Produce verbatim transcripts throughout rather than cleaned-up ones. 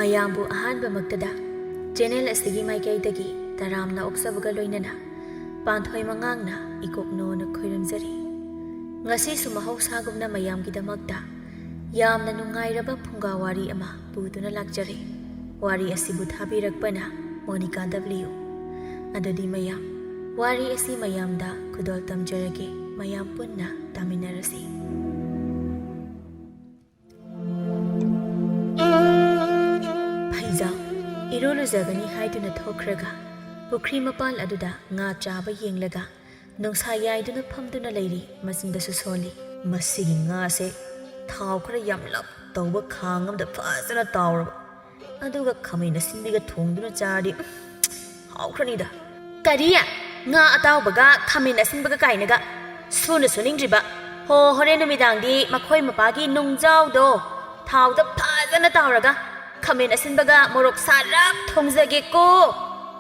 ꯃꯌꯥꯝꯕꯨ ꯑꯍꯥꯟꯕꯃꯛꯇꯗ ꯆꯦꯅꯦꯜ ꯑꯁꯤꯒꯤ ꯃꯥꯏꯀꯩꯗꯒꯤ ꯇꯔꯥꯝꯅ ꯑꯣꯛꯆꯕꯒ ꯂꯣꯏꯅꯅ ꯄꯥꯟꯊꯣꯏ ꯃꯉꯥꯡꯅ ꯏꯀꯣꯛꯅꯣꯅ ꯈꯣꯏꯔꯝꯖꯔꯤ꯫ ꯉꯁꯤꯁꯨ ꯃꯍꯧꯁꯥꯒꯨꯝꯅ ꯃꯌꯥꯝꯒꯤꯗꯃꯛꯇ ꯌꯥꯝꯅ ꯅꯨꯡꯉꯥꯏꯔꯕ ꯐꯨꯡꯒꯥ ꯋꯥꯔꯤ ꯑꯃ ꯄꯨꯗꯨꯅ ꯂꯥꯛꯆꯔꯦ꯫ ꯋꯥꯔꯤ ꯑꯁꯤꯕꯨ ꯊꯥꯕꯤꯔꯛꯄꯅ ꯃꯣꯅꯤꯀꯥ ꯗꯕ꯭ꯂꯤꯌꯨ꯫ ꯑꯗꯨꯗꯤ ꯃꯌꯥꯝ, ꯋꯥꯔꯤ ꯑꯁꯤ ꯃꯌꯥꯝꯗ ꯈꯨꯗꯣꯜ ꯇꯝꯖꯔꯒꯦ, ꯃꯌꯥꯝ ꯄꯨꯟꯅ ꯇꯥꯃꯤꯟꯅꯔꯁꯤ꯫ ꯐꯩꯖꯥ, ꯏꯔꯨ ꯂꯨꯖꯒꯅꯤ ꯍꯥꯏꯗꯨꯅ ꯊꯣꯛꯈ꯭ꯔꯒ ꯄꯨꯈ꯭ꯔꯤ ꯃꯄꯥꯜ ꯑꯗꯨꯗ ꯉꯥ ꯆꯥꯕ ꯌꯦꯡꯂꯒ ꯅꯨꯡꯁꯥ ꯌꯥꯏꯗꯨꯅ ꯐꯝꯗꯨꯅ ꯂꯩꯔꯤ, ꯃꯆꯤꯟꯗꯁꯨ ꯁꯣꯜꯂꯤ꯫ ꯃꯁꯤꯒꯤ ꯉꯥꯁꯦ ꯊꯥꯎ ꯈꯔ ꯌꯥꯝꯂꯞ ꯇꯧꯕ ꯈꯥꯡ ꯑꯃꯗ ꯐꯖꯅ ꯇꯥꯎꯔꯕ, ꯑꯗꯨꯒ ꯈꯥꯃꯦꯟ ꯑꯁꯤꯟꯕꯤꯒ ꯊꯣꯡꯗꯨꯅ ꯆꯥꯔꯗꯤ, ꯎꯝ, ꯍꯥꯎꯈ꯭ꯔꯅꯤꯗ꯫ ꯀꯔꯤ? ꯉꯥ ꯑꯇꯥꯎꯕꯒ ꯈꯥꯃꯦꯟ ꯑꯁꯤꯟꯕꯒ ꯀꯥꯏꯅꯒ? ꯁꯨꯅ ꯁꯨꯅꯤꯡꯗ꯭ꯔꯤꯕ꯫ ꯍꯣ, ꯍꯣꯔꯦꯟ ꯅꯨꯃꯤꯗꯥꯡꯗꯤ ꯃꯈꯣꯏ ꯃꯄꯥꯒꯤ ꯅꯨꯡꯖꯥꯎꯗꯣ ꯊꯥꯎꯗ ꯐꯖꯅ ꯇꯥꯎꯔꯒ ꯈꯥꯃꯦꯟ ꯑꯁꯤꯟꯕꯒ ꯃꯣꯔꯣꯛ ꯁꯥꯔꯞ ꯊꯣꯡꯖꯒꯦꯀꯣ꯫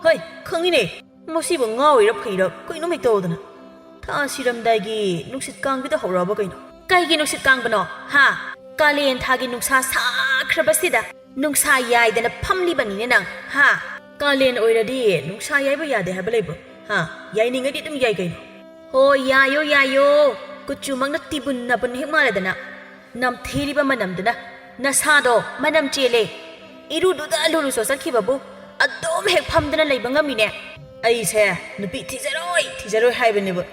ꯍꯣꯏ, ꯈꯪꯉꯤꯅꯦ꯫ ꯃꯁꯤꯕꯨ ꯉꯥꯎꯔꯤꯔ ꯐꯩꯔ ꯀꯩꯅꯣꯝ ꯍꯦꯛ ꯇꯧꯗꯅ꯫ ꯊꯥ ꯁꯤꯔꯝꯗꯥꯏꯒꯤ ꯅꯨꯡꯁꯤꯠ ꯀꯥꯡꯕꯤꯗ ꯍꯧꯔꯛꯑꯕ ꯀꯩꯅꯣ? ꯀꯩꯒꯤ ꯅꯨꯡꯁꯤꯠ ꯀꯥꯡꯕꯅꯣ, ꯍꯥ? ꯀꯥꯂꯦꯟ ꯊꯥꯒꯤ ꯅꯨꯡꯁꯥ ꯁꯥꯈ꯭ꯔꯕꯁꯤꯗ ꯅꯨꯡꯁꯥ ꯌꯥꯏꯗꯅ ꯐꯝꯂꯤꯕꯅꯤꯅꯦ ꯅꯪ, ꯍꯥ? ꯀꯥꯂꯦꯟ ꯑꯣꯏꯔꯗꯤ ꯅꯨꯡꯁꯥ ꯌꯥꯏꯕ ꯌꯥꯗꯦ ꯍꯥꯏꯕ ꯂꯩꯕ꯭ꯔꯣ? ꯍꯥ? ꯌꯥꯏꯅꯤꯡꯉꯗꯤ ꯑꯗꯨꯝ ꯌꯥꯏ ꯀꯩꯅꯣ꯫ ꯍꯣ, ꯌꯥꯏꯌꯣ, ꯌꯥꯏꯌꯣ꯫ ꯀꯨꯆꯨꯃꯛꯅ ꯇꯤꯕꯨꯟ ꯅꯥꯕꯨꯟ ꯍꯦꯛ ꯃꯥꯜꯂꯗꯅ꯫ ꯅꯝꯊꯤꯔꯤꯕ ꯃꯅꯝꯗꯨꯅ ꯅꯁꯥꯗꯣ ꯃꯅꯝ ꯆꯦꯜꯂꯦ꯫ ꯏꯔꯨꯗꯨꯗ ꯂꯨꯔꯨ ꯆꯣꯠꯆꯠꯈꯤꯕꯕꯨ ꯑꯗꯨꯝ ꯍꯦꯛ ꯐꯝꯗꯅ ꯂꯩꯕ ꯉꯝꯃꯤꯅꯦ꯫ ꯑꯩꯁꯦ ꯅꯨꯄꯤ ꯊꯤꯖꯔꯣꯏ, ꯊꯤꯖꯔꯣꯏ ꯍꯥꯏꯕꯅꯦꯕ꯫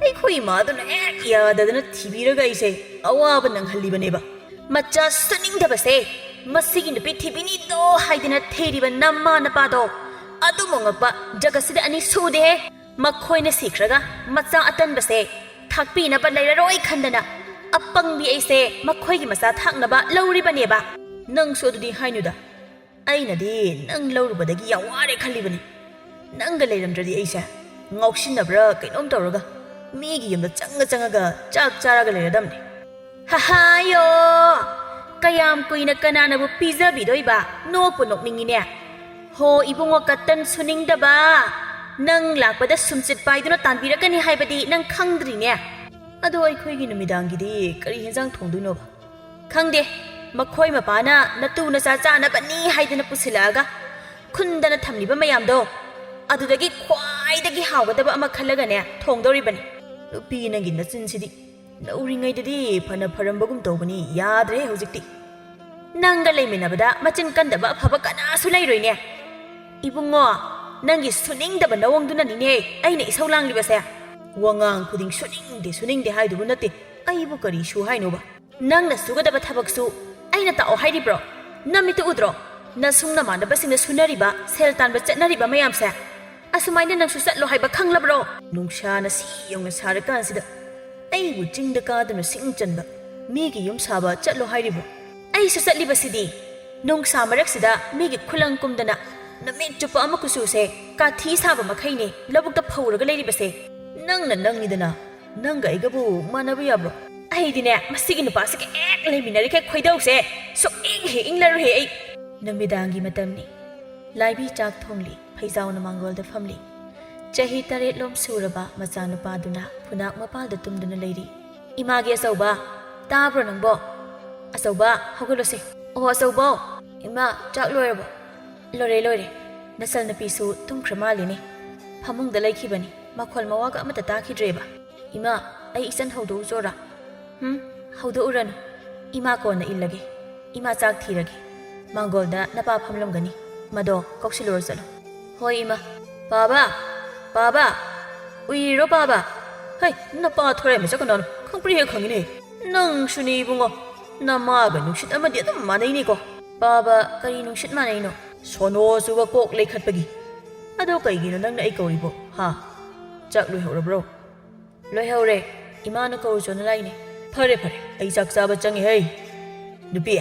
ꯑꯩꯈꯣꯏ ꯏꯃꯥꯗꯨꯅ ꯍꯦꯛ ꯌꯥꯗꯗꯅ ꯊꯤꯕꯤꯔꯒ ꯑꯩꯁꯦ ꯑꯋꯥꯕ ꯅꯪꯍꯜꯂꯤꯕꯅꯦꯕ꯫ ꯃꯆꯥ ꯁꯨꯅꯤꯡꯗꯕꯁꯦ, ꯃꯁꯤꯒꯤ ꯅꯨꯄꯤ ꯊꯤꯕꯤꯅꯤꯗꯣ ꯍꯥꯏꯗꯅ ꯊꯤꯔꯤꯕ ꯅꯃꯥ ꯅꯄꯥꯗꯣ ꯑꯗꯨꯃꯨꯛ ꯉꯛꯄ ꯖꯒꯠꯁꯤꯗ ꯑꯅꯤ ꯁꯨꯗꯦꯍꯦ꯫ ꯃꯈꯣꯏꯅ ꯁꯤꯈ꯭ꯔꯒ ꯃꯆꯥ ꯑꯇꯟꯕꯁꯦ ꯊꯥꯛꯄꯤꯅꯕ ꯂꯩꯔꯔꯣꯏ ꯈꯟꯗꯅ ꯑꯄꯪꯕꯤ ꯑꯩꯁꯦ ꯃꯈꯣꯏꯒꯤ ꯃꯆꯥ ꯊꯥꯛꯅꯕ ꯂꯧꯔꯤꯕꯅꯦꯕ꯫ ꯅꯪꯁꯨ ꯑꯗꯨꯗꯤ ꯍꯥꯏꯅꯨꯗ꯫ ꯑꯩꯅꯗꯤ ꯅꯪ ꯂꯧꯔꯨꯕꯗꯒꯤ ꯌꯥꯝ ꯋꯥꯔꯦ ꯈꯜꯂꯤꯕꯅꯤ꯫ ꯅꯪꯒ ꯂꯩꯔꯝꯗ꯭ꯔꯗꯤ ꯑꯩꯁꯦ ꯉꯥꯎꯁꯤꯟꯅꯕ꯭ꯔꯥ ꯀꯩꯅꯣꯝ ꯇꯧꯔꯒ ꯃꯤꯒꯤ ꯌꯨꯝꯗ ꯆꯪꯉ ꯆꯪꯉꯒ ꯆꯥꯛ ꯆꯥꯔꯒ ꯂꯩꯔꯗꯝꯅꯤ꯫ ꯍꯍꯥꯌꯣ! ꯀꯌꯥꯝ ꯀꯨꯏꯅ ꯀꯅꯥꯅꯕꯨ ꯄꯤꯖꯕꯤꯗꯣꯏꯕ? ꯅꯣꯛꯄꯨ ꯅꯣꯛꯅꯤꯡꯉꯤꯅꯦ꯫ ꯍꯣ, ꯏꯕꯨꯡꯉꯣ ꯀꯇꯟ ꯁꯨꯅꯤꯡꯗꯕ, ꯅꯪ ꯂꯥꯛꯄꯗ ꯁꯨꯝꯆꯤꯠ ꯄꯥꯏꯗꯨꯅ ꯇꯥꯟꯕꯤꯔꯛꯀꯅꯤ ꯍꯥꯏꯕꯗꯤ ꯅꯪ ꯈꯪꯗ꯭ꯔꯤꯅꯦ꯫ ꯑꯗꯣ ꯑꯩꯈꯣꯏꯒꯤ ꯅꯨꯃꯤꯗꯥꯡꯒꯤꯗꯤ ꯀꯔꯤ ꯍꯦꯟꯖꯥꯡ ꯊꯣꯡꯗꯣꯏꯅꯣꯕ? ꯈꯪꯗꯦ, ꯃꯈꯣꯏ ꯃꯄꯥꯅ ꯅꯇꯨ ꯅꯆꯥ ꯆꯥꯅꯕꯅꯤ ꯍꯥꯏꯗꯅ ꯄꯨꯁꯤꯜꯂꯛꯑꯒ ꯈꯨꯟꯗꯅ ꯊꯝꯂꯤꯕ ꯃꯌꯥꯝꯗꯣ, ꯑꯗꯨꯗꯒꯤ ꯈ꯭ꯋꯥꯏꯗꯒꯤ ꯍꯥꯎꯒꯗꯕ ꯑꯃ ꯈꯜꯂꯒꯅꯦ ꯊꯣꯡꯗꯧꯔꯤꯕꯅꯤ꯫ ꯅꯨꯄꯤ, ꯅꯪꯒꯤ ꯅꯆꯤꯟꯁꯤꯗꯤ꯫ ꯅꯧꯔꯤꯉꯩꯗꯗꯤ ꯐꯅ ꯐꯔꯝꯕꯒꯨꯝ ꯇꯧꯕꯅꯤ, ꯌꯥꯗ꯭ꯔꯦ ꯍꯧꯖꯤꯛꯇꯤ꯫ ꯅꯪꯒ ꯂꯩꯃꯤꯟꯅꯕꯗ ꯃꯆꯤꯟ ꯀꯟꯗꯕ ꯑꯐꯕ ꯀꯅꯥꯁꯨ ꯂꯩꯔꯣꯏꯅꯦ꯫ ꯏꯕꯨꯡꯉꯣ, ꯅꯪꯒꯤ ꯁꯨꯅꯤꯡꯗꯕ ꯅꯋꯣꯡꯗꯨꯅꯅꯤꯅꯦ ꯑꯩꯅ ꯏꯁꯧ ꯂꯥꯡꯂꯤꯕꯁꯦ꯫ ꯋꯥꯉꯥꯡ ꯈꯨꯗꯤꯡ ꯁꯨꯅꯤꯡꯗꯦ, ꯁꯨꯅꯤꯡꯗꯦ ꯍꯥꯏꯗꯨꯕꯨ ꯅꯠꯇꯦ, ꯑꯩꯕꯨ ꯀꯔꯤ ꯁꯨ ꯍꯥꯏꯅꯣꯕ? ꯅꯪꯅ ꯁꯨꯒꯗꯕ ꯊꯕꯛꯁꯨ ꯑꯩꯅ ꯇꯥꯛꯑꯣ ꯍꯥꯏꯔꯤꯕ꯭ꯔꯣ? ꯅꯃꯤꯠꯇꯨ ꯎꯗ꯭ꯔꯣ? ꯅꯁꯨꯡ ꯅꯃꯥꯟꯅꯕꯁꯤꯡꯅ ꯁꯨꯅꯔꯤꯕ, ꯁꯦꯜ ꯇꯥꯟꯕ ꯆꯠꯅꯔꯤꯕ ꯃꯌꯥꯝꯁꯦ? ꯑꯁꯨꯃꯥꯏꯅ ꯅꯪꯁꯨ ꯆꯠꯂꯣ ꯍꯥꯏꯕ ꯈꯪꯂꯕ꯭ꯔꯣ? ꯅꯨꯡꯁꯥꯅ ꯁꯤ ꯌꯧꯅ ꯁꯥꯔꯀꯥꯟꯁꯤꯗ ꯑꯩꯕꯨ ꯆꯤꯡꯗ ꯀꯥꯗꯨꯅ ꯁꯤꯡ ꯆꯟꯕ, ꯃꯤꯒꯤ ꯌꯨꯝ ꯁꯥꯕ ꯆꯠꯂꯣ ꯍꯥꯏꯔꯤꯕ꯭ꯔꯣ? ꯑꯩꯁꯨ ꯆꯠꯂꯤꯕꯁꯤꯗꯤ꯫ ꯅꯨꯡꯁꯥ ꯃꯔꯛꯁꯤꯗ ꯃꯤꯒꯤ ꯈꯨꯂꯪ ꯀꯨꯝꯗꯅ ꯅꯨꯃꯤꯠ ꯆꯨꯞꯄ ꯑꯃ ꯀꯨꯆꯨꯁꯦ ꯀꯥꯊꯤ ꯁꯥꯕ ꯃꯈꯩꯅꯦ ꯂꯧꯕꯨꯛꯇ ꯐꯧꯔꯒ ꯂꯩꯔꯤꯕꯁꯦ꯫ ꯅꯪꯅ ꯅꯪꯅꯤꯗꯅ, ꯅꯪꯒ ꯑꯩꯒꯕꯨ ꯃꯥꯟꯅꯕ ꯌꯥꯕ꯭ꯔꯣ? ꯑꯩꯗꯤꯅꯦ, ꯃꯁꯤꯒꯤ ꯅꯨꯄꯥꯁꯤꯒ ꯍꯦꯛ ꯂꯩꯃꯤꯟꯅꯔꯤꯈꯩ ꯈꯣꯏꯗꯧꯁꯦ ꯁꯨꯛꯏꯪ ꯍꯦꯛ ꯏꯪꯂꯔꯣꯏꯍꯦ ꯑꯩ꯫ ꯅꯨꯃꯤꯗꯥꯡꯒꯤ ꯃꯇꯝꯅꯤ꯫ ꯂꯥꯏꯕꯤ ꯆꯥꯛ ꯊꯣꯡꯂꯤ, ꯐꯩꯖꯥꯎꯅ ꯃꯥꯡꯒꯣꯜꯗ ꯐꯝꯂꯤ꯫ ꯆꯍꯤ ꯇꯔꯦꯠꯂꯣꯝ ꯁꯨꯔꯕ ꯃꯆꯥꯅꯨꯄꯥꯗꯨꯅ ꯐꯨꯅꯥꯛ ꯃꯄꯥꯜꯗ ꯇꯨꯝꯗꯨꯅ ꯂꯩꯔꯤ꯫ "ꯏꯃꯥꯒꯤ ꯑꯆꯧꯕ, ꯇꯥꯕ꯭ꯔꯣ ꯅꯪꯕꯣ? ꯑꯆꯧꯕ, ꯍꯧꯒꯠꯂꯣꯁꯦ꯫ ꯑꯣ ꯑꯆꯧꯕꯧ, ꯏꯃꯥ, ꯆꯥꯛ ꯂꯣꯏꯔꯕꯣ?" "ꯂꯣꯏꯔꯦ, ꯂꯣꯏꯔꯦ꯫ ꯅꯆꯜ ꯅꯨꯄꯤꯁꯨ ꯇꯨꯝꯈ꯭ꯔ ꯃꯥꯜꯂꯤꯅꯦ꯫ ꯐꯃꯨꯡꯗ ꯂꯩꯈꯤꯕꯅꯤ, ꯃꯈꯣꯜ ꯃꯋꯥꯒ ꯑꯃꯠꯇ ꯇꯥꯈꯤꯗ꯭ꯔꯦꯕ꯫ ꯏꯃꯥ, ꯑꯩ ꯏꯆꯟ ꯍꯧꯗꯣꯛꯎꯆꯣꯔꯥ?" "ꯍꯨꯝ, ꯍꯧꯗꯣꯛꯎꯔꯅꯨ꯫ ꯏꯃꯥ ꯀꯣꯟꯅ ꯏꯜꯂꯒꯦ꯫ ꯏꯃꯥ ꯆꯥꯛ ꯊꯤꯔꯒꯦ꯫ ꯃꯥꯡꯒꯣꯜꯗ ꯅꯄꯥ ꯐꯝꯂꯝꯒꯅꯤ꯫ ꯃꯗꯣ ꯀꯧꯁꯤꯜꯂꯨꯔꯣ ꯆꯠꯂꯣ꯫" "ꯍꯣꯏ ꯏꯃꯥ꯫ ꯄꯥꯕ! ꯄꯥꯕ! ꯎꯏꯔꯤꯔꯣ ꯄꯥꯕ? ꯍꯩ, ꯅꯄꯥ ꯊꯣꯔꯥꯏ ꯃꯆꯥ ꯀꯅꯥꯅꯣ? ꯈꯪꯄ꯭ꯔꯦꯛ ꯍꯦꯛ ꯈꯪꯉꯤꯅꯦ꯫ ꯅꯪꯁꯨꯅꯦ ꯏꯕꯨꯡꯉꯣ꯫ ꯅꯃꯥꯒ ꯅꯨꯡꯁꯤꯠ ꯑꯃꯗꯤ ꯑꯗꯨꯝ ꯃꯥꯟꯅꯩꯅꯦꯀꯣ꯫" "ꯄꯥꯕ, ꯀꯔꯤ ꯅꯨꯡꯁꯤꯠ ꯃꯥꯟꯅꯩꯅꯣ?" "ꯁꯣꯅꯣ ꯆꯨꯕ ꯀꯣꯛ ꯂꯩꯈꯠꯄꯒꯤ꯫ ꯑꯗꯣ ꯀꯩꯒꯤꯅꯣ ꯅꯪꯅ ꯑꯩ ꯀꯧꯔꯤꯕꯣ? ꯍꯥ? ꯆꯥꯛ ꯂꯣꯏꯍꯧꯔꯕ꯭ꯔꯣ?" "ꯂꯣꯏꯍꯧꯔꯦ꯫ ꯏꯃꯥꯅ ꯀꯧꯔꯨꯆꯣꯅ ꯂꯥꯛꯏꯅꯦ꯫" "ꯐꯔꯦ, ꯐꯔꯦ, ꯑꯩ ꯆꯥꯛ ꯆꯥꯕ ꯆꯪꯉꯦ ꯍꯩ꯫ ꯅꯨꯄꯤ,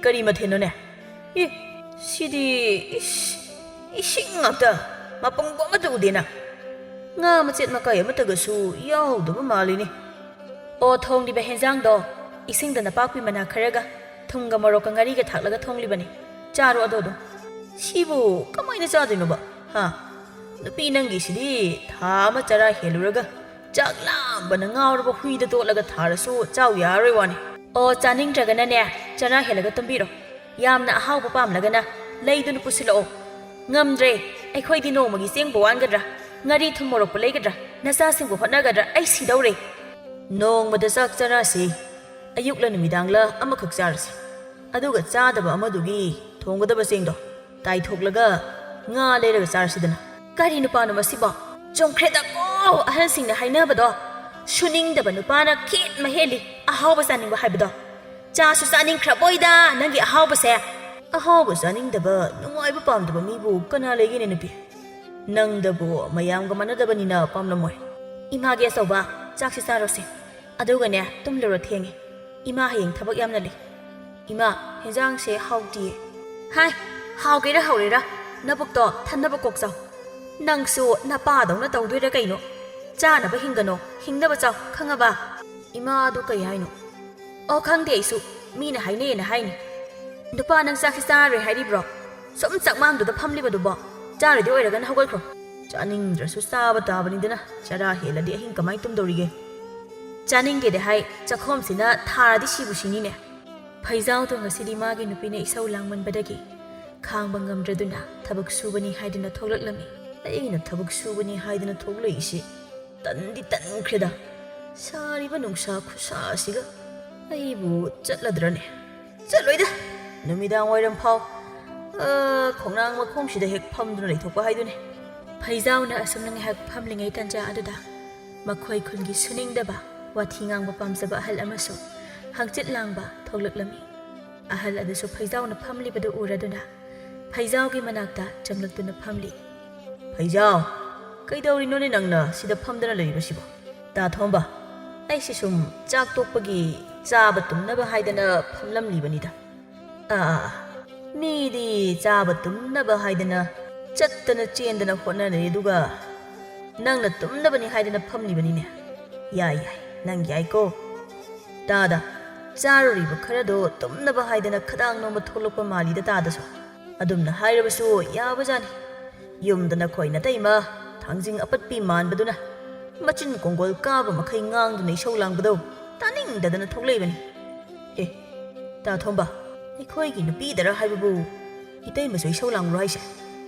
ꯀꯔꯤ ꯃꯊꯦꯜꯅꯣꯅꯦ? ꯑꯦ, ꯁꯤꯗꯤ, ꯏꯁ, ꯏꯁꯤꯡ ꯉꯥꯛꯇ, ꯃꯄꯪꯕꯨ ꯑꯃꯠꯇ ꯎꯗꯦꯅ꯫ ꯉꯥ ꯃꯆꯦꯠ ꯃꯀꯥꯏ ꯑꯃꯠꯇꯒꯁꯨ ꯌꯥꯎꯗꯕ ꯃꯥꯜꯂꯤꯅꯦ꯫" "ꯑꯣ, ꯊꯣꯡꯂꯤꯕ ꯍꯦꯟꯖꯥꯡꯗꯣ ꯏꯁꯤꯡꯗ ꯅꯄꯥꯛꯄꯤ ꯃꯅꯥ ꯈꯔꯒ ꯊꯨꯝꯒ ꯃꯣꯔꯣꯛꯀ ꯉꯥꯔꯤꯒ ꯊꯥꯛꯂꯒ ꯊꯣꯡꯂꯤꯕꯅꯤ꯫ ꯆꯥꯔꯣ ꯑꯗꯣ ꯑꯗꯨꯝ꯫" "ꯁꯤꯕꯨ ꯀꯃꯥꯏꯅ ꯆꯥꯗꯣꯏꯅꯣꯕ? ꯍꯥ? ꯅꯨꯄꯤ ꯅꯪꯒꯤꯁꯤꯗꯤ ꯊꯥ ꯑꯃ ꯆꯔꯥ ꯍꯦꯜꯂꯨꯔꯒ ꯆꯥꯛ ꯂꯥꯝꯕꯅ ꯉꯥꯎꯔꯕ ꯍꯨꯏꯗ ꯇꯣꯠꯂꯒ ꯊꯥꯔꯁꯨ ꯆꯥꯎ ꯌꯥꯔꯣꯏ ꯋꯥꯅꯤ꯫" ꯑꯣ, ꯆꯥꯅꯤꯡꯗ꯭ꯔꯒꯅꯅꯦ, ꯆꯔꯥ ꯍꯦꯜꯂꯒ ꯇꯨꯝꯕꯤꯔꯣ꯫ ꯌꯥꯝꯅ ꯑꯍꯥꯎꯕ ꯄꯥꯝꯂꯒꯅ ꯂꯩꯗꯨꯅ ꯄꯨꯁꯤꯜꯂꯛꯑꯣ꯫ ꯉꯝꯗ꯭ꯔꯦ, ꯑꯩꯈꯣꯏꯗꯤ ꯅꯣꯡꯃꯒꯤ ꯆꯦꯡꯕꯨ ꯋꯥꯟꯒꯗ꯭ꯔꯥ? ꯉꯥꯔꯤ ꯊꯨꯝ ꯃꯣꯔꯣꯛꯄꯨ ꯂꯩꯒꯗ꯭ꯔꯥ? ꯅꯆꯥꯁꯤꯡꯕꯨ ꯍꯣꯠꯅꯒꯗ꯭ꯔꯥ? ꯑꯩ ꯁꯤꯗꯧꯔꯦ꯫ ꯅꯣꯡꯃꯗ ꯆꯥꯛ ꯆꯔꯥꯁꯤ ꯑꯌꯨꯛꯂ ꯅꯨꯃꯤꯗꯥꯡꯂ ꯑꯃꯈꯛ ꯆꯥꯔꯁꯤ꯫ ꯑꯗꯨꯒ ꯆꯥꯗꯕ ꯑꯃꯗꯨꯒꯤ ꯊꯣꯡꯒꯗꯕ ꯆꯦꯡꯗꯣ ꯇꯥꯏꯊꯣꯛꯂꯒ ꯉꯥ ꯂꯩꯔꯒ ꯆꯥꯔꯁꯤꯗꯅ꯫ ꯀꯔꯤ ꯅꯨꯄꯥꯅꯣ ꯃꯁꯤꯕꯣ? ꯆꯨꯝꯈ꯭ꯔꯦꯗꯀꯣ, ꯑꯍꯜꯁꯤꯡꯅ ꯍꯥꯏꯅꯕꯗꯣ, "ꯁꯨꯅꯤꯡꯗꯕ ꯅꯨꯄꯥꯅ ꯈꯦꯠ ꯃꯍꯦꯜꯂꯤ ꯑꯍꯥꯎꯕ ꯆꯥꯅꯤꯡꯕ" ꯍꯥꯏꯕꯗꯣ꯫ ꯆꯥꯁꯨ ꯆꯥꯅꯤꯡꯈ꯭ꯔꯕꯣꯏꯗ ꯅꯪꯒꯤ ꯑꯍꯥꯎꯕꯁꯦ꯫ ꯑꯍꯥꯎꯕ ꯆꯥꯅꯤꯡꯗꯕ, ꯅꯨꯡꯉꯥꯏꯕ ꯄꯥꯝꯗꯕ ꯃꯤꯕꯨ ꯀꯅꯥ ꯂꯩꯒꯦꯅꯦ, ꯅꯨꯄꯤ? ꯅꯪꯗꯕꯨ ꯃꯌꯥꯝꯒ ꯃꯥꯟꯅꯗꯕꯅꯤꯅ ꯄꯥꯝꯂꯝꯃꯣꯏ꯫ ꯏꯃꯥꯒꯤ ꯑꯆꯧꯕ, ꯆꯥꯛꯁꯤ ꯆꯥꯔꯣꯁꯦ꯫ ꯑꯗꯨꯒꯅꯦ, ꯇꯨꯝꯂꯨꯔꯣ, ꯊꯦꯡꯉꯦ꯫ ꯏꯃꯥ ꯍꯌꯦꯡ ꯊꯕꯛ ꯌꯥꯝꯅ ꯂꯩ꯫ ꯏꯃꯥ, ꯍꯦꯟꯖꯥꯡꯁꯦ ꯍꯥꯎꯇꯤꯌꯦ꯫ ꯍꯥꯏ, ꯍꯥꯎꯒꯦꯔꯥ ꯍꯧꯔꯦꯔꯥ, ꯅꯕꯨꯛꯇꯣ ꯊꯟꯅꯕ ꯀꯣꯛ ꯆꯥꯎ꯫ ꯅꯪꯁꯨ ꯅꯄꯥꯗꯧꯅ ꯇꯧꯗꯣꯏꯔꯥ ꯀꯩꯅꯣ? ꯆꯥꯅꯕ ꯍꯤꯡꯒꯅꯣ, ꯍꯤꯡꯅꯕ ꯆꯥꯎ, ꯈꯪꯉꯕ? ꯏꯃꯥ ꯑꯗꯨ ꯀꯩ ꯍꯥꯏꯅꯣ? ꯑꯣ, ꯈꯪꯗꯦ ꯑꯩꯁꯨ, ꯃꯤꯅ ꯍꯥꯏꯅꯩꯌꯦꯅ ꯍꯥꯏꯅꯤ꯫ ꯅꯨꯄꯥ, ꯅꯪ ꯆꯥꯛꯁꯤ ꯆꯥꯔꯔꯣꯏ ꯍꯥꯏꯔꯤꯕ꯭ꯔꯣ? ꯁꯨꯝ ꯆꯥꯛꯃꯥꯡꯗꯨꯗ ꯐꯝꯂꯤꯕꯗꯨꯕꯣ? ꯆꯥꯔꯣꯏꯗꯤ ꯑꯣꯏꯔꯒꯅ ꯍꯧꯒꯠꯈ꯭ꯔꯣ꯫ ꯆꯥꯅꯤꯡꯗ꯭ꯔꯁꯨ ꯆꯥꯕ ꯇꯥꯕꯅꯤꯗꯅ, ꯆꯔꯥ ꯍꯦꯜꯂꯗꯤ ꯑꯍꯤꯡ ꯀꯃꯥꯏ ꯇꯨꯝꯗꯧꯔꯤꯒꯦ? ꯆꯥꯅꯤꯡꯗꯦꯗꯤ ꯍꯥꯏ, ꯆꯥꯛꯈꯣꯝꯁꯤꯅ ꯊꯥꯔꯗꯤ ꯁꯤꯕꯨ ꯁꯤꯅꯤꯅꯦ꯫ ꯐꯩꯖꯥꯎꯗꯣ ꯉꯁꯤꯗꯤ ꯃꯥꯒꯤ ꯅꯨꯄꯤꯅ ꯏꯁꯧ ꯂꯥꯡꯃꯟꯕꯗꯒꯤ ꯈꯥꯡꯕ ꯉꯝꯗ꯭ꯔꯗꯨꯅ ꯊꯕꯛ ꯁꯨꯕꯅꯤ ꯍꯥꯏꯗꯨꯅ ꯊꯣꯛꯂꯛꯂꯝꯃꯤ꯫ ꯑꯩꯅ ꯊꯕꯛ ꯁꯨꯕꯅꯤ ꯍꯥꯏꯗꯨꯅ ꯊꯣꯛꯂꯛꯏꯁꯤ ꯇꯟꯗꯤ ꯇꯟꯈ꯭ꯔꯦꯗ꯫ ꯁꯥꯔꯤꯕ ꯅꯨꯡꯁꯥ ꯈꯨꯁꯥꯁꯤꯒ ꯑꯩꯕꯨ ꯆꯠꯂꯗ꯭ꯔꯅꯦ? ꯆꯠꯂꯣꯏꯗ꯫ ꯅꯨꯃꯤꯗꯥꯡ ꯋꯥꯏꯔꯝ ꯐꯥꯎ, ꯑ, ꯈꯣꯡꯅꯥꯡ ꯃꯈꯣꯡꯁꯤꯗ ꯍꯦꯛ ꯐꯝꯗꯨꯅ ꯂꯩꯊꯣꯛꯄ ꯍꯥꯏꯗꯨꯅꯤ꯫ ꯐꯩꯖꯥꯎꯅ ꯑꯁꯨꯝꯅ ꯉꯥꯏꯍꯥꯛ ꯐꯝꯂꯤꯉꯩ ꯇꯟꯖꯥ ꯑꯗꯨꯗ ꯃꯈꯣꯏ ꯈꯨꯟꯒꯤ ꯁꯨꯅꯤꯡꯗꯕ, ꯋꯥꯊꯤ ꯉꯥꯡꯕ ꯄꯥꯝꯖꯕ ꯑꯍꯜ ꯑꯃꯁꯨ ꯍꯪꯆꯤꯠ ꯂꯥꯡꯕ ꯊꯣꯛꯂꯛꯂꯝꯃꯤ꯫ ꯑꯍꯜ ꯑꯗꯨꯁꯨ ꯐꯩꯖꯥꯎꯅ ꯐꯝꯂꯤꯕꯗꯨ ꯎꯔꯗꯨꯅ ꯐꯩꯖꯥꯎꯒꯤ ꯃꯅꯥꯛꯇ ꯆꯪꯂꯛꯇꯨꯅ ꯐꯝꯂꯤ꯫ "ꯐꯩꯖꯥꯎ, ꯀꯩꯗꯧꯔꯤꯅꯣꯅꯦ ꯅꯪꯅ ꯁꯤꯗ ꯐꯝꯗꯅ ꯂꯩꯔꯤꯕꯁꯤꯕꯣ?" "ꯇꯥ ꯊꯣꯝꯕ, ꯑꯩꯁꯤ ꯁꯨꯝ ꯆꯥꯛ ꯇꯣꯛꯄꯒꯤ ꯆꯥꯕ ꯇꯨꯝꯅꯕ ꯍꯥꯏꯗꯅ ꯐꯝꯂꯝꯂꯤꯕꯅꯤꯗ꯫" "ꯑꯥ, ꯑꯥ, ꯑꯥ, ꯃꯤꯗꯤ ꯆꯥꯕ ꯇꯨꯝꯅꯕ ꯍꯥꯏꯗꯅ ꯆꯠꯇꯅ ꯆꯦꯟꯗꯅ ꯍꯣꯠꯅꯔꯦ, ꯑꯗꯨꯒ ꯅꯪꯅ ꯇꯨꯝꯅꯕꯅꯤ ꯍꯥꯏꯗꯅ ꯐꯝꯂꯤꯕꯅꯤꯅꯦ꯫ ꯌꯥꯏ, ꯌꯥꯏ, ꯅꯪ ꯌꯥꯏꯀꯣ꯫ ꯇꯥꯗ, ꯆꯥꯔꯨꯔꯤꯕ ꯈꯔꯗꯣ ꯇꯨꯝꯅꯕ ꯍꯥꯏꯗꯅ ꯈꯗꯥꯡ ꯅꯣꯝꯕ ꯊꯣꯛꯂꯛꯄ ꯃꯥꯜꯂꯤꯗ ꯇꯥꯗꯁꯨ꯫ ꯑꯗꯨꯝꯅ ꯍꯥꯏꯔꯕꯁꯨ ꯌꯥꯕꯖꯥꯠꯅꯤ꯫ ꯌꯨꯝꯗ ꯅꯈꯣꯏ ꯅꯇꯩꯃ ꯊꯥꯡꯖꯤꯡ ꯑꯄꯠꯄꯤ ꯃꯥꯟꯕꯗꯨꯅ ꯃꯆꯤꯟ ꯀꯣꯡꯒꯣꯜ ꯀꯥꯕ ꯃꯈꯩ ꯉꯥꯡꯗꯨꯅ ꯏꯁꯧ ꯂꯥꯡꯕꯗꯣ ꯇꯥꯅꯤꯡꯗꯗꯅ ꯊꯣꯛꯂꯛꯏꯕꯅꯤ꯫" ꯑꯦ, ꯇꯥ ꯊꯣꯝꯕ, ꯑꯩꯈꯣꯏꯒꯤ ꯅꯨꯄꯤꯗꯔ ꯍꯥꯏꯕꯕꯨ ꯏꯇꯩꯃꯁꯨ ꯏꯁꯧ ꯂꯥꯡꯕ꯭ꯔꯣ ꯍꯥꯏꯁꯦ?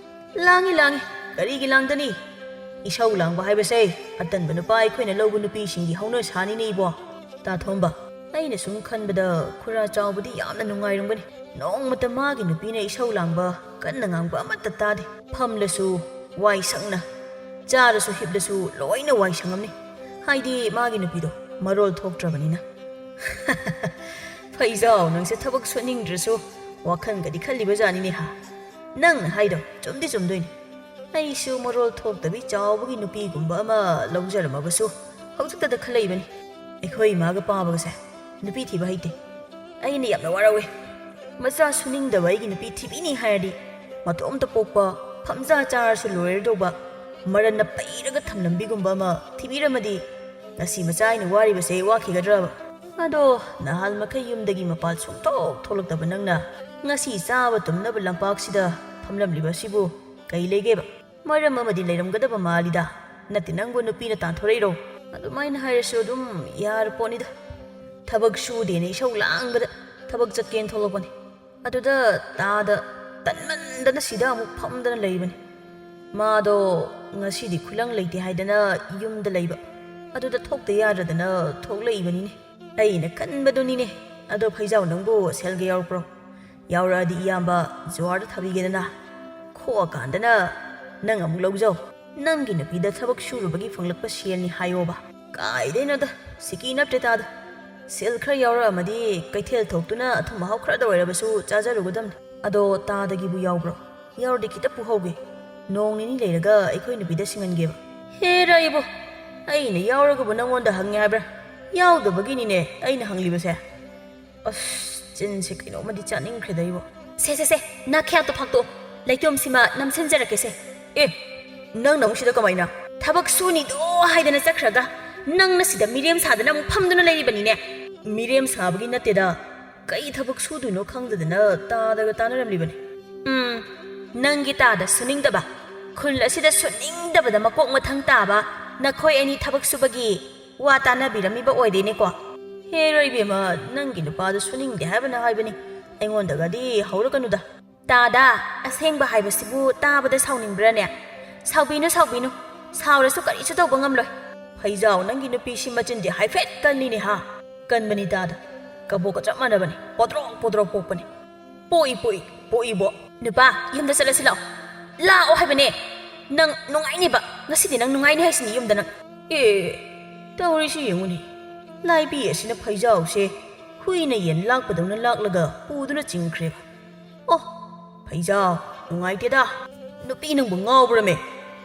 ꯂꯥꯡꯉꯤ, ꯂꯥꯡꯉꯤ꯫ ꯀꯔꯤꯒꯤ ꯂꯥꯡꯗꯅꯤ? ꯏꯁꯧ ꯂꯥꯡꯕ ꯍꯥꯏꯕꯁꯦ ꯑꯇꯟꯕ ꯅꯨꯄꯥ ꯑꯩꯈꯣꯏꯅ ꯂꯧꯕ ꯅꯨꯄꯤꯁꯤꯡꯒꯤ ꯍꯧꯅ ꯁꯥꯅꯤꯅꯦ ꯏꯕꯣ꯫ ꯇꯥ ꯊꯣꯝꯕ, ꯑꯩꯅ ꯁꯨꯝ ꯈꯟꯕꯗ ꯈꯨꯔꯥ ꯆꯥꯎꯕꯗꯤ ꯌꯥꯝꯅ ꯅꯨꯡꯉꯥꯏꯔꯝꯒꯅꯤ꯫ ꯅꯣꯡꯃꯇ ꯃꯥꯒꯤ ꯅꯨꯄꯤꯅ ꯏꯁꯧ ꯂꯥꯡꯕ, ꯀꯟꯅ ꯉꯥꯡꯕ ꯑꯃꯠꯇ ꯇꯥꯗꯦ꯫ ꯐꯝꯂꯁꯨ ꯋꯥꯏ ꯁꯪꯅ, ꯆꯥꯔꯁꯨ ꯍꯤꯞꯂꯁꯨ ꯂꯣꯏꯅ ꯋꯥꯏ ꯁꯪꯉꯝꯅꯤ꯫ ꯍꯥꯏꯗꯤ ꯃꯥꯒꯤ ꯅꯨꯄꯤꯗꯣ ꯃꯔꯣꯜ ꯊꯣꯛꯇ꯭ꯔꯕꯅꯤꯅ꯫ ꯐꯩꯖꯥꯎ, ꯅꯪꯁꯦ ꯊꯕꯛ ꯁꯨꯅꯤꯡꯗ꯭ꯔꯁꯨ ꯋꯥꯈꯜꯒꯗꯤ ꯈꯜꯂꯤꯕ ꯖꯥꯠꯅꯤꯅꯦ ꯍꯥ꯫ ꯅꯪꯅ ꯍꯥꯏꯗꯣ ꯆꯨꯝꯗꯤ ꯆꯨꯝꯗꯣꯏꯅꯤ꯫ ꯑꯩꯁꯨ ꯃꯔꯣꯜ ꯊꯣꯛꯇꯕꯤ ꯆꯥꯎꯕꯒꯤ ꯅꯨꯄꯤꯒꯨꯝꯕ ꯑꯃ ꯂꯧꯖꯔꯝꯃꯕꯁꯨ ꯍꯧꯖꯤꯛꯇꯗ ꯈꯜꯂꯛꯏꯕꯅꯤ꯫ ꯑꯩꯈꯣꯏ ꯏꯃꯥꯒ ꯄꯥꯕꯒꯁꯦ ꯅꯨꯄꯤ ꯊꯤꯕ ꯍꯩꯇꯦ꯫ ꯑꯩꯅ ꯌꯥꯝꯅ ꯋꯥꯔꯧꯋꯦ꯫ ꯃꯆꯥ ꯁꯨꯅꯤꯡꯗꯕ ꯑꯩꯒꯤ ꯅꯨꯄꯤ ꯊꯤꯕꯤꯅꯤ ꯍꯥꯏꯔꯗꯤ ꯃꯇꯣꯝꯇ ꯄꯣꯛꯄ, ꯐꯝꯖꯥ ꯆꯥꯔꯁꯨ ꯂꯣꯏꯔꯗꯧꯕ, ꯃꯔꯟꯅ ꯄꯩꯔꯒ ꯊꯝꯂꯝꯕꯤꯒꯨꯝꯕ ꯑꯃ ꯊꯤꯕꯤꯔꯝꯃꯗꯤ ꯉꯁꯤ ꯃꯆꯥ ꯑꯩꯅ ꯋꯥꯔꯤꯕꯁꯦ ꯋꯥꯈꯤꯒꯗ꯭ꯔꯕ? ꯑꯗꯣ ꯅꯍꯥꯟ ꯃꯈꯩ ꯌꯨꯝꯗꯒꯤ ꯃꯄꯥꯟ ꯁꯨꯡꯊꯣꯛ ꯊꯣꯛꯂꯛꯇꯕ ꯅꯪꯅ ꯉꯁꯤ ꯆꯥꯕ ꯇꯨꯝꯅꯕ ꯂꯝꯄꯥꯛꯁꯤꯗ ꯐꯝꯂꯝꯂꯤꯕꯁꯤꯕꯨ ꯀꯩ ꯂꯩꯒꯦꯕ? ꯃꯔꯝ ꯑꯃꯗꯤ ꯂꯩꯔꯝꯒꯗꯕ ꯃꯥꯜꯂꯤꯗ꯫ ꯅꯠꯇꯦ, ꯅꯪꯕꯨ ꯅꯨꯄꯤꯅ ꯇꯥꯟꯊꯣꯔꯛꯏꯔꯣ? ꯑꯗꯨꯃꯥꯏꯅ ꯍꯥꯏꯔꯁꯨ ꯑꯗꯨꯝ ꯌꯥꯔ ꯄꯣꯠꯅꯤꯗ꯫ ꯊꯕꯛ ꯁꯨꯗꯦꯅ ꯏꯁꯧ ꯂꯥꯡꯕꯗ ꯊꯕꯛ ꯆꯠꯀꯦꯅ ꯊꯣꯛꯂꯛꯄꯅꯤ꯫ ꯑꯗꯨꯗ ꯇꯥꯗ ꯇꯟꯃꯟꯗꯅ ꯁꯤꯗ ꯑꯃꯨꯛ ꯐꯝꯗꯅ ꯂꯩꯕꯅꯤ꯫ ꯃꯥꯗꯣ ꯉꯁꯤꯗꯤ ꯈꯨꯂꯪ ꯂꯩꯇꯦ ꯍꯥꯏꯗꯅ ꯌꯨꯝꯗ ꯂꯩꯕ꯫ ꯑꯗꯨꯗ ꯊꯣꯛꯇ ꯌꯥꯗꯗꯅ ꯊꯣꯛꯂꯛꯏꯕꯅꯤꯅꯦ꯫ ꯑꯩꯅ ꯈꯟꯕꯗꯨꯅꯤꯅꯦ꯫ ꯑꯗꯣ ꯐꯩꯖꯥꯎ, ꯅꯪꯕꯨ ꯁꯦꯜꯒ ꯌꯥꯎꯔꯛꯄ꯭ꯔꯣ? ꯌꯥꯎꯔꯛꯑꯗꯤ ꯏꯌꯥꯝꯕ ꯖꯨꯋꯥꯔꯗ ꯊꯥꯕꯤꯒꯦꯗꯅ꯫ ꯈꯣꯛꯑꯀꯥꯟꯗꯅ ꯅꯪ ꯑꯃꯨꯛ ꯂꯧꯖꯧ꯫ ꯅꯪꯒꯤ ꯅꯨꯄꯤꯗ ꯊꯕꯛ ꯁꯨꯔꯨꯕꯒꯤ ꯐꯪꯂꯛꯄ ꯁꯦꯜꯅꯤ ꯍꯥꯏꯌꯣꯕ꯫ ꯀꯥꯏꯗꯩꯅꯣꯗ, ꯁꯤꯀꯤ ꯅꯠꯇ꯭ꯔꯦ ꯇꯥꯗ꯫ ꯁꯦꯜ ꯈꯔ ꯌꯥꯎꯔꯛꯑꯝꯃꯗꯤ ꯀꯩꯊꯦꯜ ꯊꯣꯛꯇꯨꯅ ꯑꯊꯨꯝ ꯑꯍꯥꯎ ꯈꯔꯗ ꯑꯣꯏꯔꯕꯁꯨ ꯆꯥꯖꯔꯨꯒꯗꯝꯅꯤ꯫ ꯑꯗꯣ ꯇꯥꯗꯒꯤꯕꯨ ꯌꯥꯎꯕ꯭ꯔꯣ? ꯌꯥꯎꯔꯗꯤ ꯈꯤꯇ ꯄꯨꯍꯧꯒꯦ꯫ ꯅꯣꯡ ꯅꯤꯅꯤ ꯂꯩꯔꯒ ꯑꯩꯈꯣꯏ ꯅꯨꯄꯤꯗ ꯁꯤꯡꯍꯟꯒꯦꯕ꯫ ꯍꯦꯔꯥ ꯏꯕꯣ, ꯑꯩꯅ ꯌꯥꯎꯔꯒꯕꯨ ꯅꯪꯉꯣꯟꯗ ꯍꯪꯉꯦ ꯍꯥꯏꯕ꯭ꯔꯥ? ꯌꯥꯎꯗꯕꯒꯤꯅꯤꯅꯦ ꯑꯩꯅ ꯍꯪꯂꯤꯕꯁꯦ꯫ ꯑꯁ, ꯆꯤꯟꯁꯦ ꯀꯩꯅꯣꯝꯃꯗꯤ ꯆꯥꯅꯤꯡꯈ꯭ꯔꯦꯗ ꯏꯕꯣ꯫ ꯁꯦ, ꯁꯦ, ꯁꯦ, ꯅꯥꯈ꯭ꯌꯥꯠꯇꯣ ꯐꯥꯛꯇꯣꯛꯑꯣ꯫ ꯂꯩꯇꯣꯝꯁꯤꯃ ꯅꯝꯁꯤꯟꯖꯔꯛꯀꯦꯁꯦ꯫ ꯑꯦ, ꯅꯪꯅ ꯑꯃꯨꯛ ꯁꯤꯗ ꯀꯃꯥꯏꯅ? ꯊꯕꯛ ꯁꯨꯅꯤꯗꯣ ꯍꯥꯏꯗꯅ ꯆꯠꯈ꯭ꯔꯒ ꯅꯪꯅ ꯁꯤꯗ ꯃꯤꯔꯦꯝ ꯁꯥꯗꯅ ꯑꯃꯨꯛ ꯐꯝꯗꯨꯅ ꯂꯩꯔꯤꯕꯅꯤꯅꯦ꯫ ꯃꯤꯔꯦꯝ ꯁꯥꯕꯒꯤ ꯅꯠꯇꯦꯗ, ꯀꯩ ꯊꯕꯛ ꯁꯨꯗꯣꯏꯅꯣ ꯈꯪꯗꯗꯅ ꯇꯥꯗꯒ ꯇꯥꯅꯔꯝꯂꯤꯕꯅꯤ꯫ ꯎꯝ, ꯅꯪꯒꯤ ꯇꯥꯗ ꯁꯨꯅꯤꯡꯗꯕ, ꯈꯨꯜ ꯑꯁꯤꯗ ꯁꯨꯅꯤꯡꯗꯕꯗ ꯃꯀꯣꯛ ꯃꯊꯪ ꯇꯥꯕ ꯅꯈꯣꯏ ꯑꯅꯤ ꯊꯕꯛ ꯁꯨꯕꯒꯤ ꯋꯥ ꯇꯥꯅꯕꯤꯔꯝꯃꯤꯕ ꯑꯣꯏꯔꯦꯅꯦꯀꯣ꯫ "ꯍꯦꯔꯣ ꯏꯕꯦꯝꯃ, ꯅꯪꯒꯤ ꯅꯨꯄꯥꯗꯨ ꯁꯨꯅꯤꯡꯗꯦ ꯍꯥꯏꯕꯅ ꯍꯥꯏꯕꯅꯤ, ꯑꯩꯉꯣꯟꯗꯒꯗꯤ ꯍꯧꯔꯛꯀꯅꯨꯗ꯫" "ꯇꯥꯗꯥ, ꯑꯁꯦꯡꯕ ꯍꯥꯏꯕꯁꯤꯕꯨ ꯇꯥꯕꯗ ꯁꯥꯎꯅꯤꯡꯕ꯭ꯔꯥꯅꯦ?" "ꯁꯥꯎꯕꯤꯅꯨ, ꯁꯥꯎꯕꯤꯅꯨ꯫ ꯁꯥꯎꯔꯁꯨ ꯀꯔꯤꯁꯨ ꯇꯧꯕ ꯉꯝꯂꯣꯏ꯫" "ꯐꯩꯖꯥꯎ, ꯅꯪꯒꯤ ꯅꯨꯄꯤꯁꯤ ꯃꯆꯤꯟꯗꯤ ꯍꯥꯏꯐꯦꯠ ꯀꯜꯂꯤꯅꯦ ꯍꯥ?" "ꯀꯟꯕꯅꯤ ꯇꯥꯗ, ꯀꯕꯣꯛꯀ ꯆꯞ ꯃꯥꯟꯅꯕꯅꯤ, ꯄꯣꯗ꯭ꯔꯣꯛ ꯄꯣꯗ꯭ꯔꯣꯛ ꯄꯣꯛꯄꯅꯤ꯫" "ꯄꯣꯛꯏ, ꯄꯣꯛꯏ, ꯄꯣꯛꯏꯕꯣ꯫" "ꯅꯨꯄꯥ, ꯌꯨꯝꯗ ꯆꯠꯂꯁꯤ ꯂꯥꯛꯑꯣ꯫" "ꯂꯥꯛꯑꯣ ꯍꯥꯏꯕꯅꯦ, ꯅꯪ ꯅꯨꯡꯉꯥꯏꯅꯤꯕ, ꯉꯁꯤꯗꯤ ꯅꯪ ꯅꯨꯡꯉꯥꯏꯅꯤ ꯍꯥꯏꯁꯤꯅꯤ ꯌꯨꯝꯗ ꯅꯪ꯫" "ꯑꯦ, ꯇꯧꯔꯤꯁꯤ ꯌꯦꯡꯉꯨꯅꯦ, ꯂꯥꯏꯕꯤ ꯑꯁꯤꯅ ꯐꯩꯖꯥꯎꯁꯦ ꯍꯨꯏꯅ ꯌꯦꯟ ꯂꯥꯛꯄꯗꯧꯅ ꯂꯥꯛꯂꯒ ꯄꯨꯗꯨꯅ ꯆꯤꯡꯈ꯭ꯔꯦꯕ꯫ ꯑꯣ, ꯐꯩꯖꯥꯎ, ꯅꯨꯡꯉꯥꯏꯇꯦꯗ꯫ ꯅꯨꯄꯤ ꯅꯪꯕꯨ ꯉꯥꯎꯕ꯭ꯔꯃꯦ?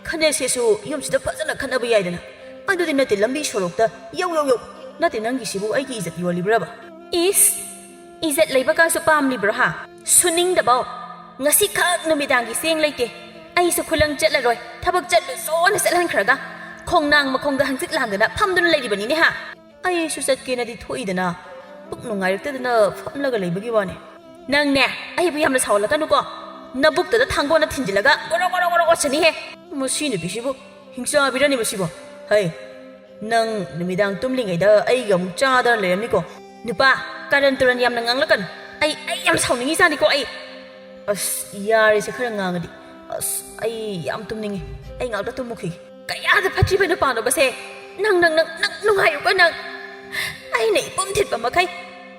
ꯈꯠꯅꯁꯦꯁꯨ ꯌꯨꯝꯁꯤꯗ ꯐꯖꯅ ꯈꯠꯅꯕ ꯌꯥꯏꯗꯅ꯫ ꯑꯗꯨꯗꯤ ꯅꯠꯇꯦ, ꯂꯝꯕꯤ ꯁꯣꯔꯣꯛꯇ ꯌꯧ ꯌꯧ ꯌꯧ꯫ ꯅꯠꯇꯦ, ꯅꯪꯒꯤꯁꯤꯕꯨ ꯑꯩꯒꯤ ꯏꯖꯠ ꯌꯣꯜꯂꯤꯕ꯭ꯔꯕ?" "ꯏꯁ, ꯏꯖꯠ ꯂꯩꯕ ꯀꯥꯁꯨ ꯄꯥꯝꯂꯤꯕ꯭ꯔꯣ ꯍꯥ? ꯁꯨꯅꯤꯡꯗꯕꯧ꯫ ꯉꯁꯤꯈꯛ ꯅꯨꯃꯤꯗꯥꯡꯒꯤ ꯆꯦꯡ ꯂꯩꯇꯦ꯫ ꯑꯩꯁꯨ ꯈꯨꯂꯪ ꯆꯠꯂꯔꯣꯏ, ꯊꯕꯛ ꯆꯠꯂꯨꯆꯣꯅ ꯆꯠꯍꯟꯈ꯭ꯔꯒ ꯈꯣꯡꯅꯥꯡ ꯃꯈꯣꯡꯗ ꯍꯪꯆꯤꯠ ꯂꯥꯡꯗꯅ ꯐꯝꯗꯨꯅ ꯂꯩꯔꯤꯕꯅꯤꯅꯦ ꯍꯥ?" "ꯑꯩꯁꯨ ꯆꯠꯀꯦꯅꯗꯤ ꯊꯣꯛꯏꯗꯅ, ꯄꯨꯛ ꯅꯨꯡꯉꯥꯏꯔꯛꯇꯗꯅ ꯐꯝꯂꯒ ꯂꯩꯕꯒꯤ ꯋꯥꯅꯤ꯫" "ꯅꯪꯅꯦ, ꯑꯩꯕꯨ ꯌꯥꯝꯅ ꯁꯥꯎꯍꯜꯂꯛꯀꯅꯨꯀꯣ꯫ ꯅꯕꯨꯛꯇꯨꯗ ꯊꯥꯡꯒꯣꯟꯅ ꯊꯤꯟꯖꯤꯜꯂꯒ ꯒꯣꯔꯣ ꯒꯣꯔꯣ ꯒꯣꯔꯣ ꯑꯣꯠꯁꯅꯤꯍꯦ꯫" "ꯃꯁꯤ ꯅꯨꯄꯤꯁꯤꯕꯨ ꯍꯤꯡꯆꯥꯕꯤꯔꯅꯦ ꯃꯁꯤꯕꯣ꯫ ꯍꯩ, ꯅꯪ ꯅꯨꯃꯤꯗꯥꯡ ꯇꯨꯝꯂꯤꯉꯩꯗ ꯑꯩꯒ ꯑꯃꯨꯛ ꯆꯥꯗꯅ ꯂꯩꯔꯝꯅꯤꯀꯣ꯫" "ꯅꯨꯄꯥ, ꯀꯔꯟ ꯇꯨꯔꯟ ꯌꯥꯝꯅ ꯉꯥꯡꯂꯛꯀꯅꯨ꯫ ꯑꯩ, ꯑꯩ ꯌꯥꯝ ꯁꯥꯎꯅꯤꯡꯉꯤꯖꯥꯠꯅꯤꯀꯣ ꯑꯩ꯫ ꯑꯁ, ꯌꯥꯔꯦꯁꯦ, ꯈꯔ ꯉꯥꯡꯉꯗꯤ꯫ ꯑꯁ, ꯑꯩ ꯌꯥꯝ ꯇꯨꯝꯅꯤꯡꯉꯤ꯫ ꯑꯩ ꯉꯥꯛꯇ ꯇꯨꯝꯃꯨꯈꯤꯒꯦ꯫" "ꯀꯌꯥꯗ ꯐꯠꯇ꯭ꯔꯤꯕ ꯅꯨꯄꯥꯅꯣꯕꯁꯦ? ꯅꯪ, ꯅꯪ, ꯅꯪ, ꯅꯪ ꯅꯨꯡꯉꯥꯏꯌꯨꯀꯣ ꯅꯪ꯫ ꯑꯩꯅ ꯏꯄꯨꯝ ꯊꯤꯠꯄ ꯃꯈꯩ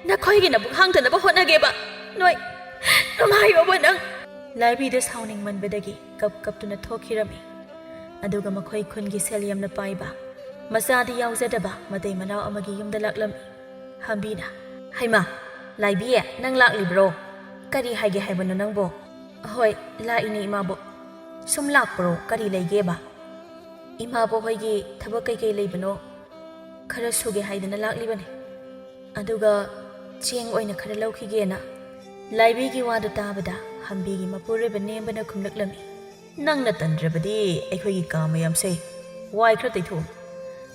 ꯅꯈꯣꯏꯒꯤ ꯅꯕꯨꯛ ꯍꯥꯡꯗꯅꯕ ꯍꯣꯠꯅꯒꯦꯕ꯫ ꯅꯣꯏ ꯅꯨꯡꯉꯥꯏꯌꯣꯕ ꯅꯪ꯫" ꯂꯥꯏꯕꯤꯗ ꯁꯥꯎꯅꯤꯡꯃꯟꯕꯗꯒꯤ ꯀꯞ ꯀꯞꯇꯨꯅ ꯊꯣꯛꯈꯤꯔꯝꯃꯤ꯫ ꯑꯗꯨꯒ ꯃꯈꯣꯏꯒꯤ ꯈꯨꯟꯒꯤ ꯁꯦꯜ ꯌꯥꯝꯅ ꯄꯥꯏꯕ, ꯃꯆꯥꯗꯤ ꯌꯥꯎꯖꯗꯕ ꯃꯇꯩ ꯃꯅꯥꯎ ꯑꯃꯒꯤ ꯌꯨꯝꯗ ꯂꯥꯛꯂꯝꯃꯤ꯫ ꯍꯝꯕꯤꯅ, "ꯍꯩꯃꯥ, ꯂꯥꯏꯕꯤ, ꯅꯪ ꯂꯥꯛꯂꯤꯕ꯭ꯔꯣ? ꯀꯔꯤ ꯍꯥꯏꯒꯦ ꯍꯥꯏꯕꯅꯣ ꯅꯪꯕꯣ?" "ꯍꯣꯏ, ꯂꯥꯛꯏꯅꯦ ꯏꯃꯥꯕꯣꯛ꯫" "ꯁꯨꯝ ꯂꯥꯛꯄ꯭ꯔꯣ? ꯀꯔꯤ ꯂꯩꯒꯦꯕ?" "ꯏꯃꯥꯕꯣꯛ ꯍꯣꯏꯒꯤ ꯊꯕꯛ ꯀꯩꯀꯩ ꯂꯩꯕꯅꯣ ꯈꯔ ꯁꯨꯒꯦ ꯍꯥꯏꯗꯅ ꯂꯥꯛꯂꯤꯕꯅꯤ꯫ ꯑꯗꯨꯒ ꯆꯦꯡ ꯑꯣꯏꯅ ꯈꯔ ꯂꯧꯈꯤꯒꯦꯅ꯫" ꯂꯥꯏꯕꯤꯒꯤ ꯋꯥꯗꯨ ꯇꯥꯕꯗ ꯍꯝꯕꯤꯒꯤ ꯃꯄꯨꯔꯣꯏꯕ ꯅꯦꯝꯕꯅ ꯈꯨꯝꯂꯛꯂꯝꯃꯤ꯫ "ꯅꯪꯅ ꯇꯟꯗ꯭ꯔꯕꯗꯤ ꯑꯩꯈꯣꯏꯒꯤ ꯀꯥ ꯃꯌꯥꯝꯁꯦ ꯋꯥꯏ ꯈꯔ ꯇꯩꯊꯣꯛꯎ꯫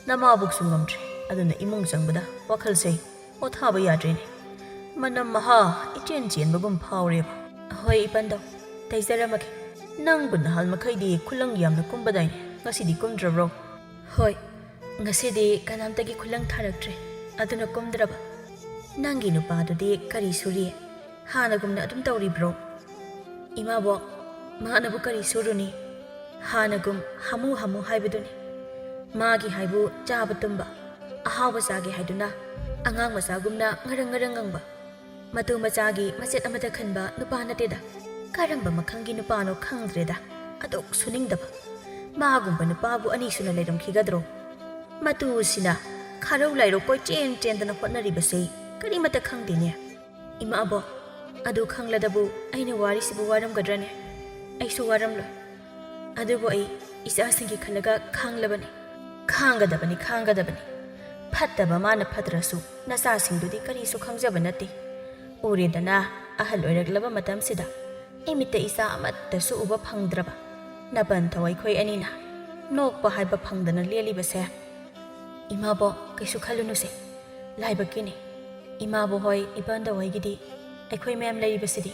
ꯅꯃꯥꯕꯣꯛꯁꯨ ꯉꯝꯗ꯭ꯔꯦ, ꯑꯗꯨꯅ ꯏꯃꯨꯡ ꯆꯪꯕꯗ ꯋꯥꯈꯜꯁꯦ ꯄꯣꯊꯥꯕ ꯌꯥꯗ꯭ꯔꯦꯅꯦ꯫ ꯃꯅꯝ ꯃꯍꯥ ꯏꯆꯦꯟ ꯆꯦꯟꯕꯒꯨꯝ ꯐꯥꯎꯔꯦꯕ꯫" "ꯍꯣꯏ ꯏꯄꯟꯗꯧ, ꯇꯩꯖꯔꯝꯃꯒꯦ꯫" "ꯅꯪꯕꯨ ꯅꯍꯥꯟ ꯃꯈꯩꯗꯤ ꯈꯨꯂꯪ ꯌꯥꯝꯅ ꯀꯨꯝꯕꯗꯥꯏꯅꯦ, ꯉꯁꯤꯗꯤ ꯀꯨꯝꯗ꯭ꯔꯕ꯭ꯔꯣ?" "ꯍꯣꯏ, ꯉꯁꯤꯗꯤ ꯀꯅꯥꯝꯇꯒꯤ ꯈꯨꯂꯪ ꯊꯥꯔꯛꯇ꯭ꯔꯦ꯫ ꯑꯗꯨꯅ ꯀꯨꯝꯗ꯭ꯔꯕ? ꯅꯪꯒꯤ ꯅꯨꯄꯥꯗꯨꯗꯤ ꯀꯔꯤ ꯁꯨꯔꯤ? ꯍꯥꯟꯅꯒꯨꯝꯅ ꯑꯗꯨꯝ ꯇꯧꯔꯤꯕ꯭ꯔꯣ? ꯏꯃꯥꯕꯣꯛ, ꯃꯥꯅꯕꯨ ꯀꯔꯤ ꯁꯨꯔꯨꯅꯤ? ꯍꯥꯟꯅꯒꯨꯝ ꯍꯥꯃꯨ ꯍꯥꯃꯨ ꯍꯥꯏꯕꯗꯨꯅꯤ꯫ ꯃꯥꯒꯤ ꯍꯥꯏꯕꯨ ꯆꯥꯕ ꯇꯨꯝꯕ, ꯑꯍꯥꯎꯕ ꯆꯥꯒꯦ ꯍꯥꯏꯗꯨꯅ ꯑꯉꯥꯡ ꯃꯆꯥꯒꯨꯝꯅ ꯉꯔꯪ ꯉꯔꯪ ꯉꯪꯕ, ꯃꯇꯨ ꯃꯆꯥꯒꯤ ꯃꯆꯦꯠ ꯑꯃꯠꯇ ꯈꯟꯕ ꯅꯨꯄꯥ ꯅꯠꯇꯦꯗ꯫ ꯀꯔꯝꯕ ꯃꯈꯜꯒꯤ ꯅꯨꯄꯥꯅꯣ ꯈꯪꯗ꯭ꯔꯦꯗ꯫ ꯑꯗꯨꯛ ꯁꯨꯅꯤꯡꯗꯕ꯫ ꯃꯥꯒꯨꯝꯕ ꯅꯨꯄꯥꯕꯨ ꯑꯅꯤ ꯁꯨꯅ ꯂꯩꯔꯝꯈꯤꯒꯗ꯭ꯔꯣ? ꯃꯇꯨꯁꯤꯅ ꯈꯥꯔꯧ ꯂꯥꯏꯔꯧ ꯀꯣꯏꯆꯦꯟ ꯆꯦꯟꯗꯅ ꯍꯣꯠꯅꯔꯤꯕꯁꯦ ꯀꯔꯤꯃꯠꯇ ꯈꯪꯗꯦꯅꯦ꯫ ꯏꯃꯥꯕꯣ, ꯑꯗꯨ ꯈꯪꯂꯗꯕꯨ ꯑꯩꯅ ꯋꯥꯔꯤꯁꯤꯕꯨ ꯋꯥꯔꯝꯒꯗ꯭ꯔꯅꯦ? ꯑꯩꯁꯨ ꯋꯥꯔꯝꯂꯣꯏ꯫ ꯑꯗꯨꯕꯨ ꯑꯩ ꯏꯆꯥꯁꯤꯡꯒꯤ ꯈꯜꯂꯒ ꯈꯥꯡꯂꯕꯅꯤ꯫ ꯈꯥꯡꯒꯗꯕꯅꯤ, ꯈꯥꯡꯒꯗꯕꯅꯤ꯫ ꯐꯠꯇꯕ ꯃꯥꯅ ꯐꯠꯇ꯭ꯔꯁꯨ ꯅꯆꯥꯁꯤꯡꯗꯨꯗꯤ ꯀꯔꯤꯁꯨ ꯈꯪꯖꯕ ꯅꯠꯇꯦ꯫ ꯎꯔꯦꯗꯅ, ꯑꯍꯜ ꯑꯣꯏꯔꯛꯂꯕ ꯃꯇꯝꯁꯤꯗ ꯏꯃꯤꯠꯇ ꯏꯆꯥ ꯑꯃꯠꯇꯁꯨ ꯎꯕ ꯐꯪꯗ꯭ꯔꯕ ꯅꯄꯟꯊꯧ ꯑꯩꯈꯣꯏ ꯑꯅꯤꯅ ꯅꯣꯛꯄ ꯍꯥꯏꯕ ꯐꯪꯗꯅ ꯂꯦꯜꯂꯤꯕꯁꯦ꯫ ꯏꯃꯥꯕꯣꯛ, ꯀꯩꯁꯨ ꯈꯜꯂꯨꯅꯨꯁꯦ꯫ ꯂꯥꯏꯕꯛꯀꯤꯅꯤ꯫ ꯏꯃꯥꯕꯣꯛ ꯍꯣꯏ, ꯏꯄꯟꯗꯧ ꯍꯣꯏꯒꯤꯗꯤ ꯑꯩꯈꯣꯏ ꯃꯌꯥꯝ ꯂꯩꯔꯤꯕꯁꯤꯗꯤ꯫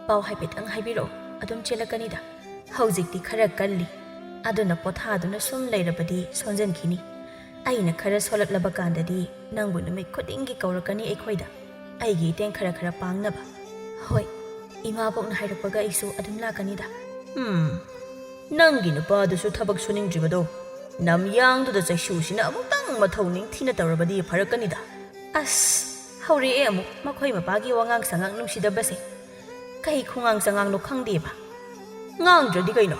ꯄꯥꯎ ꯍꯥꯏꯐꯦꯠꯇꯪ ꯍꯥꯏꯕꯤꯔꯛꯑꯣ, ꯑꯗꯨꯝ ꯆꯦꯜꯂꯛꯀꯅꯤꯗ꯫ ꯍꯧꯖꯤꯛꯇꯤ ꯈꯔ ꯀꯜꯂꯤ꯫ ꯑꯗꯨꯅ ꯄꯣꯊꯥꯗꯨꯅ ꯁꯨꯝ ꯂꯩꯔꯕꯗꯤ ꯁꯣꯟꯖꯟꯈꯤꯅꯤ꯫ ꯑꯩꯅ ꯈꯔ ꯁꯣꯜꯂꯛꯂꯕ ꯀꯥꯟꯗꯗꯤ ꯅꯪꯕꯨ ꯅꯨꯃꯤꯠ ꯈꯨꯗꯤꯡꯒꯤ ꯀꯧꯔꯛꯀꯅꯤ ꯑꯩꯈꯣꯏꯗ, ꯑꯩꯒꯤ ꯏꯇꯦꯡ ꯈꯔ ꯈꯔ ꯄꯥꯡꯅꯕ꯫ ꯍꯣꯏ, ꯏꯃꯥꯕꯣꯛꯅ ꯍꯥꯏꯔꯛꯄꯒ ꯑꯩꯁꯨ ꯑꯗꯨꯝ ꯂꯥꯛꯀꯅꯤꯗ꯫ ꯎꯝ, ꯅꯪꯒꯤ ꯅꯨꯄꯥꯗꯨꯁꯨ ꯊꯕꯛ ꯁꯨꯅꯤꯡꯗ꯭ꯔꯤꯕꯗꯣ ꯅꯝꯌꯥꯡꯗꯨꯗ ꯆꯩꯁꯨꯁꯤꯅ ꯑꯃꯨꯛꯇꯪ ꯃꯊꯧ ꯅꯤꯡꯊꯤꯅ ꯇꯧꯔꯕꯗꯤ ꯐꯔꯛꯀꯅꯤꯗ꯫ ꯑꯁ, ꯍꯧꯔꯛꯑꯦ ꯑꯃꯨꯛ ꯃꯈꯣꯏ ꯃꯄꯥꯒꯤ ꯋꯥꯉꯥꯡ ꯁꯉꯥꯡ ꯅꯨꯡꯁꯤꯗꯕꯁꯦ꯫ ꯀꯩ ꯈꯨꯉꯥꯡ ꯁꯉꯥꯡꯅꯣ ꯈꯪꯗꯦꯕ꯫ ꯉꯥꯡꯗ꯭ꯔꯗꯤ ꯀꯩꯅꯣ?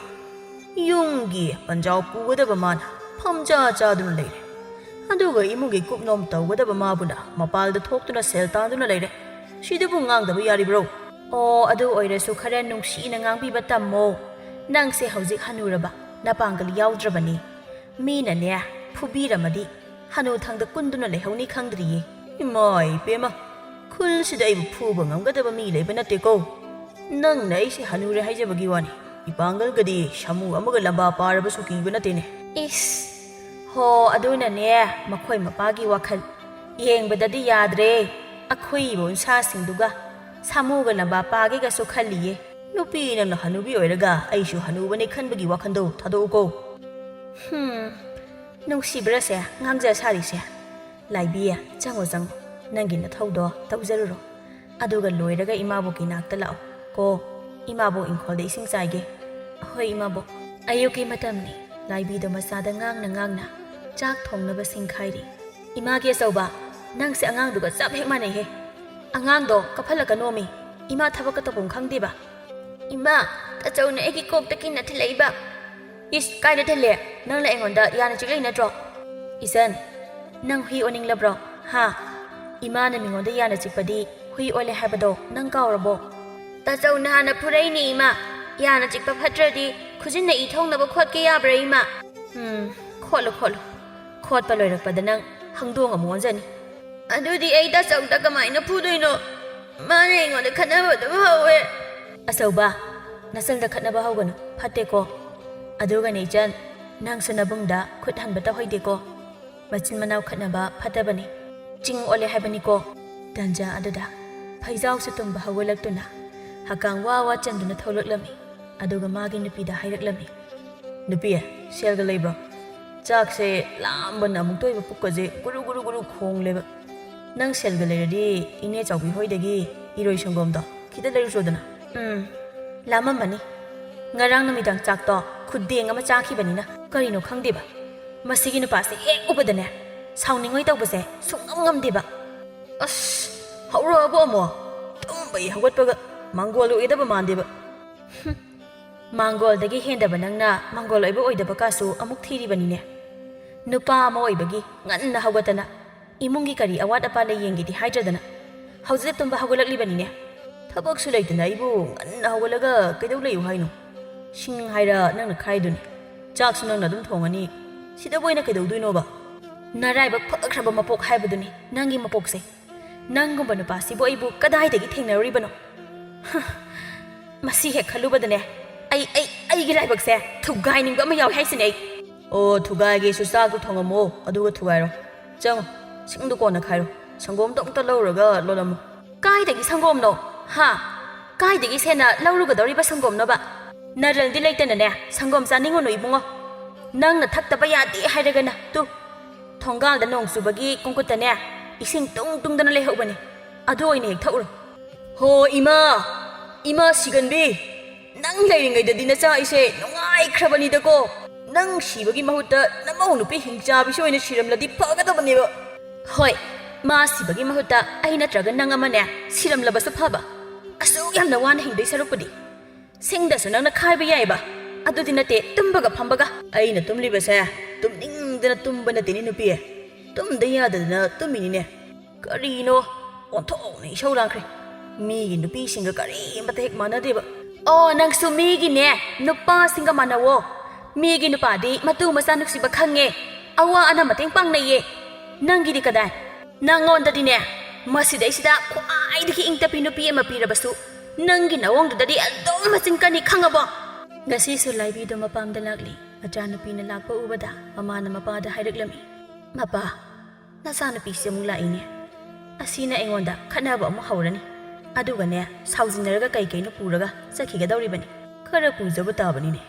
ꯌꯨꯝꯒꯤ ꯄꯟꯖꯥꯎ ꯄꯨꯒꯗꯕ ꯃꯥꯅ ꯐꯝꯖꯥ ꯆꯥꯗꯨꯅ ꯂꯩꯔꯦ꯫ ꯑꯗꯨꯒ ꯏꯃꯨꯡꯒꯤ ꯀꯨꯞꯅꯣꯝ ꯇꯧꯒꯗꯕ ꯃꯥꯕꯨꯅ ꯃꯄꯥꯜꯗ ꯊꯣꯛꯇꯨꯅ ꯁꯦꯜ ꯇꯥꯟꯗꯨꯅ ꯂꯩꯔꯦ꯫ ꯁꯤꯗꯕꯨ ꯉꯥꯡꯗꯕ ꯌꯥꯔꯤꯕ꯭ꯔꯣ? ꯑꯣ, ꯑꯗꯨ ꯑꯣꯏꯔꯁꯨ ꯈꯔ ꯅꯨꯡꯁꯤꯅ ꯉꯥꯡꯕꯤꯕ ꯇꯝꯃꯣ꯫ ꯅꯪꯁꯦ ꯍꯧꯖꯤꯛ ꯍꯅꯨꯔꯕ, ꯅꯄꯥꯡꯒꯜ ꯌꯥꯎꯗ꯭ꯔꯕꯅꯤ꯫ ꯃꯤꯅꯅꯦ, ꯐꯨꯕꯤꯔꯝꯃꯗꯤ ꯍꯅꯨꯊꯪꯗ ꯀꯨꯟꯗꯨꯅ ꯂꯩꯍꯧꯅꯤ ꯈꯪꯗ꯭ꯔꯤꯌꯦ꯫ ꯏꯃꯥ ꯏꯄꯦꯝꯃ, ꯈꯨꯜꯁꯤꯗ ꯑꯩꯕꯨ ꯐꯨꯕ ꯉꯝꯒꯗꯕ ꯃꯤ ꯂꯩꯕ ꯅꯠꯇꯦꯀꯣ꯫ ꯅꯪꯅ ꯑꯩꯁꯦ ꯍꯅꯨꯔꯦ ꯍꯥꯏꯖꯕꯒꯤ ꯋꯥꯅꯤ꯫ ꯏꯄꯥꯡꯒꯜꯒꯗꯤ ꯁꯥꯃꯨ ꯑꯃꯒ ꯂꯝꯕꯥ ꯄꯥꯔꯕꯁꯨ ꯀꯤꯕ ꯅꯠꯇꯦꯅꯦ꯫ ꯏꯁ! ꯍꯣ, ꯑꯗꯨꯅꯅꯦ, ꯃꯈꯣꯏ ꯃꯄꯥꯒꯤ ꯋꯥꯈꯜ ꯌꯦꯡꯕꯗꯗꯤ ꯌꯥꯗ꯭ꯔꯦ꯫ ꯑꯈꯨꯏꯕ ꯎꯟꯁꯥꯁꯤꯡꯗꯨꯒ ꯁꯥꯃꯨꯒ ꯂꯝꯕꯥ ꯄꯥꯒꯦꯒꯁꯨ ꯈꯜꯂꯤꯌꯦ꯫ ꯅꯨꯄꯤ ꯅꯪꯅ ꯍꯅꯨꯕꯤ ꯑꯣꯏꯔꯒ ꯑꯩꯁꯨ ꯍꯅꯨꯕꯅꯦ ꯈꯟꯕꯒꯤ ꯋꯥꯈꯜꯗꯣ ꯊꯥꯗꯣꯛꯎꯀꯣ꯫ ꯍꯨꯝ, ꯅꯨꯡꯁꯤꯕ꯭ꯔꯥꯁꯦ ꯉꯥꯡꯖ ꯁꯥꯔꯤꯁꯦ? "ꯂꯥꯏꯕꯤ, ꯆꯪꯉꯣ, ꯆꯪꯉꯣ, ꯅꯪꯒꯤ ꯅꯊꯧꯗꯣ ꯇꯧꯖꯔꯨꯔꯣ꯫ ꯑꯗꯨꯒ ꯂꯣꯏꯔꯒ ꯏꯃꯥꯕꯣꯛꯀꯤ ꯅꯥꯛꯇ ꯂꯥꯛꯑꯣ ꯀꯣ꯫ ꯏꯃꯥꯕꯣꯛ ꯏꯪꯈꯣꯜꯗ ꯏꯁꯤꯡ ꯆꯥꯏꯒꯦ꯫" "ꯍꯣꯏ, ꯏꯃꯥꯕꯣꯛ꯫" ꯑꯌꯨꯛꯀꯤ ꯃꯇꯝꯅꯤ꯫ ꯂꯥꯏꯕꯤꯗꯣ ꯃꯆꯥꯗ ꯉꯥꯡꯅ ꯉꯥꯡꯅ ꯆꯥꯛ ꯊꯣꯡꯅꯕ ꯁꯤꯡꯈꯥꯏꯔꯤ꯫ "ꯏꯃꯥꯒꯤ ꯑꯆꯧꯕ, ꯅꯪꯁꯦ ꯑꯉꯥꯡꯗꯨꯒ ꯆꯞ ꯍꯦꯛ ꯃꯥꯟꯅꯩꯍꯦ꯫ ꯑꯉꯥꯡꯗꯣ ꯀꯞꯍꯜꯂꯛꯀꯅꯣꯃꯤ꯫ ꯏꯃꯥ ꯊꯕꯛꯀ ꯇꯧꯐꯝ ꯈꯪꯗꯦꯕ꯫" "ꯏꯃꯥ, ꯇꯥꯆꯧꯅ ꯑꯩꯒꯤ ꯀꯣꯛꯇ ꯀꯤꯟꯅ ꯊꯤꯜꯂꯛꯏꯕ꯫" "ꯏꯁ, ꯀꯥꯏꯗ ꯊꯤꯜꯂꯦ? ꯅꯪꯅ ꯑꯩꯉꯣꯟꯗ ꯌꯥꯅ ꯆꯤꯛꯂꯛꯏ ꯅꯠꯇ꯭ꯔꯣ?" "ꯏꯆꯟ, ꯅꯪ ꯍꯨꯏ ꯑꯣꯟꯅꯤꯡꯂꯕ꯭ꯔꯣ? ꯍꯥ? ꯏꯃꯥꯅ ꯃꯤꯉꯣꯟꯗ ꯌꯥꯅ ꯆꯤꯛꯄꯗꯤ ꯍꯨꯏ ꯑꯣꯜꯂꯦ ꯍꯥꯏꯕꯗꯣ ꯅꯪ ꯀꯥꯎꯔꯕꯣ?" "ꯇꯥꯆꯧꯅ ꯍꯥꯟꯅ ꯐꯨꯔꯛꯏꯅꯦ, ꯏꯃꯥ꯫ ꯌꯥꯅ ꯆꯤꯛꯄ ꯐꯠꯇ꯭ꯔꯗꯤ ꯈꯨꯖꯤꯟꯅ ꯏ ꯊꯣꯛꯅꯕ ꯈꯣꯠꯀꯦ ꯌꯥꯕ꯭ꯔꯥ, ꯏꯃꯥ?" "ꯎꯝ, ꯈꯣꯠꯂꯨ, ꯈꯣꯠꯂꯨ꯫ ꯈꯣꯠꯄ ꯂꯣꯏꯔꯛꯄꯗ ꯅꯪ ꯍꯪꯗꯣꯡ ꯑꯃꯨꯛ ꯑꯣꯟꯖꯅꯤ꯫" "ꯑꯗꯨꯗꯤ ꯑꯩ ꯇꯥꯆꯧꯗ ꯀꯃꯥꯏꯅ ꯐꯨꯗꯣꯏꯅꯣ? ꯃꯥꯅ ꯑꯩꯉꯣꯟꯗ ꯈꯠꯅꯕ ꯑꯗꯨꯝ ꯍꯧꯋꯦ꯫" "ꯑꯆꯧꯕ, ꯅꯆꯜꯗ ꯈꯠꯅꯕ ꯍꯧꯒꯅꯨ, ꯐꯠꯇꯦꯀꯣ꯫ ꯑꯗꯨꯒꯅꯦ ꯏꯆꯟ, ꯅꯪꯁꯨ ꯅꯕꯨꯡꯗ ꯈꯨꯠ ꯍꯟꯕ ꯇꯧꯍꯩꯗꯦꯀꯣ꯫ ꯃꯆꯤꯟ ꯃꯅꯥꯎ ꯈꯠꯅꯕ ꯐꯠꯇꯕꯅꯤ, ꯆꯤꯡ ꯑꯣꯜꯂꯦ ꯍꯥꯏꯕꯅꯤꯀꯣ꯫" ꯇꯟꯖꯥ ꯑꯗꯨꯗ ꯐꯩꯖꯥꯎꯁꯨ ꯇꯨꯝꯕ ꯍꯧꯒꯠꯂꯛꯇꯨꯅ ꯍꯛꯀꯥꯡ ꯋꯥ ꯋꯥ ꯆꯟꯗꯨꯅ ꯊꯣꯛꯂꯛꯂꯝꯃꯤ꯫ ꯑꯗꯨꯒ ꯃꯥꯒꯤ ꯅꯨꯄꯤꯗ ꯍꯥꯏꯔꯛꯂꯝꯃꯤ, "ꯅꯨꯄꯤ, ꯁꯦꯜꯒ ꯂꯩꯕ꯭ꯔꯣ? ꯆꯥꯛꯁꯦ ꯂꯥꯝꯕꯅ ꯑꯃꯨꯛꯇ ꯑꯣꯏꯕ ꯄꯨꯛꯀꯁꯦ ꯒꯨꯔꯨ ꯒꯨꯔꯨ ꯒꯨꯔꯨ ꯈꯣꯡꯂꯦꯕ꯫ ꯅꯪ ꯁꯦꯜꯒ ꯂꯩꯔꯗꯤ ꯏꯅꯦ ꯆꯥꯎꯕꯤ ꯍꯣꯏꯗꯒꯤ ꯏꯔꯣꯏ ꯁꯪꯒꯣꯝꯗꯣ ꯈꯤꯇ ꯂꯩꯔꯨꯆꯣꯗꯅ꯫" "ꯎꯝ, ꯂꯥꯝꯃꯝꯃꯅꯤ꯫ ꯉꯔꯥꯡ ꯅꯨꯃꯤꯗꯥꯡ ꯆꯥꯛꯇꯣ ꯈꯨꯗꯦꯡ ꯑꯃ ꯆꯥꯈꯤꯕꯅꯤꯅ꯫ ꯀꯔꯤꯅꯣ ꯈꯪꯗꯦꯕ, ꯃꯁꯤꯒꯤ ꯅꯨꯄꯥꯁꯦ ꯍꯦꯛ ꯎꯕꯗꯅꯦ ꯁꯥꯎꯅꯤꯡꯉꯣꯏ ꯇꯧꯕꯁꯦ ꯁꯨꯡꯉꯝ ꯉꯝꯗꯦꯕ꯫" "ꯑꯁ, ꯍꯧꯔꯛꯑꯕꯣ ꯑꯃꯨꯛ? ꯇꯨꯝꯕꯩ ꯍꯧꯒꯠꯄꯒ ꯃꯥꯡꯒꯣꯜ ꯑꯣꯏꯒꯗꯕ ꯃꯥꯟꯗꯦꯕ꯫" "ꯍꯨꯝ, ꯃꯥꯡꯒꯣꯜꯗꯒꯤ ꯍꯦꯟꯗꯕ ꯅꯪꯅ ꯃꯥꯡꯒꯣꯜ ꯑꯣꯏꯕ ꯑꯣꯏꯗꯕ ꯀꯥꯁꯨ ꯑꯃꯨꯛ ꯊꯤꯔꯤꯕꯅꯤꯅꯦ꯫ ꯅꯨꯄꯥ ꯑꯃ ꯑꯣꯏꯕꯒꯤ ꯉꯟꯅ ꯍꯧꯒꯠꯇꯅ ꯏꯃꯨꯡꯒꯤ ꯀꯔꯤ ꯑꯋꯥꯠ ꯑꯄꯥ ꯂꯩ ꯌꯦꯡꯒꯦꯗꯤ ꯍꯥꯏꯗ꯭ꯔꯗꯅ ꯍꯧꯖꯤꯛꯇ ꯇꯨꯝꯕ ꯍꯧꯒꯠꯂꯛꯂꯤꯕꯅꯤꯅꯦ꯫ ꯊꯕꯛꯁꯨ ꯂꯩꯇꯅ ꯑꯩꯕꯨ ꯉꯟꯅ ꯍꯧꯒꯠꯂꯒ ꯀꯩꯗꯧ ꯂꯩꯌꯨ ꯍꯥꯏꯅꯣ? ꯁꯤꯡ ꯍꯥꯏꯔ ꯅꯪꯅ ꯈꯥꯏꯗꯨꯅꯤ, ꯆꯥꯛꯁꯨ ꯅꯪꯅ ꯑꯗꯨꯝ ꯊꯣꯡꯉꯅꯤ, ꯁꯤꯗꯕꯨ ꯑꯩꯅ ꯀꯩꯗꯧꯗꯣꯏꯅꯣꯕ?" "ꯅꯔꯥꯏꯕꯛ ꯐꯈ꯭ꯔꯕ ꯃꯄꯣꯛ ꯍꯥꯏꯕꯗꯨꯅꯤ ꯅꯪꯒꯤ ꯃꯄꯣꯛꯁꯦ꯫ ꯅꯪꯒꯨꯝꯕ ꯅꯨꯄꯥꯁꯤꯕꯨ ꯑꯩꯕꯨ ꯀꯗꯥꯏꯗꯒꯤ ꯊꯦꯡꯅꯔꯨꯔꯤꯕꯅꯣ? ꯍ, ꯃꯁꯤ ꯍꯦꯛ ꯈꯜꯂꯨꯕꯗꯅꯦ ꯑꯩ, ꯑꯩ, ꯑꯩꯒꯤ ꯂꯥꯏꯕꯛꯁꯦ ꯊꯨꯒꯥꯏꯅꯤꯡꯕ ꯑꯃ ꯌꯥꯎꯏ ꯍꯥꯏꯁꯤꯅꯦ ꯑꯩ꯫" "ꯑꯣ, ꯊꯨꯒꯥꯏꯒꯦꯁꯨ ꯆꯥꯛꯇꯣ ꯊꯣꯡꯉꯝꯃꯣ, ꯑꯗꯨꯒ ꯊꯨꯒꯥꯏꯔꯣ꯫ ꯆꯪꯉꯣ, ꯁꯤꯡꯗꯣ ꯀꯣꯟꯅ ꯈꯥꯏꯔꯣ, ꯁꯪꯒꯣꯝꯗꯣ ꯑꯝꯇ ꯂꯧꯔꯒ ꯂꯣꯜꯂꯝꯃꯣ꯫" "ꯀꯥꯏꯗꯒꯤ ꯁꯪꯒꯣꯝꯅꯣ? ꯍꯥ? ꯀꯥꯏꯗꯒꯤ ꯁꯦꯟꯅ ꯂꯧꯔꯨꯒꯗꯧꯔꯤꯕ ꯁꯪꯒꯣꯝꯅꯣꯕ? ꯅꯔꯜꯗꯤ ꯂꯩꯇꯅꯅꯦ ꯁꯪꯒꯣꯝ ꯆꯥꯅꯤꯡꯉꯨꯅꯨ ꯏꯕꯨꯡꯉꯣ꯫ ꯅꯪꯅ ꯊꯛꯇꯕ ꯌꯥꯗꯦ ꯍꯥꯏꯔꯒꯅ ꯇꯨ, ꯊꯣꯡꯒꯥꯜꯗ ꯅꯣꯡ ꯆꯨꯕꯒꯤ ꯀꯣꯡꯀꯨꯠꯇꯅꯦ, ꯏꯁꯤꯡ ꯇꯨꯡ ꯇꯨꯡꯗꯅ ꯂꯩꯍꯧꯕꯅꯦ꯫ ꯑꯗꯨ ꯑꯣꯏꯅ ꯍꯦꯛ ꯊꯛꯎꯔꯣ꯫ ꯍꯣ ꯏꯃꯥ, ꯏꯃꯥ ꯁꯤꯒꯟꯕꯤ, ꯅꯪ ꯂꯩꯔꯤꯉꯩꯗꯗꯤ ꯅꯆꯥ ꯑꯩꯁꯦ ꯅꯨꯡꯉꯥꯏꯈ꯭ꯔꯕꯅꯤꯗꯀꯣ꯫ ꯅꯪ ꯁꯤꯕꯒꯤ ꯃꯍꯨꯠꯇ ꯅꯃꯧ ꯅꯨꯄꯤ ꯍꯤꯡꯆꯥꯕꯤꯁꯨ ꯑꯣꯏꯅ ꯁꯤꯔꯝꯂꯗꯤ ꯐꯒꯗꯕꯅꯦꯕ꯫ ꯍꯣꯏ, ꯃꯥ ꯁꯤꯕꯒꯤ ꯃꯍꯨꯠꯇ ꯑꯩ ꯅꯠꯇ꯭ꯔꯒ ꯅꯪ ꯑꯃꯅꯦ ꯁꯤꯔꯝꯂꯕꯁꯨ ꯐꯕ꯫ ꯑꯁꯨꯛ ꯌꯥꯝꯅ ꯋꯥꯅ ꯍꯤꯡꯗꯣꯏ ꯁꯔꯨꯛꯄꯨꯗꯤ꯫ ꯁꯤꯡꯗꯁꯨ ꯅꯪꯅ ꯈꯥꯏꯕ ꯌꯥꯏꯕ꯫ ꯑꯗꯨꯗꯤ ꯅꯠꯇꯦ, ꯇꯨꯝꯕꯒ ꯐꯝꯕꯒ꯫ ꯑꯩꯅ ꯇꯨꯝꯂꯤꯕꯁꯦ ꯇꯨꯝꯅꯤꯡꯗꯅ ꯇꯨꯝꯕ ꯅꯠꯇꯦꯅꯦ ꯅꯨꯄꯤ, ꯇꯨꯝꯗ ꯌꯥꯗꯗꯅ ꯇꯨꯝꯃꯤꯅꯤꯅꯦ꯫ ꯀꯔꯤꯅꯣ, ꯑꯣꯟꯊꯣꯛꯅ ꯏꯁꯧ ꯂꯥꯡꯈ꯭ꯔꯦ꯫ ꯃꯤꯒꯤ ꯅꯨꯄꯤꯁꯤꯡꯒ ꯀꯔꯤꯃꯠꯇ ꯍꯦꯛ ꯃꯥꯟꯅꯗꯦꯕ꯫ ꯑꯣ, ꯅꯪꯁꯨ ꯃꯤꯒꯤꯅꯦ ꯅꯨꯄꯥꯁꯤꯡꯒ ꯃꯥꯟꯅꯧꯋꯣ꯫ ꯃꯤꯒꯤ ꯅꯨꯄꯥꯗꯤ ꯃꯇꯨ ꯃꯆꯥ ꯅꯨꯡꯁꯤꯕ ꯈꯪꯉꯦ, ꯑꯋꯥ ꯑꯅꯥ ꯃꯇꯦꯡ ꯄꯥꯡꯅꯩꯌꯦ꯫ ꯅꯪꯒꯤꯗꯤ ꯀꯗꯥꯏ? ꯅꯪꯉꯣꯟꯗꯗꯤꯅꯦ, ꯃꯁꯤꯗꯩꯁꯤꯗ ꯈ꯭ꯋꯥꯏꯗꯒꯤ ꯏꯪ ꯇꯞꯄꯤ ꯅꯨꯄꯤ ꯑꯃ ꯄꯤꯔꯕꯁꯨ, ꯅꯪꯒꯤ ꯅꯑꯣꯡꯗꯨꯗꯗꯤ ꯑꯗꯨꯝ ꯃꯆꯤꯟ ꯀꯟꯅꯤ, ꯈꯪꯉꯕꯣ? ꯉꯁꯤꯁꯨ ꯂꯥꯏꯕꯤꯗꯣ ꯃꯄꯥꯝꯗ ꯂꯥꯛꯂꯤ꯫ ꯃꯆꯥꯅꯨꯄꯤꯅ ꯂꯥꯛꯄ ꯎꯕꯗ ꯃꯃꯥꯅ ꯃꯄꯥꯗ ꯍꯥꯏꯔꯛꯂꯝꯃꯤ, "ꯃꯄꯥ, ꯅꯆꯥꯅꯨꯄꯤꯁꯦ ꯑꯃꯨꯛ ꯂꯥꯛꯏꯅꯦ꯫ ꯑꯁꯤꯅ ꯑꯩꯉꯣꯟꯗ ꯈꯠꯅꯕ ꯑꯃꯨꯛ ꯍꯧꯔꯅꯤ꯫ ꯑꯗꯨꯒꯅꯦ, ꯁꯥꯎꯖꯤꯟꯅꯔꯒ ꯀꯩ ꯀꯩꯅꯣ ꯄꯨꯔꯒ ꯆꯠꯈꯤꯒꯗꯧꯔꯤꯕꯅꯤ꯫ ꯈꯔ ꯄꯨꯖꯕ ꯇꯥꯕꯅꯤꯅꯦ꯫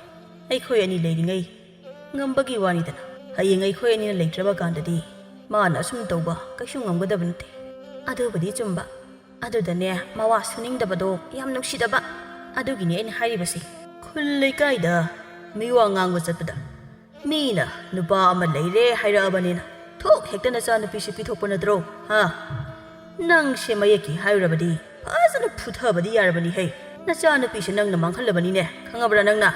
ꯑꯩꯈꯣꯏ ꯑꯅꯤ ꯂꯩꯔꯤꯉꯩ ꯉꯝꯕꯒꯤ ꯋꯥꯅꯤꯗꯅ꯫ ꯍꯌꯦꯡ ꯑꯩꯈꯣꯏ ꯑꯅꯤꯅ ꯂꯩꯇ꯭ꯔꯕ ꯀꯥꯟꯗꯗꯤ ꯃꯥꯅ ꯑꯁꯨꯝ ꯇꯧꯕ ꯀꯩꯁꯨ ꯉꯝꯒꯗꯕ ꯅꯠꯇꯦ꯫" ꯑꯗꯨꯕꯨꯗꯤ ꯆꯨꯝꯕ꯫ ꯑꯗꯨꯗꯅꯦ, ꯃꯋꯥ ꯁꯨꯅꯤꯡꯗꯕꯗꯣ ꯌꯥꯝ ꯅꯨꯡꯁꯤꯗꯕ꯫ ꯑꯗꯨꯒꯤꯅꯦ ꯑꯩꯅ ꯍꯥꯏꯔꯤꯕꯁꯦ꯫ ꯈꯨꯜ ꯂꯩꯀꯥꯏꯗ ꯃꯤꯋꯥ ꯉꯥꯡꯕ ꯆꯠꯄꯗ ꯃꯤꯅ ꯅꯨꯄꯥ ꯑꯃ ꯂꯩꯔꯦ ꯍꯥꯏꯔꯛꯑꯕꯅꯤꯅ ꯊꯣꯛ ꯍꯦꯛꯇ ꯅꯆꯥꯅꯨꯄꯤꯁꯦ ꯄꯤꯊꯣꯛꯄ ꯅꯠꯇ꯭ꯔꯣ? ꯍꯥ? ꯅꯪꯁꯦ ꯃꯌꯦꯛꯀꯤ ꯍꯥꯏꯔꯨꯔꯕꯗꯤ ꯐꯖꯅ ꯐꯨꯊꯕꯗꯤ ꯌꯥꯔꯕꯅꯤꯍꯦ꯫ ꯅꯆꯥꯅꯨꯄꯤꯁꯦ ꯅꯪꯅ ꯃꯥꯡꯍꯜꯂꯕꯅꯤꯅꯦ, ꯈꯪꯉꯕ꯭ꯔꯥ ꯅꯪꯅ?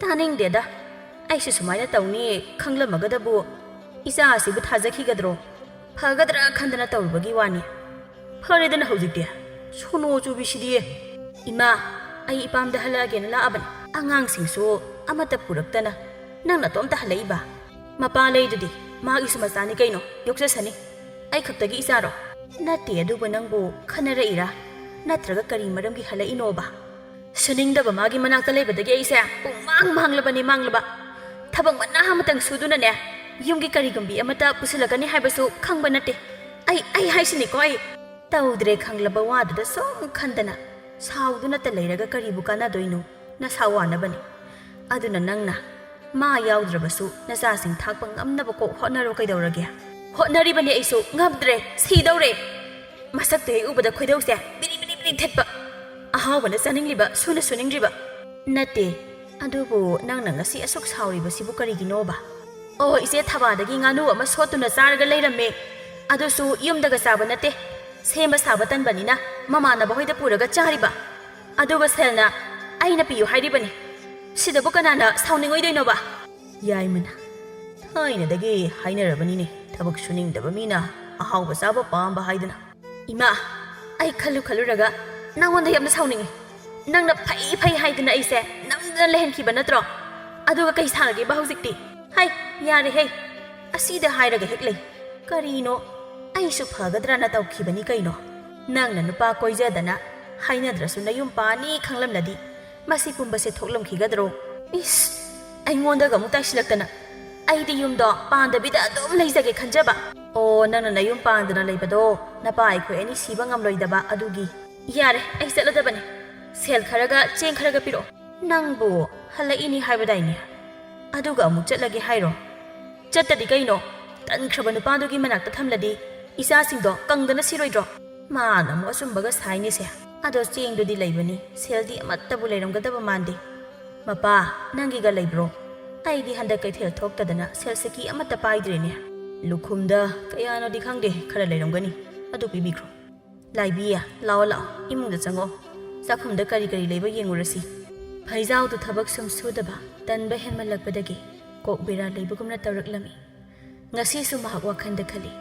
ꯇꯥꯅꯤꯡꯗꯦꯗ꯫ ꯑꯩꯁꯨ ꯁꯨꯃꯥꯏꯅ ꯇꯧꯅꯤ ꯈꯪꯂꯝꯃꯒꯗꯕꯨ ꯏꯆꯥ ꯑꯁꯤꯕꯨ ꯊꯥꯖꯈꯤꯒꯗ꯭ꯔꯣ? ꯐꯒꯗ꯭ꯔꯥ ꯈꯟꯗꯅ ꯇꯧꯔꯨꯕꯒꯤ ꯋꯥꯅꯤ꯫ ꯐꯔꯦꯗꯅ ꯍꯧꯖꯤꯛꯇꯤ꯫ ꯁꯣꯅꯣ ꯆꯨꯕꯤꯁꯤꯗꯤ꯫ ꯏꯃꯥ, ꯑꯩ ꯏꯄꯥꯝꯗ ꯍꯜꯂꯛꯑꯒꯦꯅ ꯂꯥꯛꯑꯕꯅꯤ꯫ ꯑꯉꯥꯡꯁꯤꯡꯁꯨ ꯑꯃꯠꯇ ꯄꯨꯔꯛꯇꯅ ꯅꯪ ꯅꯇꯣꯝꯇ ꯍꯜꯂꯛꯏꯕ? ꯃꯄꯥ ꯂꯩꯗꯨꯗꯤ, ꯃꯥꯒꯤꯁꯨ ꯃꯆꯥꯅꯤ ꯀꯩꯅꯣ, ꯌꯣꯛꯆꯁꯅꯤ꯫ ꯑꯩ ꯈꯛꯇꯒꯤ ꯏꯆꯥꯔꯣ? ꯅꯠꯇꯦ, ꯑꯗꯨꯕꯨ ꯅꯪꯕꯨ ꯈꯟꯅꯔꯛꯏꯔꯥ? ꯅꯠꯇ꯭ꯔꯒ ꯀꯔꯤ ꯃꯔꯝꯒꯤ ꯍꯜꯂꯛꯏꯅꯣꯕ? ꯁꯨꯅꯤꯡꯗꯕ ꯃꯥꯒꯤ ꯃꯅꯥꯛꯇ ꯂꯩꯕꯗꯒꯤ ꯑꯩꯁꯦ ꯄꯨꯡꯃꯥꯡ ꯃꯥꯡꯂꯕꯅꯤ, ꯃꯥꯡꯂꯕ꯫ ꯊꯕꯛ ꯃꯅꯥ ꯑꯃꯇꯪ ꯁꯨꯗꯨꯅꯅꯦ, ꯌꯨꯝꯒꯤ ꯀꯔꯤꯒꯨꯝꯕꯤ ꯑꯃꯠꯇ ꯄꯨꯁꯤꯜꯂꯛꯀꯅꯤ ꯍꯥꯏꯕꯁꯨ ꯈꯪꯕ ꯅꯠꯇꯦ꯫ ꯑꯩ, ꯑꯩ ꯍꯥꯏꯁꯤꯅꯤꯀꯣ, ꯑꯩ꯫ ꯇꯧꯗ꯭ꯔꯦ ꯈꯪꯂꯕ ꯋꯥꯗꯨꯗ ꯁꯨꯝ ꯈꯟꯗꯅ ꯁꯥꯎꯗꯨꯅꯇ ꯂꯩꯔꯒ ꯀꯔꯤꯕꯨ ꯀꯥꯟꯅꯗꯣꯏꯅꯣ? ꯅꯁꯥ ꯋꯥꯅꯕꯅꯤ꯫ ꯑꯗꯨꯅ ꯅꯪꯅ ꯃꯥ ꯌꯥꯎꯗ꯭ꯔꯕꯁꯨ ꯅꯆꯥꯁꯤꯡ ꯊꯥꯛꯄ ꯉꯝꯅꯕ ꯀꯣꯛ ꯍꯣꯠꯅꯔꯣ꯫ ꯀꯩꯗꯧꯔꯒꯦ? ꯍꯣꯠꯅꯔꯤꯕꯅꯦ ꯑꯩꯁꯨ꯫ ꯉꯝꯗ꯭ꯔꯦ꯫ ꯁꯤꯗꯧꯔꯦ꯫ ꯃꯁꯛꯇꯣ ꯍꯦꯛ ꯎꯕꯗ ꯈꯣꯏꯗꯧꯁꯦ ꯕꯤꯔꯤ ꯕꯤꯔꯤ ꯕꯤꯔꯤ ꯊꯤꯠꯄ꯫ ꯑꯍꯥꯎꯕꯅ ꯆꯥꯅꯤꯡꯂꯤꯕ, ꯁꯨꯅ ꯁꯨꯅꯤꯡꯗ꯭ꯔꯤꯕ꯫ ꯅꯠꯇꯦ, ꯑꯗꯨꯕꯨ ꯅꯪꯅ ꯉꯁꯤ ꯑꯁꯨꯛ ꯁꯥꯎꯔꯤꯕꯁꯤꯕꯨ ꯀꯔꯤꯒꯤꯅꯣꯕ? ꯑꯣ, ꯏꯆꯦ ꯊꯕꯥꯗꯒꯤ ꯉꯥꯅꯨ ꯑꯃ ꯁꯣꯠꯇꯨꯅ ꯆꯥꯔꯒ ꯂꯩꯔꯝꯃꯦ꯫ ꯑꯗꯨꯁꯨ ꯌꯨꯝꯗꯒ ꯆꯥꯕ ꯅꯠꯇꯦ꯫ ꯁꯦꯝꯕ ꯁꯥꯕ ꯇꯟꯕꯅꯤꯅ ꯃꯃꯥꯟꯅꯕ ꯍꯣꯏꯗ ꯄꯨꯔꯒ ꯆꯥꯔꯤꯕ꯫ ꯑꯗꯨꯒ ꯁꯦꯜꯅ ꯑꯩꯅ ꯄꯤꯌꯨ ꯍꯥꯏꯔꯤꯕꯅꯤ꯫ ꯁꯤꯗꯕꯨ ꯀꯅꯥꯅ ꯁꯥꯎꯅꯤꯡꯉꯣꯏꯗꯣꯏꯅꯣꯕ? ꯌꯥꯏꯃꯅ, ꯊꯥꯏꯅꯗꯒꯤ ꯍꯥꯏꯅꯔꯕꯅꯤꯅꯦ, ꯊꯕꯛ ꯁꯨꯅꯤꯡꯗꯕ ꯃꯤꯅ ꯑꯍꯥꯎꯕ ꯆꯥꯕ ꯄꯥꯝꯕ ꯍꯥꯏꯗꯅ꯫ ꯏꯃꯥ, ꯑꯩ ꯈꯜꯂꯨ ꯈꯜꯂꯨꯔꯒ ꯅꯪꯉꯣꯟꯗ ꯌꯥꯝꯅ ꯁꯥꯎꯅꯤꯡꯉꯤ꯫ ꯅꯪꯅ ꯐꯩ ꯐꯩ ꯍꯥꯏꯗꯅ ꯑꯩꯁꯦ ꯅꯝꯗꯅ ꯂꯩꯍꯟꯈꯤꯕ ꯅꯠꯇ꯭ꯔꯣ? ꯑꯗꯨꯒ ꯀꯩ ꯁꯥꯔꯒꯦꯕ ꯍꯧꯖꯤꯛꯇꯤ? ꯍꯩ, ꯌꯥꯔꯦꯍꯦ꯫ ꯑꯁꯤꯗ ꯍꯥꯏꯔꯒ ꯍꯦꯛ ꯂꯩ꯫ ꯀꯔꯤꯅꯣ? ꯑꯩꯁꯨ ꯐꯒꯗ꯭ꯔꯅ ꯇꯧꯈꯤꯕꯅꯤ ꯀꯩꯅꯣ꯫ ꯅꯪꯅ ꯅꯨꯄꯥ ꯀꯣꯏꯖꯗꯅ ꯍꯥꯏꯅꯗ꯭ꯔꯁꯨ ꯅꯌꯨꯝ ꯄꯥꯅꯤ ꯈꯪꯂꯝꯂꯗꯤ ꯃꯁꯤ ꯄꯨꯝꯕꯁꯦ ꯊꯣꯛꯂꯝꯈꯤꯒꯗ꯭ꯔꯣ? ꯏꯁ, ꯑꯩꯉꯣꯟꯗꯒ ꯑꯃꯨꯛ ꯇꯥꯏꯁꯤꯜꯂꯛꯇꯅ꯫ ꯑꯩꯗꯤ ꯌꯨꯝꯗꯣ ꯄꯥꯟꯗꯕꯤꯗ ꯑꯗꯨꯝ ꯂꯩꯖꯒꯦ ꯈꯟꯖꯕ꯫ ꯑꯣ, ꯅꯪꯅ ꯅꯌꯨꯝ ꯄꯥꯟꯗꯅ ꯂꯩꯕꯗꯣ ꯅꯄꯥ ꯑꯩꯈꯣꯏ ꯑꯅꯤ ꯁꯤꯕ ꯉꯝꯂꯣꯏꯗꯕ ꯑꯗꯨꯒꯤ꯫ ꯌꯥꯔꯦ, ꯑꯩ ꯆꯠꯂꯗꯕꯅꯦ꯫ ꯁꯦꯜ ꯈꯔꯒ ꯆꯦꯡ ꯈꯔꯒ ꯄꯤꯔꯛꯑꯣ꯫ ꯅꯪꯕꯨ ꯍꯜꯂꯛꯏꯅꯤ ꯍꯥꯏꯕꯗꯥꯏꯅꯦ? ꯑꯗꯨꯒ ꯑꯃꯨꯛ ꯆꯠꯂꯒꯦ ꯍꯥꯏꯔꯣ? ꯆꯠꯇꯗꯤ ꯀꯩꯅꯣ? ꯇꯟꯈ꯭ꯔꯕ ꯅꯨꯄꯥꯗꯨꯒꯤ ꯃꯅꯥꯛꯇ ꯊꯝꯂꯗꯤ ꯏꯆꯥꯁꯤꯡꯗꯣ ꯀꯪꯗꯅ ꯁꯤꯔꯣꯏꯗ꯭ꯔꯣ? ꯃꯥꯅ ꯑꯃꯨꯛ ꯑꯆꯨꯝꯕꯒ ꯁꯥꯏꯅꯦꯁꯦ꯫ ꯑꯗꯣ ꯆꯦꯡꯗꯨꯗꯤ ꯂꯩꯕꯅꯤ, ꯁꯦꯜꯗꯤ ꯑꯃꯠꯇꯕꯨ ꯂꯩꯔꯝꯒꯗꯕ ꯃꯥꯟꯗꯦ꯫ ꯃꯄꯥ, ꯅꯪꯒꯤꯒ ꯂꯩꯕ꯭ꯔꯣ? ꯑꯩꯗꯤ ꯍꯟꯗꯛ ꯀꯩꯊꯦꯜ ꯊꯣꯛꯇꯗꯅ ꯁꯦꯜ ꯁꯤꯀꯤ ꯑꯃꯠꯇ ꯄꯥꯏꯗ꯭ꯔꯦꯅꯦ꯫ ꯂꯨꯈꯨꯝꯗ ꯀꯌꯥꯅꯣꯗꯤ ꯈꯪꯗꯦ, ꯈꯔ ꯂꯩꯔꯝꯒꯅꯤ, ꯑꯗꯨ ꯄꯤꯕꯤꯈ꯭ꯔꯣ꯫ ꯂꯥꯏꯕꯤ, ꯂꯥꯛꯑꯣ ꯂꯥꯛꯑꯣ, ꯏꯃꯨꯡꯗ ꯆꯪꯉꯛꯑꯣ꯫ ꯆꯥꯛꯈꯨꯝꯗ ꯀꯔꯤ ꯀꯔꯤ ꯂꯩꯕ ꯌꯦꯡꯉꯨꯔꯁꯤ꯫ ꯐꯩꯖꯥꯎꯗꯨ ꯊꯕꯛ ꯁꯨꯝ ꯁꯨꯗꯕ ꯇꯟꯕ ꯍꯦꯟꯃꯜꯂꯛꯄꯗꯒꯤ ꯀꯣꯛ ꯕꯦꯔꯥ ꯂꯩꯕꯒꯨꯝꯅ ꯇꯧꯔꯛꯂꯝꯃꯤ꯫ ꯉꯁꯤꯁꯨ ꯃꯍꯥꯛ ꯋꯥꯈꯜꯗ ꯈꯜꯂꯤ,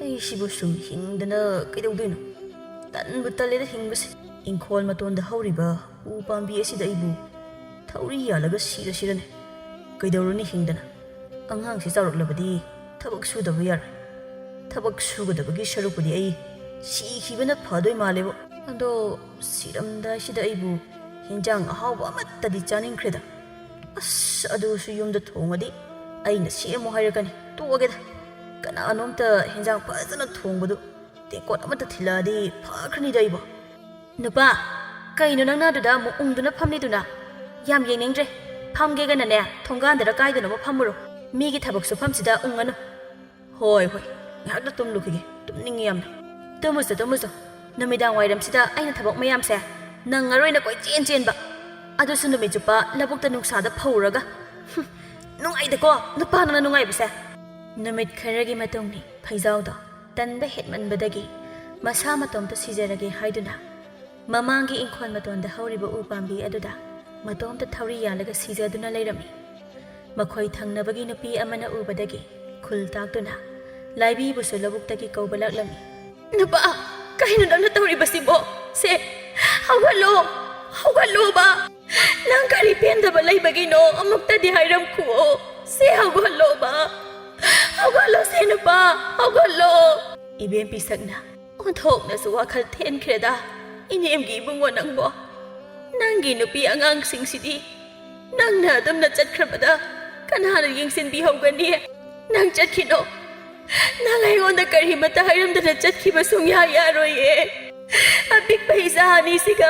"ꯑꯩꯁꯤꯕꯨ ꯁꯨꯝ ꯍꯤꯡꯗꯅ ꯀꯩꯗꯧꯗꯣꯏꯅꯣ? ꯇꯟꯕꯨ ꯇꯜꯂꯦꯗ ꯍꯤꯡꯕꯁꯦ꯫ ꯏꯪꯈꯣꯜ ꯃꯇꯣꯟꯗ ꯍꯧꯔꯤꯕ ꯎ ꯄꯥꯝꯕꯤ ꯑꯁꯤꯗ ꯑꯩꯕꯨ ꯊꯧꯔꯤ ꯌꯥꯜꯂꯒ ꯁꯤꯔꯁꯤꯔꯅꯦ꯫ ꯀꯩꯗꯧꯔꯨꯅꯤ ꯍꯤꯡꯗꯅ? ꯑꯉꯥꯡꯁꯤ ꯆꯥꯎꯔꯛꯂꯕꯗꯤ ꯊꯕꯛ ꯁꯨꯗꯕ ꯌꯥꯔꯣꯏ꯫ ꯊꯕꯛ ꯁꯨꯒꯗꯕꯒꯤ ꯁꯔꯨꯛꯄꯨꯗꯤ ꯑꯩ ꯁꯤꯈꯤꯕꯅ ꯐꯗꯣꯏ ꯃꯥꯜꯂꯦꯕꯣ꯫ ꯑꯗꯣ ꯁꯤꯔꯝꯗꯥꯏꯁꯤꯗ ꯑꯩꯕꯨ ꯍꯤꯟꯖꯥꯡ ꯑꯍꯥꯎꯕ ꯑꯃꯠꯇꯗꯤ ꯆꯥꯅꯤꯡꯈ꯭ꯔꯦꯗ꯫ ꯑꯁ, ꯑꯗꯨꯁꯨ ꯌꯨꯝꯗ ꯊꯣꯡꯉꯗꯤ ꯑꯩꯅ ꯁꯦꯝꯃꯣ ꯍꯥꯏꯔꯛꯀꯅꯤ꯫ ꯇꯣꯛꯑꯒꯦꯗ꯫ ꯀꯅꯥꯅꯣꯝꯇ ꯍꯤꯟꯖꯥꯡ ꯐꯖꯅ ꯊꯣꯡꯕꯗꯨ ꯇꯦꯡꯀꯣꯠ ꯑꯃꯠꯇ ꯊꯤꯜꯂꯛꯑꯗꯤ ꯐꯈ꯭ꯔꯅꯤꯗ ꯑꯩꯕꯣ꯫" "ꯅꯨꯄꯥ, ꯀꯩꯅꯣ ꯅꯪꯅ ꯑꯗꯨꯗ ꯑꯃꯨꯛ ꯎꯪꯗꯨꯅ ꯐꯝꯂꯤꯗꯨꯅ? ꯌꯥꯝ ꯌꯦꯡꯅꯤꯡꯗ꯭ꯔꯦ꯫ ꯐꯝꯒꯦꯒꯅꯅꯦ, ꯊꯣꯡꯒꯥꯟꯗꯔ ꯀꯥꯏꯗꯅꯣꯃ ꯐꯝꯃꯨꯔꯣ꯫ ꯃꯤꯒꯤ ꯊꯕꯛ ꯁꯨꯐꯝꯁꯤꯗ ꯎꯪꯉꯅꯨ꯫ ꯍꯣꯏ, ꯍꯣꯏ, ꯉꯥꯏꯍꯥꯛꯇ ꯇꯨꯝꯂꯨꯈꯤꯒꯦ, ꯇꯨꯝꯅꯤꯡꯉꯤ ꯌꯥꯝꯅ꯫ ꯇꯨꯝꯃꯨꯁꯣ, ꯇꯨꯝꯃꯨꯁꯣ꯫ ꯅꯨꯃꯤꯗꯥꯡ ꯋꯥꯏꯔꯝꯁꯤꯗ ꯑꯩꯅ ꯊꯕꯛ ꯃꯌꯥꯝꯁꯦ ꯅꯪꯉꯔꯣꯏꯅ ꯀꯣꯏꯆꯦꯟ ꯆꯦꯟꯕ, ꯑꯗꯨꯁꯨ ꯅꯨꯃꯤꯠ ꯆꯨꯞꯄ ꯂꯧꯕꯨꯛꯇ ꯅꯨꯡꯁꯥꯗ ꯐꯧꯔꯒ꯫ ꯍꯨꯝ, ꯅꯨꯡꯉꯥꯏꯗꯀꯣ ꯅꯨꯄꯥ ꯅꯪꯅ ꯅꯨꯡꯉꯥꯏꯕꯁꯦ꯫ ꯅꯨꯃꯤꯠ ꯈꯔꯒꯤ ꯃꯇꯨꯡꯅꯤ꯫ ꯐꯩꯖꯥꯎꯗꯣ ꯇꯟꯕ ꯍꯦꯟꯃꯟꯕꯗꯒꯤ ꯃꯁꯥ ꯃꯇꯣꯝꯇ ꯁꯤꯖꯔꯒꯦ ꯍꯥꯏꯗꯨꯅ ꯃꯃꯥꯡꯒꯤ ꯏꯪꯈꯣꯜ ꯃꯇꯣꯟꯗ ꯍꯧꯔꯤꯕ ꯎ ꯄꯥꯝꯕꯤ ꯑꯗꯨꯗ ꯃꯇꯣꯝꯇ ꯊꯧꯔꯤ ꯌꯥꯜꯂꯒ ꯁꯤꯖꯗꯨꯅ ꯂꯩꯔꯝꯃꯤ꯫ ꯃꯈꯣꯏ ꯊꯪꯅꯕꯒꯤ ꯅꯨꯄꯤ ꯑꯃꯅ ꯎꯕꯗꯒꯤ ꯈꯨꯜ ꯇꯥꯛꯇꯨꯅ ꯂꯥꯏꯕꯤꯕꯨꯁꯨ ꯂꯧꯕꯨꯛꯇꯒꯤ ꯀꯧꯕ ꯂꯥꯛꯂꯝꯃꯤ꯫ "ꯅꯨꯄꯥ, ꯀꯩꯅꯣ ꯅꯪꯅ ꯇꯧꯔꯤꯕꯁꯤꯕꯣ? ꯁꯦ, ꯍꯧꯒꯠꯂꯣ, ꯍꯧꯒꯠꯂꯣꯕ꯫ ꯅꯪ ꯀꯔꯤ ꯄꯦꯟꯗꯕ ꯂꯩꯕꯒꯤꯅꯣ? ꯑꯃꯨꯛꯇꯗꯤ ꯍꯥꯏꯔꯝꯈꯨꯑꯣ꯫ ꯁꯦ, ꯍꯧꯒꯠꯂꯣꯕ꯫ ꯍꯧꯒꯠꯂꯣ ꯁꯦ, ꯅꯨꯄꯥ, ꯍꯧꯒꯠꯂꯣ꯫" ꯏꯕꯦꯝ ꯄꯤꯁꯛꯅ ꯑꯣꯟꯊꯣꯛꯅꯁꯨ ꯋꯥꯈꯜ ꯊꯦꯟꯈ꯭ꯔꯦꯗ, ꯏꯅꯦꯝꯒꯤ ꯏꯕꯨꯡꯉꯣ ꯅꯪꯕꯣ꯫ ꯅꯪꯒꯤ ꯅꯨꯄꯤ ꯑꯉꯥꯡꯁꯤꯡꯁꯤꯗꯤ ꯅꯪꯅ ꯑꯗꯨꯝꯅ ꯆꯠꯈ꯭ꯔꯕꯗ ꯀꯅꯥꯅ ꯌꯦꯡꯁꯤꯟꯕꯤꯍꯧꯒꯅꯤ? ꯅꯪ ꯆꯠꯈꯤꯅꯣ꯫ ꯅꯪ ꯑꯩꯉꯣꯟꯗ ꯀꯔꯤꯃꯠꯇ ꯍꯥꯏꯔꯝꯗꯅ ꯆꯠꯈꯤꯕ ꯁꯨꯡꯌꯥ ꯌꯥꯔꯣꯏꯌꯦ꯫ ꯑꯄꯤꯛꯄ ꯏꯆꯥ ꯑꯅꯤꯁꯤꯒ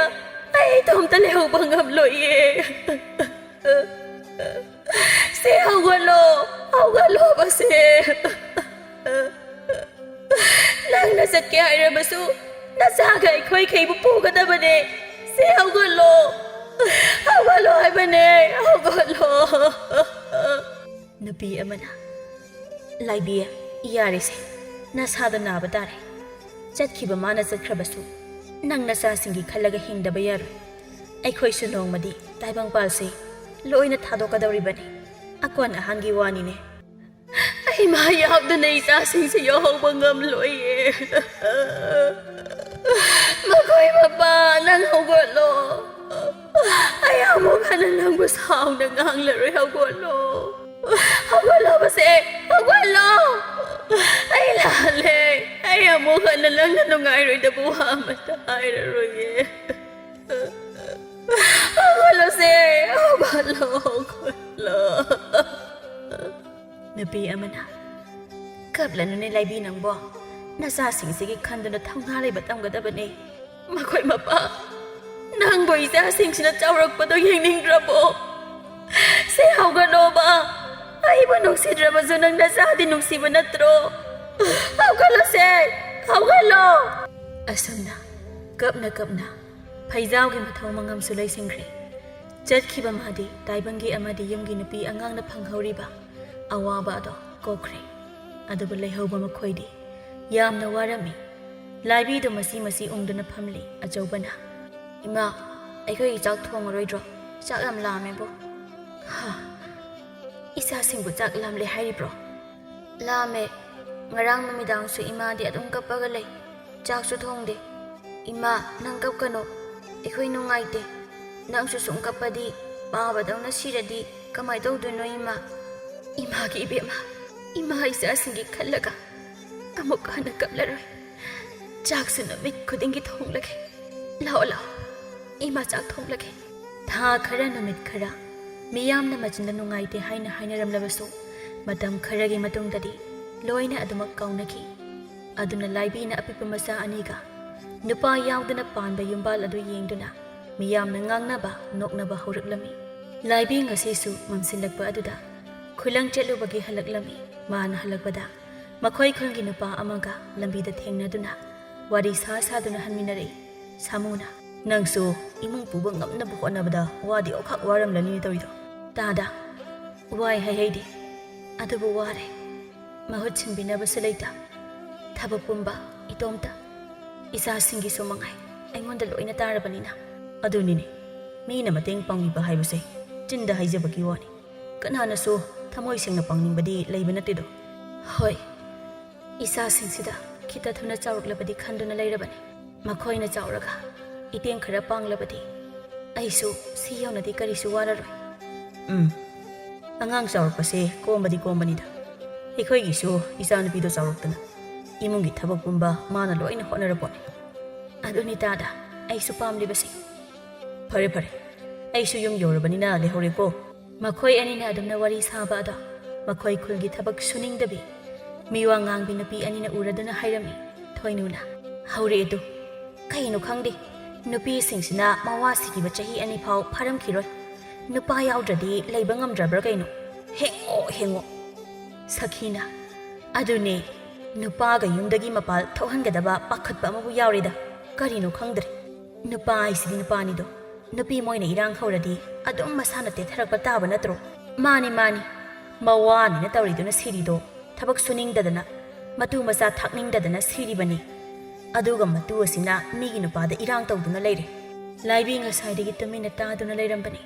ꯑꯩ ꯏꯇꯣꯝꯇ ꯂꯩꯍꯧꯕ ꯉꯝꯂꯣꯏꯌꯦ꯫ ꯁꯦ, ꯍꯧꯒꯠꯂꯣ, ꯍꯧꯒꯠꯂꯣꯕ ꯁꯦ꯫ ꯅꯪꯅ ꯆꯠꯀꯦ ꯍꯥꯏꯔꯕꯁꯨ ꯅꯆꯥꯒ ꯑꯩꯈꯣꯏꯈꯩꯕꯨ ꯄꯨꯒꯗꯕꯅꯦ꯫ ꯁꯦ, ꯍꯧꯒꯠꯂꯣ, ꯍꯧꯒꯠꯂꯣ ꯍꯥꯏꯕꯅꯦ, ꯍꯧꯒꯠꯂꯣ꯫ ꯅꯨꯄꯤ ꯑꯃꯅ, "ꯂꯥꯏꯕꯤ, ꯌꯥꯔꯦꯁꯦ, ꯅꯁꯥꯗ ꯅꯥꯕ ꯇꯥꯔꯦ꯫ ꯆꯠꯈꯤꯕ ꯃꯥꯅ ꯆꯠꯈ꯭ꯔꯕꯁꯨ ꯅꯪ ꯅꯆꯥꯁꯤꯡꯒꯤ ꯈꯜꯂꯒ ꯍꯤꯡꯗꯕ ꯌꯥꯔꯣꯏ꯫ ꯑꯩꯈꯣꯏꯁꯨ ꯅꯣꯡꯃꯗꯤ ꯇꯥꯏꯕꯪꯄꯥꯜꯁꯦ ꯂꯣꯏꯅ ꯊꯥꯗꯣꯛꯀꯗꯧꯔꯤꯕꯅꯤ꯫ ꯑꯀꯣꯟ ꯑꯍꯥꯟꯒꯤ ꯋꯥꯅꯤꯅꯦ꯫" ꯑꯩ ꯃꯥ ꯌꯥꯎꯗꯅ ꯏꯆꯥꯁꯤꯡꯁꯦ ꯌꯧꯍꯧꯕ ꯉꯝꯂꯣꯏꯌꯦ꯫ ꯃꯈꯣꯏ ꯃꯄꯥ, ꯅꯪ ꯍꯧꯒꯠꯂꯣ꯫ ꯑꯩ ꯑꯃꯨꯛ ꯍꯟꯅ ꯅꯪꯕꯨ ꯁꯥꯎꯅ ꯉꯥꯡꯂꯔꯣꯏ, ꯍꯧꯒꯠꯂꯣ꯫ ꯍꯧꯒꯠꯂꯣꯕꯁꯦ, ꯍꯧꯒꯠꯂꯣ꯫ ꯑꯩ ꯂꯥꯜꯂꯦ꯫ ꯑꯩ ꯑꯃꯨꯛ ꯍꯟꯅ ꯅꯪꯅ ꯅꯨꯡꯉꯥꯏꯔꯣꯏꯗꯕ ꯋꯥ ꯑꯃꯠꯇ ꯍꯥꯏꯔꯔꯣꯏꯌꯦ꯫ ꯍꯧꯒꯠꯂꯣꯁꯦ, ꯍꯧꯒꯠꯂꯣ, ꯍꯧꯒꯠꯂꯣ꯫ ꯅꯨꯄꯤ ꯑꯃꯅ, "ꯀꯞꯂꯅꯨꯅꯦ ꯂꯥꯏꯕꯤ ꯅꯪꯕꯣ, ꯅꯆꯥꯁꯤꯡꯁꯤꯒꯤ ꯈꯟꯗꯨꯅ ꯊꯧꯅꯥ ꯂꯩꯕ ꯇꯝꯒꯗꯕꯅꯦ꯫ ꯃꯈꯣꯏ ꯃꯄꯥ, ꯅꯪꯕꯨ ꯏꯆꯥꯁꯤꯡꯁꯤꯅ ꯆꯥꯎꯔꯛꯄꯗꯣ ꯌꯦꯡꯅꯤꯡꯗ꯭ꯔꯕꯣ? ꯍꯧꯒꯠꯂꯣꯕ꯫ ꯑꯩꯕꯨ ꯅꯨꯡꯁꯤꯗ꯭ꯔꯕꯁꯨ ꯅꯪ ꯅꯆꯥꯗꯤ ꯅꯨꯡꯁꯤꯕ ꯅꯠꯇ꯭ꯔꯣ? ꯍꯧꯒꯠꯂꯣꯁꯦ, ꯍꯧꯒꯠꯂꯣ꯫ ꯑꯁꯨꯝꯅ ꯀꯞꯅ ꯀꯞꯅ ꯐꯩꯖꯥꯎꯒꯤ ꯃꯊꯧ ꯃꯉꯝꯁꯨ ꯂꯩꯁꯤꯟꯈ꯭ꯔꯦ꯫ ꯆꯠꯈꯤꯕ ꯃꯥꯗꯤ ꯇꯥꯏꯕꯪꯒꯤ ꯑꯃꯗꯤ ꯌꯨꯝꯒꯤ ꯅꯨꯄꯤ ꯑꯉꯥꯡꯅ ꯐꯪꯍꯧꯔꯤꯕ ꯑꯋꯥꯕ ꯑꯗꯣ ꯀꯣꯛꯈ꯭ꯔꯦ꯫ ꯑꯗꯨꯕꯨ ꯂꯩꯍꯧꯕ ꯃꯈꯣꯏꯗꯤ ꯌꯥꯝꯅ ꯋꯥꯔꯝꯃꯤ꯫ ꯂꯥꯏꯕꯤꯗꯨ ꯃꯁꯤ ꯃꯁꯤ ꯎꯪꯗꯨꯅ ꯐꯝꯂꯤ ꯑꯆꯧꯕꯅ꯫ "ꯏꯃꯥ, ꯑꯩꯈꯣꯏꯒꯤ ꯆꯥꯛ ꯊꯣꯡꯉꯔꯣꯏꯗ꯭ꯔꯣ? ꯆꯥꯛ ꯌꯥꯝ ꯂꯥꯝꯃꯦꯕꯣ꯫" "ꯍꯥ, ꯏꯆꯥꯁꯤꯡꯕꯨ ꯆꯥꯛ ꯂꯥꯝꯂꯦ ꯍꯥꯏꯔꯤꯕ꯭ꯔꯣ?" "ꯂꯥꯝꯃꯦ꯫ ꯉꯔꯥꯡ ꯅꯨꯃꯤꯗꯥꯡꯁꯨ ꯏꯃꯥꯗꯤ ꯑꯗꯨꯝ ꯀꯞꯄꯒ ꯂꯩ꯫ ꯆꯥꯛꯁꯨ ꯊꯣꯡꯗꯦ꯫ ꯏꯃꯥ, ꯅꯪ ꯀꯞꯀꯅꯨ꯫ ꯑꯩꯈꯣꯏ ꯅꯨꯡꯉꯥꯏꯇꯦ꯫ ꯅꯪꯁꯨ ꯁꯨꯝ ꯀꯞꯄꯗꯤ ꯄꯥꯕꯗꯧꯅ ꯁꯤꯔꯗꯤ ꯀꯃꯥꯏ ꯇꯧꯗꯣꯏꯅꯣ ꯏꯃꯥ?" "ꯏꯃꯥꯒꯤ ꯏꯕꯦꯝꯃ, ꯏꯃꯥ ꯏꯆꯥꯁꯤꯡꯒꯤ ꯈꯜꯂꯒ ꯑꯃꯨꯛ ꯍꯟꯅ ꯀꯞꯂꯔꯣꯏ꯫ ꯆꯥꯛꯁꯨ ꯅꯨꯃꯤꯠ ꯈꯨꯗꯤꯡꯒꯤ ꯊꯣꯡꯂꯒꯦ꯫ ꯂꯥꯛꯑꯣ, ꯂꯥꯛꯑꯣ, ꯏꯃꯥ ꯆꯥꯛ ꯊꯣꯡꯂꯒꯦ꯫" ꯊꯥ ꯈꯔ, ꯅꯨꯃꯤꯠ ꯈꯔ ꯃꯤꯌꯥꯝꯅ ꯃꯆꯤꯟꯗ ꯅꯨꯡꯉꯥꯏꯇꯦ ꯍꯥꯏꯅ ꯍꯥꯏꯅꯔꯝꯂꯕꯁꯨ, ꯃꯇꯝ ꯈꯔꯒꯤ ꯃꯇꯨꯡꯗꯗꯤ ꯂꯣꯏꯅ ꯑꯗꯨꯃꯛ ꯀꯥꯎꯅꯈꯤ꯫ ꯑꯗꯨꯅ ꯂꯥꯏꯕꯤꯅ ꯑꯄꯤꯛꯄ ꯃꯆꯥ ꯑꯅꯤꯒ ꯅꯨꯄꯥ ꯌꯥꯎꯗꯅ ꯄꯥꯟꯕ ꯌꯨꯝꯕꯥꯜ ꯑꯗꯨ ꯌꯦꯡꯗꯨꯅ ꯃꯤꯌꯥꯝꯅ ꯉꯥꯡꯅꯕ, ꯅꯣꯛꯅꯕ ꯍꯧꯔꯛꯂꯝꯃꯤ꯫ ꯂꯥꯏꯕꯤ ꯉꯁꯤꯁꯨ ꯃꯝꯁꯤꯜꯂꯛꯄ ꯑꯗꯨꯗ ꯈꯨꯂꯪ ꯆꯠꯂꯨꯕꯒꯤ ꯍꯜꯂꯛꯂꯝꯃꯤ꯫ ꯃꯥꯅ ꯍꯜꯂꯛꯄꯗ ꯃꯈꯣꯏ ꯈꯨꯜꯒꯤ ꯅꯨꯄꯥ ꯑꯃꯒ ꯂꯝꯕꯤꯗ ꯊꯦꯡꯅꯗꯨꯅ ꯋꯥꯔꯤ ꯁꯥ ꯁꯥꯗꯨꯅ ꯍꯟꯃꯤꯟꯅꯔꯛꯏ꯫ ꯁꯥꯃꯨꯅ, "ꯅꯪꯁꯨ ꯏꯃꯨꯡ ꯄꯨꯕ ꯉꯝꯅꯕ ꯍꯣꯠꯅꯕꯗ ꯋꯥꯗꯤ ꯑꯣꯈꯥꯛ ꯋꯥꯔꯝꯂꯅꯤ ꯇꯧꯔꯤꯗꯣ꯫" "ꯇꯥꯗ, ꯋꯥꯏ ꯍꯥꯏꯍꯩꯗꯦ, ꯑꯗꯨꯕꯨ ꯋꯥꯔꯦ꯫ ꯃꯍꯨꯠ ꯁꯤꯟꯕꯤꯅꯕꯁꯨ ꯂꯩꯇ꯫ ꯊꯕꯛ ꯄꯨꯝꯕ ꯏꯇꯣꯝꯇ, ꯏꯆꯥꯁꯤꯡꯒꯤꯁꯨ ꯃꯉꯥꯏ, ꯑꯩꯉꯣꯟꯗ ꯂꯣꯏꯅ ꯇꯥꯔꯕꯅꯤꯅ꯫" "ꯑꯗꯨꯅꯤꯅꯦ, ꯃꯤꯅ ꯃꯇꯦꯡ ꯄꯥꯡꯕꯤꯕ ꯍꯥꯏꯕꯁꯦ ꯆꯤꯟꯗ ꯍꯥꯏꯖꯕꯒꯤ ꯋꯥꯅꯤ꯫ ꯀꯅꯥꯅꯁꯨ ꯊꯃꯣꯏ ꯁꯦꯡꯅ ꯄꯥꯡꯅꯤꯡꯕꯗꯤ ꯂꯩꯕ ꯅꯠꯇꯦꯗꯣ꯫" "ꯍꯣꯏ, ꯏꯆꯥꯁꯤꯡꯁꯤꯗ ꯈꯤꯇ ꯊꯨꯅ ꯆꯥꯎꯔꯛꯂꯕꯗꯤ ꯈꯟꯗꯨꯅ ꯂꯩꯔꯕꯅꯤ꯫ ꯃꯈꯣꯏꯅ ꯆꯥꯎꯔꯒ ꯏꯇꯦꯡ ꯈꯔ ꯄꯥꯡꯂꯕꯗꯤ ꯑꯩꯁꯨ ꯁꯤ ꯌꯧꯅꯗꯤ ꯀꯔꯤꯁꯨ ꯋꯥꯔꯔꯣꯏ꯫" "ꯎꯝ, ꯑꯉꯥꯡ ꯆꯥꯎꯔꯛꯄꯁꯦ ꯀꯣꯝꯕꯗꯤ ꯀꯣꯝꯕꯅꯤꯗ꯫ ꯑꯩꯈꯣꯏꯒꯤꯁꯨ ꯏꯆꯥꯅꯨꯄꯤꯗꯣ ꯆꯥꯎꯔꯛꯇꯅ ꯏꯃꯨꯡꯒꯤ ꯊꯕꯛ ꯄꯨꯝꯕ ꯃꯥꯅ ꯂꯣꯏꯅ ꯍꯣꯠꯅꯔꯄꯣꯠꯅꯤ꯫" "ꯑꯗꯨꯅꯤ ꯇꯥꯗ, ꯑꯩꯁꯨ ꯄꯥꯝꯂꯤꯕꯁꯦ꯫" "ꯐꯔꯦ ꯐꯔꯦ, ꯑꯩꯁꯨ ꯌꯨꯝ ꯌꯧꯔꯕꯅꯤꯅ ꯂꯩꯍꯧꯔꯦꯀꯣ꯫" ꯃꯈꯣꯏ ꯑꯅꯤꯅ ꯑꯗꯨꯝꯅ ꯋꯥꯔꯤ ꯁꯥꯕ ꯑꯗꯣ ꯃꯈꯣꯏ ꯈꯨꯜꯒꯤ ꯊꯕꯛ ꯁꯨꯅꯤꯡꯗꯕꯤ, ꯃꯤꯋꯥ ꯉꯥꯡꯕꯤ ꯅꯨꯄꯤ ꯑꯅꯤꯅ ꯎꯔꯗꯨꯅ ꯍꯥꯏꯔꯝꯃꯤ꯫ ꯊꯣꯏꯅꯨꯅ, "ꯍꯧꯔꯛꯑꯦ ꯇꯨ꯫ ꯀꯩꯅꯣ ꯈꯪꯗꯦ, ꯅꯨꯄꯤꯁꯤꯡꯁꯤꯅ ꯃꯋꯥ ꯁꯤꯈꯤꯕ ꯆꯍꯤ ꯑꯅꯤ ꯐꯥꯎ ꯐꯥꯔꯝꯈꯤꯔꯣꯏ꯫ ꯅꯨꯄꯥ ꯌꯥꯎꯗ꯭ꯔꯗꯤ ꯂꯩꯕ ꯉꯝꯗ꯭ꯔꯕ꯭ꯔꯥ ꯀꯩꯅꯣ? ꯍꯦꯡꯉꯣ, ꯍꯦꯡꯉꯣ꯫ ꯁꯈꯤꯅ, ꯑꯗꯨꯅꯦ, ꯅꯨꯄꯥꯒ ꯌꯨꯝꯗꯒꯤ ꯃꯄꯥꯜ ꯊꯣꯛꯍꯟꯒꯗꯕ ꯄꯥꯈꯠꯄ ꯑꯃꯕꯨ ꯌꯥꯎꯔꯦꯗ꯫ ꯀꯔꯤꯅꯣ ꯈꯪꯗ꯭ꯔꯦ꯫ ꯅꯨꯄꯥ ꯍꯥꯏꯁꯤꯗꯤ ꯅꯨꯄꯥꯅꯤꯗꯣ꯫ ꯅꯨꯄꯤ ꯃꯣꯏꯅ ꯏꯔꯥꯡ ꯍꯧꯔꯗꯤ ꯑꯗꯨꯝ ꯃꯁꯥꯅ ꯇꯦꯊꯔꯛꯄ ꯇꯥꯕ ꯅꯠꯇ꯭ꯔꯣ? ꯃꯥꯅꯤ, ꯃꯥꯅꯤ꯫ ꯃꯋꯥꯅꯤꯅ ꯇꯧꯔꯤꯗꯨꯅ ꯁꯤꯔꯤꯗꯣ꯫ ꯊꯕꯛ ꯁꯨꯅꯤꯡꯗꯗꯅ, ꯃꯇꯨ ꯃꯆꯥ ꯊꯥꯛꯅꯤꯡꯗꯗꯅ ꯁꯤꯔꯤꯕꯅꯤ꯫ ꯑꯗꯨꯒ ꯃꯇꯨ ꯑꯁꯤꯅ ꯃꯤꯒꯤ ꯅꯨꯄꯥꯗ ꯏꯔꯥꯡ ꯇꯧꯗꯨꯅ ꯂꯩꯔꯦ꯫ ꯂꯥꯏꯕꯤ ꯉꯁꯥꯏꯗꯒꯤ ꯇꯨꯃꯤꯟꯅ ꯇꯥꯗꯨꯅ ꯂꯩꯔꯝꯕꯅꯤ꯫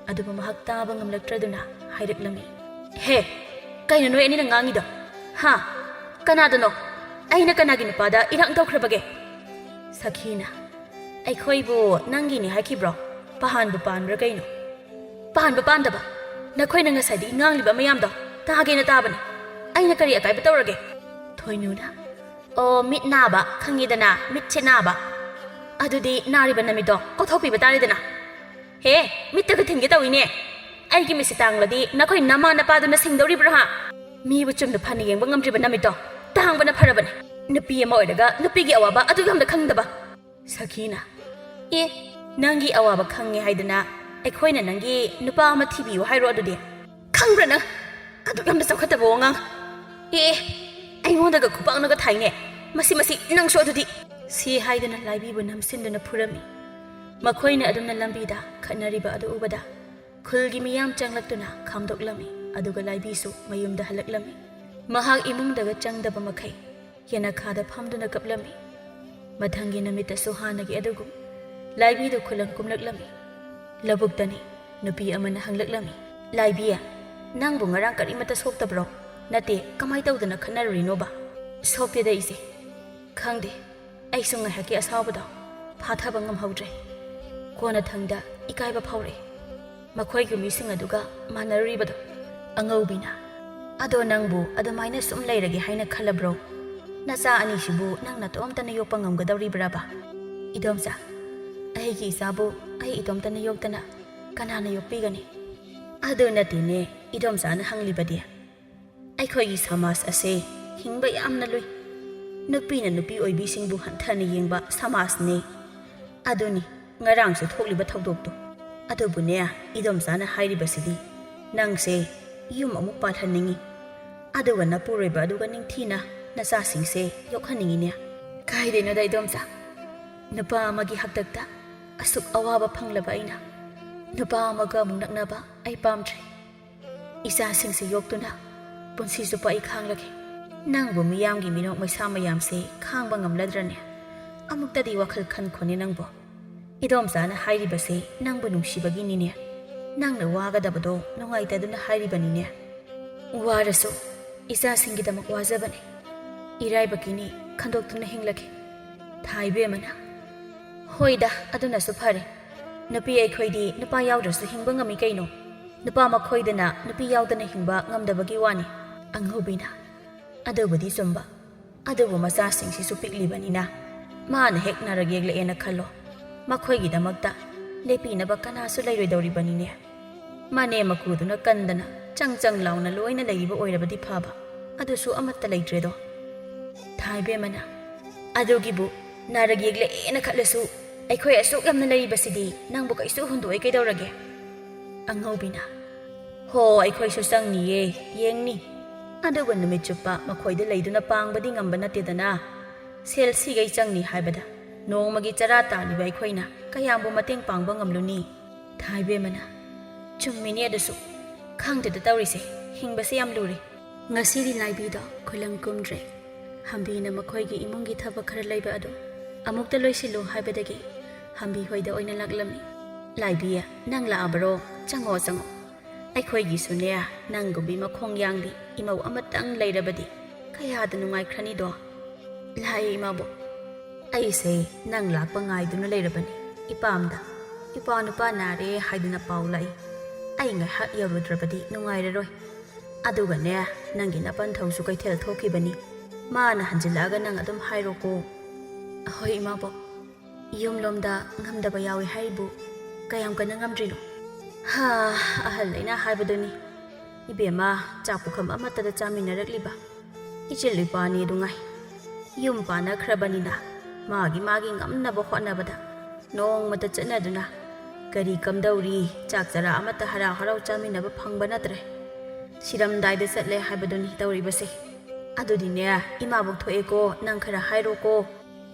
ꯑꯗꯨꯕꯨ ꯃꯍꯥꯛ ꯇꯥꯕ ꯉꯝꯂꯛꯇ꯭ꯔꯗꯨꯅ ꯍꯥꯏꯔꯛꯂꯝꯃꯤ, "ꯍꯦ, ꯀꯩꯅꯣ ꯅꯣꯏ ꯑꯅꯤꯅ ꯉꯥꯡꯉꯤꯗꯣ? ꯍꯥ? ꯀꯅꯥꯗꯅꯣ? ꯑꯩꯅ ꯀꯅꯥꯒꯤ ꯅꯨꯄꯥꯗ ꯏꯔꯥꯡ ꯇꯧꯈ꯭ꯔꯕꯒꯦ?" ꯁꯈꯤꯅ, "ꯑꯩꯈꯣꯏꯕꯨ ꯅꯪꯒꯤꯅꯤ ꯍꯥꯏꯈꯤꯕ꯭ꯔꯣ? ꯄꯥꯟꯕꯨ ꯄꯥꯟꯕ꯭ꯔꯥ ꯀꯩꯅꯣ?" "ꯄꯥꯟꯕ ꯄꯥꯟꯗꯕ? ꯅꯈꯣꯏꯅ ꯉꯁꯥꯏꯗꯒꯤ ꯉꯥꯡꯂꯤꯕ ꯃꯌꯥꯝꯗꯣ ꯇꯥꯒꯦꯅ ꯇꯥꯕꯅꯤ꯫ ꯑꯩꯅ ꯀꯔꯤ ꯑꯀꯥꯏꯕ ꯇꯧꯔꯒꯦ?" ꯊꯣꯏꯅꯨꯅ, "ꯑꯣ, ꯃꯤꯠ ꯅꯥꯕ, ꯈꯪꯉꯤꯗꯅ, ꯃꯤꯠꯁꯦ ꯅꯥꯕ꯫ ꯑꯗꯨꯗꯤ ꯅꯥꯔꯤꯕ ꯅꯃꯤꯠꯇꯣ ꯀꯣꯊꯣꯛꯄꯤꯕ ꯇꯥꯔꯦꯗꯅ꯫ ꯍꯦ, ꯃꯤꯠꯇꯒ ꯊꯤꯟꯒꯦ ꯇꯧꯏꯅꯦ꯫ ꯑꯩꯒꯤ ꯃꯤꯠꯁꯦ ꯇꯥꯡꯂꯗꯤ ꯅꯈꯣꯏ ꯅꯃꯥ ꯅꯄꯥꯗꯨꯅ ꯁꯤꯡꯗꯧꯔꯤꯕ꯭ꯔꯥ ꯍꯥ? ꯃꯤꯕꯨ ꯆꯨꯝꯅ ꯐꯅ ꯌꯦꯡꯕ ꯉꯝꯗ꯭ꯔꯤꯕ ꯅꯃꯤꯠꯇꯣ ꯇꯥꯡꯕꯅ ꯐꯔꯕꯅꯤ꯫ ꯅꯨꯄꯤ ꯑꯃ ꯑꯣꯏꯔꯒ ꯅꯨꯄꯤꯒꯤ ꯑꯋꯥꯕ ꯑꯗꯨ ꯌꯥꯝꯅ ꯈꯪꯗꯕ꯫" ꯁꯈꯤꯅ, "ꯑꯦ, ꯅꯪꯒꯤ ꯑꯋꯥꯕ ꯈꯪꯉꯦ ꯍꯥꯏꯗꯅ ꯑꯩꯈꯣꯏꯅ ꯅꯪꯒꯤ ꯅꯨꯄꯥ ꯑꯃ ꯊꯤꯕꯤꯌꯨ ꯍꯥꯏꯔꯣ ꯑꯗꯨꯗꯤ? ꯈꯪꯕ꯭ꯔꯥ ꯅꯪ? ꯑꯗꯨꯛ ꯌꯥꯝꯅ ꯆꯥꯎꯈꯠꯇꯕ ꯋꯥꯉꯥꯡ꯫ ꯑꯦ, ꯑꯩꯉꯣꯟꯗꯒ ꯈꯨꯄꯥꯛꯅꯒ ꯊꯥꯏꯅꯦ꯫ ꯃꯁꯤ, ꯃꯁꯤ, ꯅꯪꯁꯨ ꯑꯗꯨꯗꯤ꯫" ꯁꯤ ꯍꯥꯏꯗꯨꯅ ꯂꯥꯏꯕꯤꯕꯨ ꯅꯝꯁꯤꯟꯗꯨꯅ ꯐꯨꯔꯝꯃꯤ꯫ ꯃꯈꯣꯏꯅ ꯑꯗꯨꯝꯅ ꯂꯝꯕꯤꯗ ꯈꯠꯅꯔꯤꯕ ꯑꯗꯨ ꯎꯕꯗ ꯈꯨꯜꯒꯤ ꯃꯤꯌꯥꯝ ꯆꯪꯂꯛꯇꯨꯅ ꯈꯥꯝꯗꯣꯛꯂꯝꯃꯤ, ꯑꯗꯨꯒ ꯂꯥꯏꯕꯤꯁꯨ ꯃꯌꯨꯝꯗ ꯍꯜꯂꯛꯂꯝꯃꯤ꯫ ꯃꯍꯥꯛ ꯏꯃꯨꯡꯗꯒ ꯆꯪꯗꯕ ꯃꯈꯩ ꯌꯦꯅꯈꯥꯗ ꯐꯝꯗꯨꯅ ꯀꯞꯂꯝꯃꯤ꯫ ꯃꯊꯪꯒꯤ ꯅꯨꯃꯤꯠꯇꯁꯨ ꯍꯥꯟꯅꯒꯤ ꯑꯗꯨꯒꯨꯝ ꯂꯥꯏꯕꯤꯗꯨ ꯈꯨꯂꯪ ꯀꯨꯝꯂꯛꯂꯝꯃꯤ꯫ ꯂꯧꯕꯨꯛꯇꯅꯤ ꯅꯨꯄꯤ ꯑꯃꯅ ꯍꯪꯂꯛꯂꯝꯃꯤ, "ꯂꯥꯏꯕꯤ, ꯅꯪꯕꯨ ꯉꯔꯥꯡ ꯀꯔꯤꯃꯠꯇ ꯁꯣꯛꯇꯕ꯭ꯔꯣ? ꯅꯠꯇꯦ, ꯀꯃꯥꯏ ꯇꯧꯗꯅ ꯈꯠꯅꯔꯨꯔꯤꯅꯣꯕ?" "ꯁꯣꯛꯇꯦꯗ ꯏꯆꯦ꯫ ꯈꯪꯗꯦ, ꯑꯩꯁꯨ ꯉꯥꯏꯍꯥꯛꯀꯤ ꯑꯁꯥꯎꯕꯗꯣ ꯐꯥꯊꯕ ꯉꯝꯍꯧꯗ꯭ꯔꯦ꯫ ꯀꯣꯟꯅꯊꯪꯗ ꯏꯀꯥꯏꯕ ꯐꯥꯎꯔꯛꯑꯦ ꯃꯈꯣꯏꯒꯤ ꯃꯤꯁꯤꯡ ꯑꯗꯨꯒ ꯃꯥꯟꯅꯔꯨꯔꯤꯕꯗꯣ꯫" ꯑꯉꯧꯕꯤꯅ, "ꯑꯗꯣ ꯅꯪꯕꯨ ꯑꯗꯨꯃꯥꯏꯅ ꯁꯨꯝ ꯂꯩꯔꯒꯦ ꯍꯥꯏꯅ ꯈꯜꯂꯕ꯭ꯔꯣ? ꯅꯆꯥ ꯑꯅꯤꯁꯤꯕꯨ ꯅꯪ ꯅꯇꯣꯝꯇꯅ ꯌꯣꯛꯄ ꯉꯝꯒꯗꯧꯔꯤꯕ꯭ꯔꯕ?" "ꯏꯗꯣꯝꯆꯥ, ꯑꯩꯒꯤ ꯏꯆꯥꯕꯨ ꯑꯩ ꯏꯇꯣꯝꯇꯅ ꯌꯣꯛꯇꯅ ꯀꯅꯥꯅ ꯌꯣꯛꯄꯤꯒꯅꯤ?" "ꯑꯗꯨ ꯅꯠꯇꯦꯅꯦ ꯏꯗꯣꯝꯆꯥꯅ ꯍꯪꯂꯤꯕꯗꯤ꯫ ꯑꯩꯈꯣꯏꯒꯤ ꯁꯃꯥꯖ ꯑꯁꯦ ꯍꯤꯡꯕ ꯌꯥꯝꯅ ꯂꯨꯏ꯫ ꯅꯨꯄꯤꯅ ꯅꯨꯄꯤ ꯑꯣꯏꯕꯤꯁꯤꯡꯕꯨ ꯍꯟꯊꯅ ꯌꯦꯡꯕ ꯁꯃꯥꯖꯅꯦ꯫ ꯑꯗꯨꯅꯤ ꯉꯔꯥꯡꯁꯨ ꯊꯣꯛꯂꯤꯕ ꯊꯧꯗꯣꯛꯇꯨ꯫ ꯑꯗꯨꯕꯨꯅꯦ, ꯏꯗꯣꯝꯆꯥꯅ ꯍꯥꯏꯔꯤꯕꯁꯤꯗꯤ ꯅꯪꯁꯦ ꯌꯨꯝ ꯑꯃꯨꯛ ꯄꯥꯜꯍꯟꯅꯤꯡꯉꯤ, ꯑꯗꯨꯒ ꯅꯄꯨꯔꯣꯏꯕ ꯑꯗꯨꯒ ꯅꯤꯡꯊꯤꯅ ꯅꯆꯥꯁꯤꯡꯁꯦ ꯌꯣꯛꯍꯟꯅꯤꯡꯉꯤꯅꯦ꯫ ꯀꯥꯏꯗꯩꯅꯣꯗ ꯏꯗꯣꯝꯆꯥ, ꯅꯨꯄꯥ ꯑꯃꯒꯤ ꯍꯥꯛꯇꯛꯇ ꯑꯁꯨꯛ ꯑꯋꯥꯕ ꯐꯪꯂꯕ ꯑꯩꯅ ꯅꯨꯄꯥ ꯑꯃꯒ ꯑꯃꯨꯛ ꯅꯛꯅꯕ ꯑꯩ ꯄꯥꯝꯗ꯭ꯔꯦ꯫ ꯏꯆꯥꯁꯤꯡꯁꯦ ꯌꯣꯛꯇꯨꯅ ꯄꯨꯟꯁꯤ ꯆꯨꯞꯄ ꯑꯩ ꯈꯥꯡꯂꯒꯦ꯫ ꯅꯪꯕꯨ ꯃꯤꯌꯥꯝꯒꯤ ꯃꯤꯅꯣꯛ ꯃꯩꯁꯥ ꯃꯌꯥꯝꯁꯦ ꯈꯥꯡꯕ ꯉꯝꯂꯗ꯭ꯔꯅꯦ? ꯑꯃꯨꯛꯇꯗꯤ ꯋꯥꯈꯜ ꯈꯟꯈꯣꯅꯦ ꯅꯪꯕꯨ꯫ ꯏꯗꯣꯝꯆꯥꯅ ꯍꯥꯏꯔꯤꯕꯁꯦ ꯅꯪꯕꯨ ꯅꯨꯡꯁꯤꯕꯒꯤꯅꯤꯅꯦ꯫ ꯅꯪꯅ ꯋꯥꯒꯗꯕꯗꯣ ꯅꯨꯡꯉꯥꯏꯇꯗꯨꯅ ꯍꯥꯏꯔꯤꯕꯅꯤꯅꯦ꯫ ꯋꯥꯔꯁꯨ ꯏꯆꯥꯁꯤꯡꯒꯤꯗꯃꯛ ꯋꯥꯖꯕꯅꯦ꯫ ꯏꯔꯥꯏꯕꯛꯀꯤꯅꯤ, ꯈꯟꯗꯣꯛꯇꯨꯅ ꯍꯤꯡꯂꯒꯦ꯫ ꯊꯥꯏꯕꯦꯝꯃꯅ, ꯍꯣꯏꯗ, ꯑꯗꯨꯅꯁꯨ ꯐꯔꯦ꯫ ꯅꯨꯄꯤ ꯑꯩꯈꯣꯏꯗꯤ ꯅꯨꯄꯥ ꯌꯥꯎꯗ꯭ꯔꯁꯨ ꯍꯤꯡꯕ ꯉꯝꯃꯤ ꯀꯩꯅꯣ꯫ ꯅꯨꯄꯥ ꯃꯈꯣꯏꯗꯅ ꯅꯨꯄꯤ ꯌꯥꯎꯗꯅ ꯍꯤꯡꯕ ꯉꯝꯗꯕꯒꯤ ꯋꯥꯅꯤ꯫ ꯑꯉꯧꯕꯤꯅ, ꯑꯗꯨꯕꯨꯗꯤ ꯆꯨꯝꯕ꯫ ꯑꯗꯨꯕꯨ ꯃꯆꯥꯁꯤꯡꯁꯤꯁꯨ ꯄꯤꯛꯂꯤꯕꯅꯤꯅ ꯃꯥꯅ ꯍꯦꯛ ꯅꯥꯔꯛ ꯌꯦꯛꯂꯛꯑꯦꯅ ꯈꯜꯂꯣ, ꯃꯈꯣꯏꯒꯤꯗꯃꯛꯇ ꯂꯦꯞꯄꯤꯅꯕ ꯀꯅꯥꯁꯨ ꯂꯩꯔꯣꯏꯗꯧꯔꯤꯕꯅꯤꯅꯦ꯫ ꯃꯅꯦꯝ ꯃꯀꯨꯗꯨꯅ ꯀꯟꯗꯅ ꯆꯪ ꯆꯪ ꯂꯥꯎꯅ ꯂꯣꯏꯅ ꯂꯩꯔꯤꯕ ꯑꯣꯏꯔꯕꯗꯤ ꯐꯕ, ꯑꯗꯨꯁꯨ ꯑꯃꯠꯇ ꯂꯩꯇ꯭ꯔꯦꯗꯣ꯫ ꯊꯥꯏꯕꯦꯝꯃꯅ, ꯑꯗꯨꯒꯤꯕꯨ ꯅꯥꯔꯛ ꯌꯦꯛꯂꯛꯑꯦꯅ ꯈꯠꯂꯁꯨ ꯑꯩꯈꯣꯏ ꯑꯁꯨꯛ ꯌꯥꯝꯅ ꯂꯩꯔꯤꯕꯁꯤꯗꯤ ꯅꯪꯕꯨ ꯀꯩꯁꯨ ꯍꯨꯟꯗꯣꯛꯑꯣꯏ ꯀꯩꯗꯧꯔꯒꯦ? ꯑꯉꯧꯕꯤꯅ, ꯍꯣ, ꯑꯩꯈꯣꯏꯁꯨ ꯆꯪꯅꯤꯌꯦ, ꯌꯦꯡꯅꯤ꯫ ꯑꯗꯨꯕꯨ ꯅꯨꯃꯤꯠ ꯆꯨꯞꯄ ꯃꯈꯣꯏꯗ ꯂꯩꯗꯨꯅ ꯄꯥꯡꯕꯗꯤ ꯉꯝꯕ ꯅꯠꯇꯦꯗꯅ꯫ ꯁꯦꯜ ꯁꯤꯒꯩ ꯆꯪꯅꯤ ꯍꯥꯏꯕꯗ ꯅꯣꯡꯃꯒꯤ ꯆꯔꯥ ꯇꯥꯜꯂꯤꯕ ꯑꯩꯈꯣꯏꯅ ꯀꯌꯥꯝꯕꯨ ꯃꯇꯦꯡ ꯄꯥꯡꯕ ꯉꯝꯂꯨꯅꯤ? ꯊꯥꯏꯕꯦꯝꯃꯅ, ꯆꯨꯝꯃꯤꯅꯦ ꯑꯗꯨꯁꯨ꯫ ꯈꯪꯗꯦꯗ ꯇꯧꯔꯤꯁꯦ, ꯍꯤꯡꯕꯁꯦ ꯌꯥꯝ ꯂꯨꯔꯦ꯫ ꯉꯁꯤꯗꯤ ꯂꯥꯏꯕꯤꯗꯣ ꯈꯨꯂꯪ ꯀꯨꯝꯗ꯭ꯔꯦ꯫ ꯍꯝꯕꯤꯅ ꯃꯈꯣꯏꯒꯤ ꯏꯃꯨꯡꯒꯤ ꯊꯕꯛ ꯈꯔ ꯂꯩꯕ ꯑꯗꯨ ꯑꯃꯨꯛꯇ ꯂꯣꯏꯁꯤꯜꯂꯨ ꯍꯥꯏꯕꯗꯒꯤ ꯍꯝꯕꯤ ꯍꯣꯏꯗ ꯑꯣꯏꯅ ꯂꯥꯛꯂꯝꯃꯤ꯫ ꯂꯥꯏꯕꯤ, ꯅꯪ ꯂꯥꯛꯑꯕꯔꯣ? ꯆꯪꯉꯣ, ꯆꯪꯉꯣ꯫ ꯑꯩꯈꯣꯏꯒꯤꯁꯨꯅꯦ, ꯅꯪꯒꯨꯝꯕꯤ ꯃꯈꯣꯡ ꯌꯥꯡꯕꯤ ꯏꯃꯧ ꯑꯃꯇꯪ ꯂꯩꯔꯕꯗꯤ ꯀꯌꯥꯗ ꯅꯨꯡꯉꯥꯏꯈ꯭ꯔꯅꯤꯗꯣ꯫ ꯂꯥꯛꯑꯦ ꯏꯃꯥꯕꯣꯛ꯫ ꯑꯩꯁꯦ ꯅꯪ ꯂꯥꯛꯄ ꯉꯥꯏꯗꯨꯅ ꯂꯩꯔꯕꯅꯤ ꯏꯄꯥꯝꯗ꯫ ꯏꯄꯥ ꯅꯨꯄꯥ ꯅꯥꯔꯦ ꯍꯥꯏꯗꯨꯅ ꯄꯥꯎ ꯂꯥꯛꯏ꯫ ꯑꯩ ꯉꯥꯏꯍꯥꯛ ꯌꯧꯔꯨꯗ꯭ꯔꯕꯗꯤ ꯅꯨꯡꯉꯥꯏꯔꯔꯣꯏ꯫ ꯑꯗꯨꯒꯅꯦ, ꯅꯪꯒꯤ ꯅꯄꯟꯊꯧꯁꯨ ꯀꯩꯊꯦꯜ ꯊꯣꯛꯈꯤꯕꯅꯤ꯫ ꯃꯥꯅ ꯍꯟꯖꯤꯜꯂꯛꯑꯒ ꯅꯪ ꯑꯗꯨꯝ ꯍꯥꯏꯔꯣꯀꯣ꯫ ꯍꯣꯏ ꯏꯃꯥꯕꯣꯛ꯫ ꯌꯨꯝꯂꯣꯝꯗ ꯉꯝꯗꯕ ꯌꯥꯎꯏ ꯍꯥꯏꯔꯤꯕꯨ ꯀꯌꯥꯝ ꯀꯟꯅ ꯉꯝꯗ꯭ꯔꯤꯅꯣ? ꯍꯥ, ꯑꯍꯜ ꯂꯩꯅ ꯍꯥꯏꯕꯗꯨꯅꯤ꯫ ꯏꯕꯦꯝꯃ, ꯆꯥꯛ ꯄꯨꯈꯝ ꯑꯃꯠꯇꯗ ꯆꯥꯃꯤꯟꯅꯔꯛꯂꯤꯕ ꯏꯆꯤꯜ ꯏꯄꯥꯅꯤ ꯑꯗꯨ ꯉꯥꯏ꯫ ꯌꯨꯝ ꯄꯥꯟꯅꯈ꯭ꯔꯕꯅꯤꯅ ꯃꯥꯒꯤ ꯃꯥꯒꯤ ꯉꯝꯅꯕ ꯍꯣꯠꯅꯕꯗ ꯅꯣꯡꯃꯇ ꯆꯠꯅꯗꯨꯅ ꯀꯔꯤ ꯀꯝꯗꯧꯔꯤ? ꯆꯥꯛ ꯆꯔꯥ ꯑꯃꯠꯇ ꯍꯔꯥꯎ ꯍꯔꯥꯎ ꯆꯥꯃꯤꯟꯅꯕ ꯐꯪꯕ ꯅꯠꯇ꯭ꯔꯦ꯫ ꯁꯤꯔꯝꯗꯥꯏꯗ ꯆꯠꯂꯦ ꯍꯥꯏꯕꯗꯨꯅꯤ ꯇꯧꯔꯤꯕꯁꯦ꯫ ꯑꯗꯨꯗꯤꯅꯦ, ꯏꯃꯥꯕꯣꯛ ꯊꯣꯛꯑꯦꯀꯣ, ꯅꯪ ꯈꯔ ꯍꯥꯏꯔꯣꯀꯣ꯫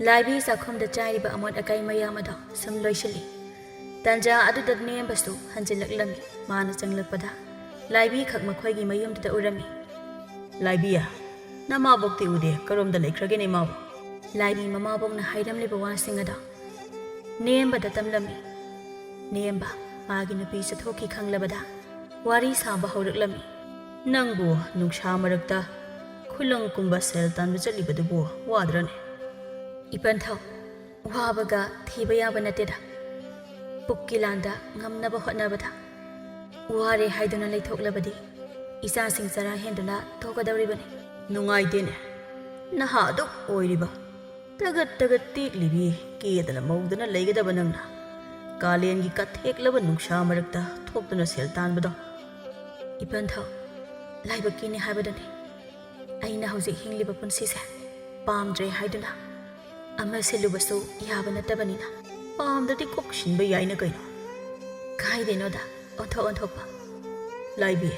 ꯂꯥꯏꯕꯤ ꯆꯥꯛꯈꯨꯝꯗ ꯆꯥꯏꯔꯤꯕ ꯑꯃꯣꯠ ꯑꯀꯥꯏ ꯃꯌꯥꯝ ꯑꯗꯣ ꯁꯨꯝ ꯂꯣꯏꯁꯤꯜꯂꯤ꯫ ꯇꯟꯖꯥ ꯑꯗꯨꯗ ꯅꯦꯝꯕꯁꯨ ꯍꯟꯖꯤꯜꯂꯛꯂꯝꯃꯤ꯫ ꯃꯥꯅ ꯆꯪꯂꯛꯄꯗ ꯂꯥꯏꯕꯤ ꯈꯛ ꯃꯈꯣꯏꯒꯤ ꯃꯌꯨꯝꯗꯨꯗ ꯎꯔꯝꯃꯤ꯫ "ꯂꯥꯏꯕꯤ, ꯅꯃꯥꯕꯣꯛꯇꯤ ꯎꯗꯦ, ꯀꯔꯣꯝꯗ ꯂꯩꯈ꯭ꯔꯒꯦꯅꯦ ꯃꯥꯕꯨ?" ꯂꯥꯏꯕꯤ ꯃꯃꯥꯕꯣꯛꯅ ꯍꯥꯏꯔꯝꯂꯤꯕ ꯋꯥꯁꯤꯡ ꯑꯗꯣ ꯅꯦꯝꯕꯗ ꯇꯝꯂꯝꯃꯤ꯫ ꯅꯦꯝꯕ ꯃꯥꯒꯤ ꯅꯨꯄꯤ ꯆꯠꯊꯣꯛꯈꯤ ꯈꯪꯂꯕꯗ ꯋꯥꯔꯤ ꯁꯥꯕ ꯍꯧꯔꯛꯂꯝꯃꯤ꯫ "ꯅꯪꯕꯨ ꯅꯨꯡꯁꯥ ꯃꯔꯛꯇ ꯈꯨꯂꯪ ꯀꯨꯝꯕ ꯁꯦꯜ ꯇꯥꯟꯕ ꯆꯠꯂꯤꯕꯗꯨꯕꯨ ꯋꯥꯗ꯭ꯔꯅꯦ?" "ꯏꯄꯟꯊꯧ, ꯋꯥꯕꯒ ꯊꯤꯕ ꯌꯥꯕ ꯅꯠꯇꯦꯗ꯫ ꯄꯨꯛꯀꯤ ꯂꯥꯟꯗ ꯉꯝꯅꯕ ꯍꯣꯠꯅꯕꯗ ꯋꯥꯔꯦ ꯍꯥꯏꯗꯨꯅ ꯂꯩꯊꯣꯛꯂꯕꯗꯤ ꯏꯆꯥꯁꯤꯡ ꯆꯔꯥ ꯍꯦꯟꯗꯨꯅ ꯇꯣꯛꯀꯗꯧꯔꯤꯕꯅꯤ꯫" "ꯅꯨꯡꯉꯥꯏꯇꯦꯅꯦ, ꯅꯍꯥ ꯑꯗꯨꯛ ꯑꯣꯏꯔꯤꯕ, ꯇꯒꯠ ꯇꯒꯠ ꯇꯦꯛꯂꯤꯕꯤ, ꯀꯦꯗꯅ ꯃꯧꯗꯅ ꯂꯩꯒꯗꯕ ꯅꯪꯅ ꯀꯥꯂꯦꯟꯒꯤ ꯀꯠꯊꯦꯛꯂꯕ ꯅꯨꯡꯁꯥ ꯃꯔꯛꯇ ꯊꯣꯛꯇꯨꯅ ꯁꯦꯜ ꯇꯥꯟꯕꯗꯣ?" "ꯏꯄꯟꯊꯧ, ꯂꯥꯏꯕꯛꯀꯤꯅꯤ ꯍꯥꯏꯕꯗꯨꯅꯤ꯫ ꯑꯩꯅ ꯍꯧꯖꯤꯛ ꯍꯤꯡꯂꯤꯕ ꯄꯨꯟꯁꯤꯁꯦ ꯄꯥꯝꯗ꯭ꯔꯦ ꯍꯥꯏꯗꯨꯅ ꯑꯃ ꯁꯤꯜꯂꯨꯕꯁꯨ ꯌꯥꯕ ꯅꯠꯇꯕꯅꯤꯅ꯫" "ꯄꯥꯝꯗꯗꯤ ꯀꯣꯛ ꯁꯤꯟꯕ ꯌꯥꯏꯅ ꯀꯩꯅꯣ?" "ꯀꯥꯏꯗꯩꯅꯣꯗ, ꯑꯣꯟꯊꯣꯛ ꯑꯣꯟꯊꯣꯛꯄ꯫" "ꯂꯥꯏꯕꯤ,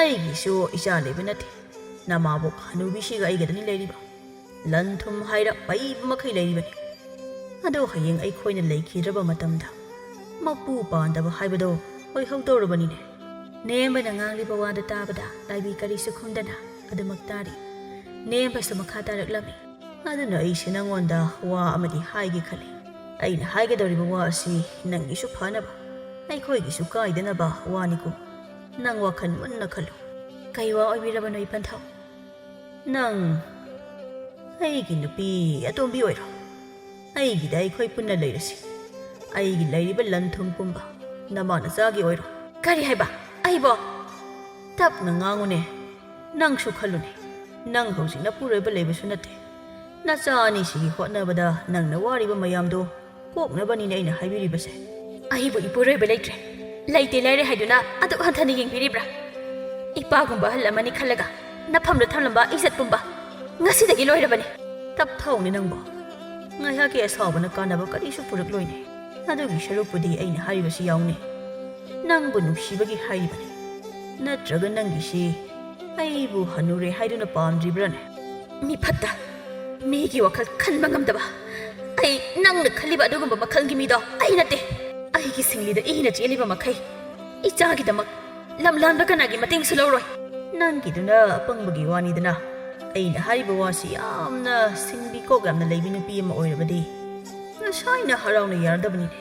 ꯑꯩꯒꯤꯁꯨ ꯏꯆꯥ ꯂꯩꯕ ꯅꯠꯇꯦ꯫ ꯅꯃꯥꯕꯣꯛ ꯍꯅꯨꯕꯤꯁꯤꯒ ꯑꯩꯒꯗꯅꯤ ꯂꯩꯔꯤꯕ꯫ ꯂꯟ ꯊꯨꯝ ꯍꯥꯏꯔ ꯄꯩꯕ ꯃꯈꯩ ꯂꯩꯔꯤꯕꯅꯤ꯫ ꯑꯗꯣ ꯍꯌꯦꯡ ꯑꯩꯈꯣꯏꯅ ꯂꯩꯈꯤꯗ꯭ꯔꯕ ꯃꯇꯝꯗ ꯃꯄꯨ ꯄꯥꯟꯗꯕ ꯍꯥꯏꯕꯗꯣ ꯑꯣꯏꯍꯧꯗꯧꯔꯕꯅꯤꯅꯦ꯫" ꯅꯦꯝꯕꯅ ꯉꯥꯡꯂꯤꯕ ꯋꯥꯗꯨ ꯇꯥꯕꯗ ꯂꯥꯏꯕꯤ ꯀꯔꯤꯁꯨ ꯈꯨꯝꯗꯅ ꯑꯗꯨꯃꯛ ꯇꯥꯔꯤ꯫ ꯅꯦꯝꯕꯁꯨ ꯃꯈꯥ ꯇꯥꯔꯛꯂꯝꯃꯤ꯫ "ꯑꯗꯨꯅ ꯑꯩꯁꯦ ꯅꯪꯉꯣꯟꯗ ꯋꯥ ꯑꯃꯗꯤ ꯍꯥꯏꯒꯦ ꯈꯜꯂꯤ꯫ ꯑꯩꯅ ꯍꯥꯏꯒꯗꯧꯔꯤꯕ ꯋꯥ ꯑꯁꯤ ꯅꯪꯒꯤꯁꯨ ꯐꯅꯕ, ꯑꯩꯈꯣꯏꯒꯤꯁꯨ ꯀꯥꯏꯗꯅꯕ ꯋꯥꯅꯤꯀꯣ꯫ ꯅꯪ ꯋꯥꯈꯜ ꯃꯨꯟꯅ ꯈꯜꯂꯨ꯫" "ꯀꯩ ꯋꯥ ꯑꯣꯏꯕꯤꯔꯕꯅꯣ, ꯏꯄꯟꯊꯧ?" "ꯅꯪ ꯑꯩꯒꯤ ꯅꯨꯄꯤ ꯑꯇꯣꯝꯕꯤ ꯑꯣꯏꯔꯣ꯫ ꯑꯩꯒꯤꯗ ꯑꯩꯈꯣꯏ ꯄꯨꯟꯅ ꯂꯩꯔꯁꯤ꯫ ꯑꯩꯒꯤ ꯂꯩꯔꯤꯕ ꯂꯟ ꯊꯨꯝ ꯄꯨꯝꯕ ꯅꯃꯥ ꯅꯆꯥꯒꯤ ꯑꯣꯏꯔꯣ꯫" "ꯀꯔꯤ ꯍꯥꯏꯕ? ꯑꯩꯕꯣ?" "ꯇꯞꯅ ꯉꯥꯡꯉꯨꯅꯦ꯫ ꯅꯪꯁꯨ ꯈꯜꯂꯨꯅꯦ꯫ ꯅꯪ ꯍꯧꯖꯤꯛ ꯅꯄꯨꯔꯣꯏꯕ ꯂꯩꯕꯁꯨ ꯅꯠꯇꯦ꯫ ꯅꯆꯥ ꯑꯅꯤꯁꯤꯒꯤ ꯍꯣꯠꯅꯕꯗ ꯅꯪꯅ ꯋꯥꯔꯤꯕ ꯃꯌꯥꯝꯗꯣ ꯀꯣꯛꯅꯕꯅꯤꯅꯦ ꯑꯩꯅ ꯍꯥꯏꯕꯤꯔꯤꯕꯁꯦ꯫" "ꯑꯩꯕꯨ ꯏꯄꯨꯔꯣꯏꯕ ꯂꯩꯇ꯭ꯔꯦ, ꯂꯩꯇꯦ ꯂꯩꯔꯦ ꯍꯥꯏꯗꯨꯅ ꯑꯗꯨꯛ ꯍꯟꯊꯅ ꯌꯦꯡꯕꯤꯔꯤꯕ꯭ꯔꯥ? ꯏꯄꯥꯒꯨꯝꯕ ꯑꯍꯜ ꯑꯃꯅꯤ ꯈꯜꯂꯒ ꯅꯐꯝꯗ ꯊꯝꯂꯝꯕ ꯏꯖꯠ ꯄꯨꯝꯕ ꯉꯁꯤꯗꯒꯤ ꯂꯣꯏꯔꯕꯅꯤ꯫" "ꯇꯞꯊꯧꯅꯦ ꯅꯪꯕꯣ꯫ ꯉꯥꯏꯍꯥꯛꯀꯤ ꯑꯁꯥꯎꯕꯅ ꯀꯥꯟꯅꯕ ꯀꯔꯤꯁꯨ ꯄꯨꯔꯛꯂꯣꯏꯅꯦ꯫ ꯑꯗꯨꯒꯤ ꯁꯔꯨꯛꯄꯨꯗꯤ ꯑꯩꯅ ꯍꯥꯏꯔꯤꯕꯁꯤ ꯌꯥꯎꯅꯤ꯫ ꯅꯪꯕꯨ ꯅꯨꯡꯁꯤꯕꯒꯤ ꯍꯥꯏꯔꯤꯕꯅꯤ꯫ ꯅꯠꯇ꯭ꯔꯒ ꯅꯪꯒꯤꯁꯤ ꯑꯩꯕꯨ ꯍꯅꯨꯔꯦ ꯍꯥꯏꯗꯨꯅ ꯄꯥꯝꯗ꯭ꯔꯤꯕ꯭ꯔꯥꯅꯦ? ꯃꯤ ꯐꯠꯇ, ꯃꯤꯒꯤ ꯋꯥꯈꯜ ꯈꯟꯕ ꯉꯝꯗꯕ꯫ ꯑꯩ ꯅꯪꯅ ꯈꯜꯂꯤꯕ ꯑꯗꯨꯒꯨꯝꯕ ꯃꯈꯜꯒꯤ ꯃꯤꯗꯣ ꯑꯩ ꯅꯠꯇꯦ꯫ ꯑꯩꯒꯤ ꯁꯤꯡꯂꯤꯗ ꯏꯅ ꯆꯦꯜꯂꯤꯕ ꯃꯈꯩ ꯏꯆꯥꯒꯤꯗꯃꯛ ꯂꯝꯂꯥꯟꯕ ꯀꯅꯥꯒꯤ ꯃꯇꯦꯡꯁꯨ ꯂꯧꯔꯣꯏ꯫ ꯅꯪꯒꯤꯗꯨꯅ ꯑꯄꯪꯕꯒꯤ ꯋꯥꯅꯤꯗꯅ꯫ ꯑꯩꯅ ꯍꯥꯏꯔꯤꯕ ꯋꯥꯁꯤ ꯌꯥꯝꯅ ꯁꯤꯡꯕꯤ ꯀꯣꯛ ꯌꯥꯝꯅ ꯂꯩꯕꯤ ꯅꯨꯄꯤ ꯑꯃ ꯑꯣꯏꯔꯕꯗꯤ ꯉꯁꯥꯏꯅ ꯍꯔꯥꯎꯅ ꯌꯥꯔꯗꯕꯅꯤꯅꯦ꯫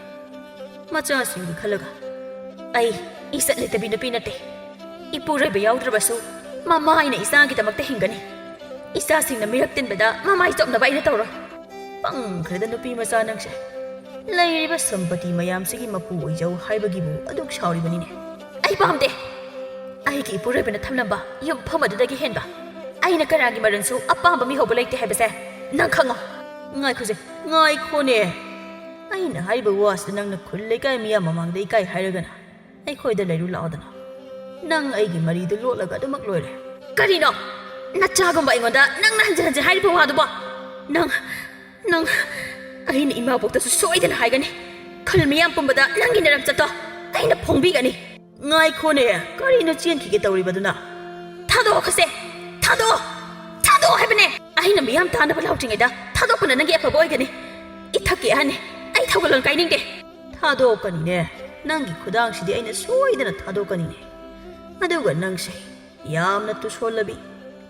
ꯃꯆꯥꯁꯤꯡꯒꯤ ꯈꯜꯂꯒ꯫ ꯑꯩ ꯏꯖꯠ ꯂꯩꯇꯕꯤ ꯅꯨꯄꯤ ꯅꯠꯇꯦ꯫ ꯏꯄꯨꯔꯣꯏꯕ ꯌꯥꯎꯗ꯭ꯔꯕꯁꯨ ꯃꯃꯥ ꯑꯩꯅ ꯏꯆꯥꯒꯤꯗꯃꯛꯇ ꯍꯤꯡꯒꯅꯤ꯫ ꯏꯆꯥꯁꯤꯡꯅ ꯃꯤꯔꯛ ꯇꯤꯟꯕꯗ ꯃꯃꯥꯏ ꯆꯣꯞꯅꯕ ꯑꯩꯅ ꯇꯧꯔꯣꯏ꯫ ꯄꯪꯈ꯭ꯔꯦꯗ ꯅꯨꯄꯤ ꯃꯆꯥ ꯅꯪꯁꯦ꯫ ꯂꯩꯔꯤꯕ ꯁꯝꯄꯇꯤ ꯃꯌꯥꯝꯁꯤꯒꯤ ꯃꯄꯨ ꯑꯣꯏꯖꯧ ꯍꯥꯏꯕꯒꯤꯕꯨ ꯑꯗꯨꯛ ꯁꯥꯎꯔꯤꯕꯅꯤꯅꯦ꯫ ꯑꯩ ꯄꯥꯝꯗꯦ꯫ ꯑꯩꯒꯤ ꯏꯄꯨꯔꯣꯏꯕꯅ ꯊꯝꯂꯝꯕ ꯌꯨꯝꯐꯝ ꯑꯗꯨꯗꯒꯤ ꯍꯦꯟꯕ ꯑꯩꯅ ꯀꯅꯥꯒꯤ ꯃꯔꯟꯁꯨ ꯑꯄꯥꯝꯕ ꯃꯤꯍꯧꯕ ꯂꯩꯇꯦ ꯍꯥꯏꯕꯁꯦ ꯅꯪ ꯈꯪꯉꯣ꯫ ꯉꯥꯏꯈꯣꯁꯦ, ꯉꯥꯏꯈꯣꯅꯦ꯫ ꯑꯩꯅ ꯍꯥꯏꯔꯤꯕ ꯋꯥꯁꯤꯗ ꯅꯪꯅ ꯈꯨꯜ ꯂꯩꯀꯥꯏ ꯃꯤꯌꯥꯝ ꯃꯃꯥꯡꯗ ꯏꯀꯥꯏ ꯍꯥꯏꯔꯒꯅ ꯑꯩꯈꯣꯏꯗ ꯂꯩꯔꯨ ꯂꯥꯛꯑꯣꯗꯅ꯫ ꯅꯪ ꯑꯩꯒꯤ ꯃꯔꯤꯗꯨ ꯂꯣꯠꯂꯒ ꯑꯗꯨꯃꯛ ꯂꯣꯏꯔꯦ꯫ ꯀꯔꯤꯅꯣ? ꯅꯆꯥꯒꯨꯝꯕ ꯑꯩꯉꯣꯟꯗ ꯅꯪꯅ ꯍꯟꯖꯤꯟ ꯍꯟꯖꯤꯟ ꯍꯥꯏꯔꯤꯕ ꯋꯥꯗꯨꯕꯣ? ꯅꯪ, ꯅꯪ, ꯑꯩꯅ ꯏꯃꯥꯕꯣꯛꯇꯁꯨ ꯁꯣꯏꯗꯅ ꯍꯥꯏꯒꯅꯤ꯫ ꯈꯨꯜ ꯃꯤꯌꯥꯝ ꯄꯨꯝꯕꯗ ꯅꯪꯒꯤ ꯅꯔꯝꯆꯠꯇꯣ ꯑꯩꯅ ꯐꯣꯡꯕꯤꯒꯅꯤ꯫ ꯉꯥꯏꯈꯣꯅꯦ, ꯀꯔꯤꯅꯣ ꯆꯦꯟꯈꯤꯒꯦ ꯇꯧꯔꯤꯕꯗꯨꯅ? ꯊꯥꯗꯣꯛꯈꯣꯁꯦ! ꯊꯥꯗꯣꯛꯑꯣ! ꯊꯥꯗꯣꯛꯑꯣ ꯍꯥꯏꯕꯅꯦ! ꯑꯩꯅ ꯃꯤꯌꯥꯝ ꯇꯥꯅꯕ ꯂꯥꯎꯗ꯭ꯔꯤꯉꯩꯗ ꯊꯥꯗꯣꯛꯄꯅ ꯅꯪꯒꯤ ꯑꯐꯕ ꯑꯣꯏꯒꯅꯤ꯫ ꯏꯊꯛꯀꯤ ꯑꯍꯟꯅꯤ, ꯑꯩ ꯊꯧꯒꯜꯂꯣꯟ ꯀꯥꯏꯅꯤꯡꯗꯦ꯫ ꯊꯥꯗꯣꯛꯀꯅꯤꯅꯦ, ꯅꯪꯒꯤ ꯈꯨꯗꯥꯡꯁꯤꯗꯤ ꯑꯩꯅ ꯁꯣꯏꯗꯅ ꯊꯥꯗꯣꯛꯀꯅꯤꯅꯦ꯫ ꯑꯗꯨꯒ ꯅꯪꯁꯦ ꯌꯥꯝꯅ ꯇꯨꯁꯣꯜꯂꯕꯤ,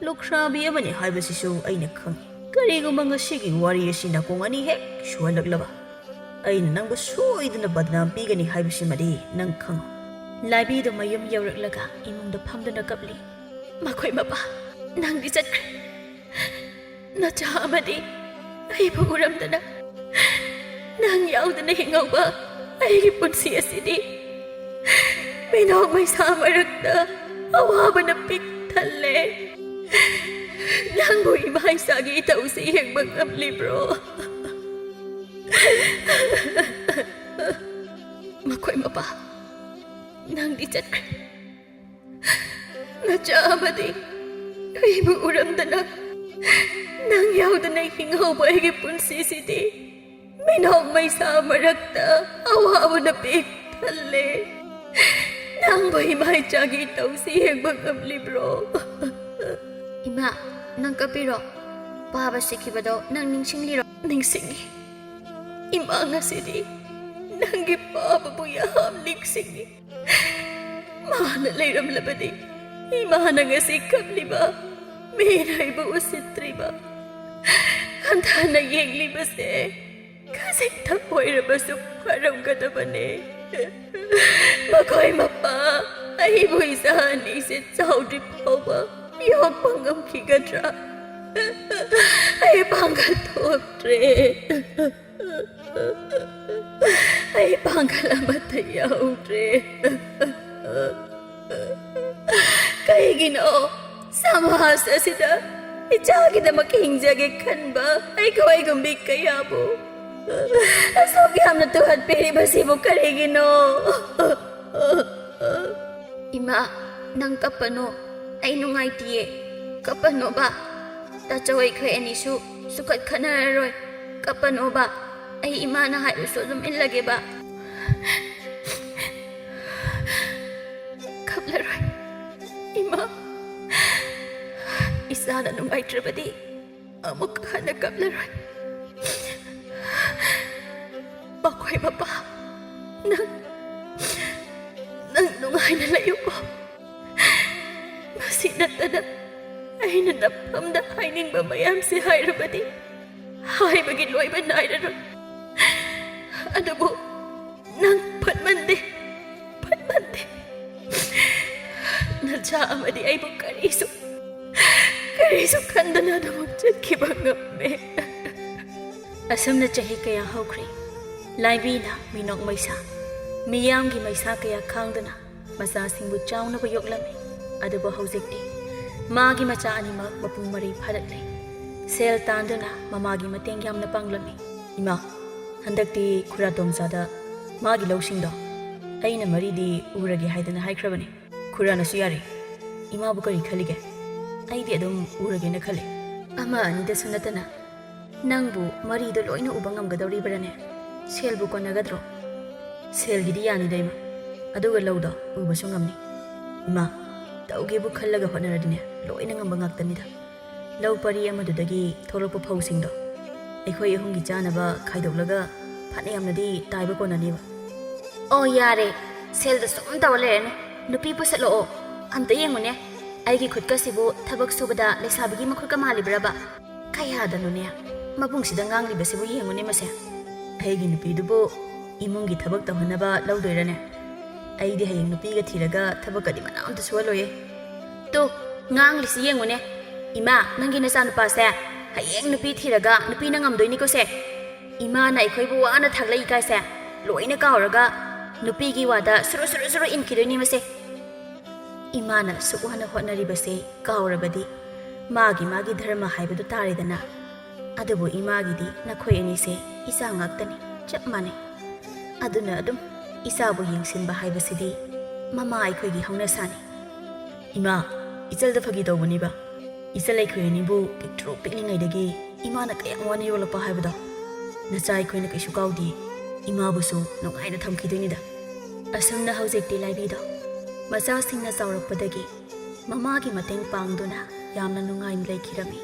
ꯂꯨꯈ꯭ꯔꯥꯕꯤ ꯑꯃꯅꯤ ꯍꯥꯏꯕꯁꯤꯁꯨ ꯑꯩꯅ ꯈꯪꯏ꯫ ꯀꯔꯤꯒꯨꯝꯕ ꯉꯁꯤꯒꯤ ꯋꯥꯔꯤ ꯑꯁꯤ ꯅꯥꯀꯣꯡ ꯑꯅꯤ ꯍꯦꯛ ꯁꯨꯍꯜꯂꯛꯂꯕ, ꯑꯩꯅ ꯅꯪꯕꯨ ꯁꯣꯏꯗꯅ ꯕꯗꯅꯥꯝ ꯄꯤꯒꯅꯤ ꯍꯥꯏꯕꯁꯤꯃꯗꯤ ꯅꯪ ꯈꯪꯉꯨ꯫ ꯂꯥꯏꯕꯤꯗꯨ ꯃꯌꯨꯝ ꯌꯧꯔꯛꯂꯒ ꯏꯃꯨꯡꯗ ꯐꯝꯗꯨꯅ ꯀꯞꯂꯤ꯫ ꯃꯈꯣꯏ ꯃꯄꯥ, ꯅꯪꯗꯤ ꯆꯠꯈ꯭ꯔꯦ꯫ ꯅꯆꯥ ꯑꯃꯗꯤ ꯑꯩꯕꯨ ꯎꯔꯝꯗꯅ ꯅꯪ ꯌꯥꯎꯗꯅ ꯍꯤꯡꯍꯧꯕ ꯑꯩꯒꯤ ꯄꯨꯟꯁꯤ ꯑꯁꯤꯗꯤ ꯃꯤꯅꯣꯛ ꯃꯩꯁꯥ ꯃꯔꯛꯇ ꯑꯋꯥꯕꯅ ꯄꯤꯛ ꯊꯜꯂꯦ꯫ ꯅꯪꯕꯨ ꯏꯃꯥ ꯏꯆꯥꯒꯤ ꯏꯊꯧꯁꯤ ꯌꯦꯡꯕ ꯉꯝꯂꯤꯕ꯭ꯔꯣ? ꯃꯈꯣꯏ ꯃꯄꯥ, ꯅꯪꯗꯤ ꯆꯠꯈ꯭ꯔꯦ꯫ ꯅꯆꯥ ꯑꯃꯗꯤ ꯑꯩꯕꯨ ꯎꯔꯝꯗꯅ ꯅꯪ ꯌꯥꯎꯗꯅ ꯍꯤꯡꯍꯧꯕ ꯑꯩꯒꯤ ꯄꯨꯟꯁꯤꯁꯤꯗꯤ ꯃꯤꯅꯣꯛ ꯃꯩꯁꯥ ꯃꯔꯛꯇ ꯑꯋꯥꯕꯅ ꯄꯤꯛ ꯊꯜꯂꯦ꯫ ꯅꯪꯕꯨ ꯏꯃꯥ ꯏꯆꯥꯒꯤ ꯏꯇꯧꯁꯤ ꯌꯦꯡꯕ ꯉꯝꯂꯤꯕ꯭ꯔꯣ? ꯏꯃꯥ, ꯅꯪ ꯀꯞꯄꯤꯔꯣ? ꯄꯥꯕ ꯁꯤꯈꯤꯕꯗꯣ ꯅꯪ ꯅꯤꯡꯁꯤꯡꯂꯤꯔꯣ? ꯅꯤꯡꯁꯤꯡꯉꯤ꯫ ꯏꯃꯥ, ꯉꯁꯤꯗꯤ ꯅꯪꯒꯤ ꯄꯥꯕꯕꯨ ꯌꯥꯝ ꯅꯤꯡꯁꯤꯡꯉꯤ꯫ ꯃꯥꯅ ꯂꯩꯔꯝꯂꯕꯗꯤ ꯏꯃꯥꯅ ꯉꯁꯤ ꯀꯞꯂꯤꯕ, ꯃꯤꯅ ꯑꯩꯕꯨ ꯎꯁꯤꯠꯇ꯭ꯔꯤꯕ, ꯍꯟꯊꯅ ꯌꯦꯡꯂꯤꯕꯁꯦ ꯈꯖꯤꯛꯇꯪ ꯑꯣꯏꯔꯕꯁꯨ ꯐꯔꯝꯒꯗꯕꯅꯦ꯫ ꯃꯈꯣꯏ ꯃꯄꯥ ꯑꯩꯕꯨ ꯏꯆꯥ ꯑꯅꯤꯁꯦ ꯆꯥꯎꯗ꯭ꯔꯤ ꯐꯥꯎꯕ ꯌꯣꯛꯄ ꯉꯝꯈꯤꯒꯗ꯭ꯔꯥ? ꯑꯩ ꯄꯥꯡꯒꯜ ꯊꯣꯛꯇ꯭ꯔꯦ꯫ ꯑꯩ ꯄꯥꯡꯒꯜ ꯑꯃꯠꯇ ꯌꯥꯎꯗ꯭ꯔꯦ꯫ ꯀꯩꯒꯤꯅꯣ ꯁꯃꯥꯖ ꯑꯁꯤꯗ ꯏꯆꯥꯒꯤꯗꯃꯛ ꯍꯤꯡꯖꯒꯦ ꯈꯟꯕ ꯑꯩꯈꯣꯏꯒꯨꯝꯕꯤ ꯀꯌꯥꯕꯨ ꯑꯁꯨꯛ ꯌꯥꯝꯅ ꯇꯨꯍꯠꯄꯤꯔꯤꯕꯁꯤꯕꯨ ꯀꯔꯤꯒꯤꯅꯣ? ꯏꯃꯥ, ꯅꯪ ꯀꯞꯄꯅꯣ꯫ ꯑꯩ ꯅꯨꯡꯉꯥꯏꯇꯤꯌꯦ꯫ ꯀꯞꯄꯅꯣꯕ꯫ ꯇꯥꯆꯧ, ꯑꯩꯈꯣꯏ ꯑꯅꯤꯁꯨ ꯁꯨꯈꯠ ꯈꯠꯅꯔꯔꯣꯏ꯫ ꯀꯞꯄꯅꯣꯕ꯫ ꯑꯩ ꯏꯃꯥꯅ ꯍꯥꯏꯕꯁꯨ ꯑꯗꯨꯝ ꯏꯜꯂꯒꯦꯕ꯫ ꯀꯞꯂꯔꯣꯏ꯫ ꯏꯃꯥ, ꯏꯆꯥꯅ ꯅꯨꯡꯉꯥꯏꯇ꯭ꯔꯕꯗꯤ ꯑꯃꯨꯛ ꯍꯟꯅ ꯀꯞꯂꯔꯣꯏ꯫ ꯃꯈꯣꯏ ꯃꯄꯥ, ꯅꯪ, ꯅꯪ ꯅꯨꯡꯉꯥꯏꯅ ꯂꯩꯌꯨꯀꯣ꯫ ꯃꯁꯤ ꯅꯠꯇꯅ ꯑꯩꯅ ꯅꯐꯝꯗ ꯍꯥꯏꯅꯤꯡꯕ ꯃꯌꯥꯝꯁꯦ ꯍꯥꯏꯔꯕꯗꯤ ꯍꯥꯏꯕꯒꯤ ꯂꯣꯏꯕ ꯅꯥꯏꯔꯔꯣꯏ꯫ ꯑꯗꯨꯕꯨ ꯅꯪ ꯐꯠꯃꯟꯗꯦ, ꯐꯠꯃꯟꯗꯦ꯫ ꯅꯆꯥ ꯑꯃꯗꯤ ꯑꯩꯕꯨ ꯀꯔꯤꯁꯨ, ꯀꯔꯤꯁꯨ ꯈꯟꯗꯅ ꯑꯗꯨꯃꯛ ꯆꯠꯈꯤꯕ ꯉꯝꯃꯦ꯫ ꯑꯁꯨꯝꯅ ꯆꯍꯤ ꯀꯌꯥ ꯍꯧꯈ꯭ꯔꯦ꯫ ꯂꯥꯏꯕꯤꯅ ꯃꯤꯅꯣꯛ ꯃꯩꯁꯥ, ꯃꯤꯌꯥꯝꯒꯤ ꯃꯩꯁꯥ ꯀꯌꯥ ꯈꯥꯡꯗꯨꯅ ꯃꯆꯥꯁꯤꯡꯕꯨ ꯆꯥꯎꯅꯕ ꯌꯣꯛꯂꯝꯃꯤ꯫ ꯑꯗꯨꯕꯨ ꯍꯧꯖꯤꯛꯇꯤ ꯃꯥꯒꯤ ꯃꯆꯥ ꯑꯅꯤꯃꯛ ꯃꯄꯨꯡ ꯃꯔꯩ ꯐꯥꯔꯛꯂꯦ꯫ ꯁꯦꯜ ꯇꯥꯟꯗꯨꯅ ꯃꯃꯥꯒꯤ ꯃꯇꯦꯡ ꯌꯥꯝꯅ ꯄꯥꯡꯂꯝꯃꯤ꯫ ꯏꯃꯥ, ꯍꯟꯗꯛꯇꯤ ꯈꯨꯔꯥ ꯇꯣꯝꯆꯥꯗ ꯃꯥꯒꯤ ꯂꯧꯁꯤꯡꯗꯣ ꯑꯩꯅ ꯃꯔꯤꯗꯤ ꯎꯔꯒꯦ ꯍꯥꯏꯗꯅ ꯍꯥꯏꯈ꯭ꯔꯕꯅꯤ꯫ ꯈꯨꯔꯥꯅꯁꯨ ꯌꯥꯔꯦ꯫ ꯏꯃꯥꯕꯨ ꯀꯔꯤ ꯈꯜꯂꯤꯒꯦ? ꯑꯩꯗꯤ ꯑꯗꯨꯝ ꯎꯔꯒꯦꯅ ꯈꯜꯂꯤ꯫ ꯑꯃ ꯑꯅꯤꯗꯁꯨ ꯅꯠꯇꯅ ꯅꯪꯕꯨ ꯃꯔꯤꯗꯣ ꯂꯣꯏꯅ ꯎꯕ ꯉꯝꯒꯗꯧꯔꯤꯕ꯭ꯔꯥꯅꯦ? ꯁꯦꯜꯕꯨ ꯀꯣꯟꯅꯒꯗ꯭ꯔꯣ? ꯁꯦꯜꯒꯤꯗꯤ ꯌꯥꯅꯤꯗ, ꯏꯃꯥ꯫ ꯑꯗꯨꯒ ꯂꯧꯗꯣ ꯎꯕꯁꯨ ꯉꯝꯅꯤ꯫ ꯏꯃꯥ, ꯇꯧꯒꯦꯕꯨ ꯈꯜꯂꯒ ꯍꯣꯠꯅꯔꯗꯤꯅꯦ, ꯂꯣꯏꯅ ꯉꯝꯕ ꯉꯥꯛꯇꯅꯤꯗ꯫ ꯂꯧ ꯄꯔꯤ ꯑꯃꯗꯨꯗꯒꯤ ꯊꯣꯛꯂꯛꯄ ꯐꯧꯁꯤꯡꯗꯣ ꯑꯩꯈꯣꯏ ꯑꯍꯨꯝꯒꯤ ꯆꯥꯅꯕ ꯈꯥꯏꯗꯣꯛꯂꯒ ꯐꯅꯌꯥꯝꯅꯗꯤ ꯇꯥꯏꯕ ꯀꯣꯟꯅꯅꯦꯕ꯫ ꯑꯣ, ꯌꯥꯔꯦ, ꯁꯦꯜꯗ ꯁꯨꯝ ꯇꯧꯔ ꯂꯩꯔꯅꯨ꯫ ꯅꯨꯄꯤ ꯄꯨꯁꯜꯂꯛꯑꯣ, ꯑꯝꯇ ꯌꯦꯡꯉꯨꯅꯦ꯫ ꯑꯩꯒꯤ ꯈꯨꯠꯀꯁꯤꯕꯨ ꯊꯕꯛ ꯁꯨꯕꯗ ꯂꯩꯁꯥꯕꯤꯒꯤ ꯃꯈꯨꯠꯀ ꯃꯥꯜꯂꯤꯕ꯭ꯔꯕ? ꯀꯌꯥꯗꯅꯣꯅꯦ ꯃꯕꯨꯡꯁꯤꯗ ꯉꯥꯡꯂꯤꯕꯁꯤꯕꯨ, ꯌꯦꯡꯉꯨꯅꯦ ꯃꯁꯦ꯫ ꯑꯩꯒꯤ ꯅꯨꯄꯤꯗꯨꯕꯨ ꯏꯃꯨꯡꯒꯤ ꯊꯕꯛ ꯇꯧꯍꯟꯅꯕ ꯂꯧꯗꯣꯏꯔꯅꯦ? ꯑꯩꯗꯤ ꯍꯌꯦꯡ ꯅꯨꯄꯤꯒ ꯊꯤꯔꯒ ꯊꯕꯛꯀꯗꯤ ꯃꯅꯥ ꯑꯝꯇ ꯁꯨꯍꯜꯂꯣꯏꯌꯦ꯫ ꯇꯨ, ꯉꯥꯡꯂꯤꯁꯤ ꯌꯦꯡꯉꯨꯅꯦ꯫ ꯏꯃꯥ, ꯅꯪꯒꯤ ꯅꯆꯥꯅꯨꯄꯥꯁꯦ ꯍꯌꯦꯡ ꯅꯨꯄꯤ ꯊꯤꯔꯒ ꯅꯨꯄꯤꯅ ꯉꯝꯗꯣꯏꯅꯤꯀꯣ ꯁꯦ꯫ ꯏꯃꯥꯅ ꯑꯩꯈꯣꯏꯕꯨ ꯋꯥꯅ ꯊꯥꯛꯂꯛꯏ ꯀꯥꯏꯁꯦ ꯂꯣꯏꯅ ꯀꯥꯎꯔꯒ ꯅꯨꯄꯤꯒꯤ ꯋꯥꯗ ꯁꯨꯔꯨ ꯁꯨꯔꯨ ꯁꯨꯔꯨ ꯏꯟꯈꯤꯗꯣꯏꯅꯤ ꯃꯁꯦ꯫ ꯏꯃꯥꯅ ꯑꯁꯨꯛ ꯋꯥꯅ ꯍꯣꯠꯅꯔꯤꯕꯁꯦ ꯀꯥꯎꯔꯕꯗꯤ ꯃꯥꯒꯤ ꯃꯥꯒꯤ ꯙꯔꯃ ꯍꯥꯏꯕꯗꯨ ꯇꯥꯔꯦꯗꯅ꯫ ꯑꯗꯨꯕꯨ ꯏꯃꯥꯒꯤꯗꯤ ꯅꯈꯣꯏ ꯑꯅꯤꯁꯦ ꯏꯆꯥ ꯉꯥꯛꯇꯅꯤ, ꯆꯞ ꯃꯥꯟꯅꯩ꯫ ꯑꯗꯨꯅ ꯑꯗꯨꯝ ꯏꯆꯥꯕꯨ ꯌꯦꯡꯁꯤꯟꯕ ꯍꯥꯏꯕꯁꯤꯗꯤ ꯃꯃꯥ ꯑꯩꯈꯣꯏꯒꯤ ꯍꯧꯅꯁꯥꯅꯤ꯫ ꯏꯃꯥ, ꯏꯆꯜꯗ ꯐꯥꯒꯤ ꯇꯧꯕꯅꯤꯕ꯫ ꯏꯆꯜ ꯑꯩꯈꯣꯏ ꯑꯅꯤꯕꯨ ꯄꯤꯛꯇ꯭ꯔꯨ ꯄꯤꯛꯂꯤꯉꯩꯗꯒꯤ ꯏꯃꯥꯅ ꯀꯌꯥꯝ ꯋꯥꯅ ꯌꯣꯜꯂꯛꯄ ꯍꯥꯏꯕꯗꯣ꯫ ꯅꯆꯥ ꯑꯩꯈꯣꯏꯅ ꯀꯩꯁꯨ ꯀꯥꯎꯗꯦ꯫ ꯏꯃꯥꯕꯨꯁꯨ ꯅꯨꯡꯉꯥꯏꯅ ꯊꯝꯈꯤꯗꯣꯏꯅꯤꯗ꯫ ꯑꯁꯨꯝꯅ ꯍꯧꯖꯤꯛꯇꯤ ꯂꯥꯏꯕꯤꯗꯣ ꯃꯆꯥꯁꯤꯡꯅ ꯆꯥꯎꯔꯛꯄꯗꯒꯤ ꯃꯃꯥꯒꯤ ꯃꯇꯦꯡ ꯄꯥꯡꯗꯨꯅ ꯌꯥꯝꯅ ꯅꯨꯡꯉꯥꯏꯅ ꯂꯩꯈꯤꯔꯝꯃꯤ꯫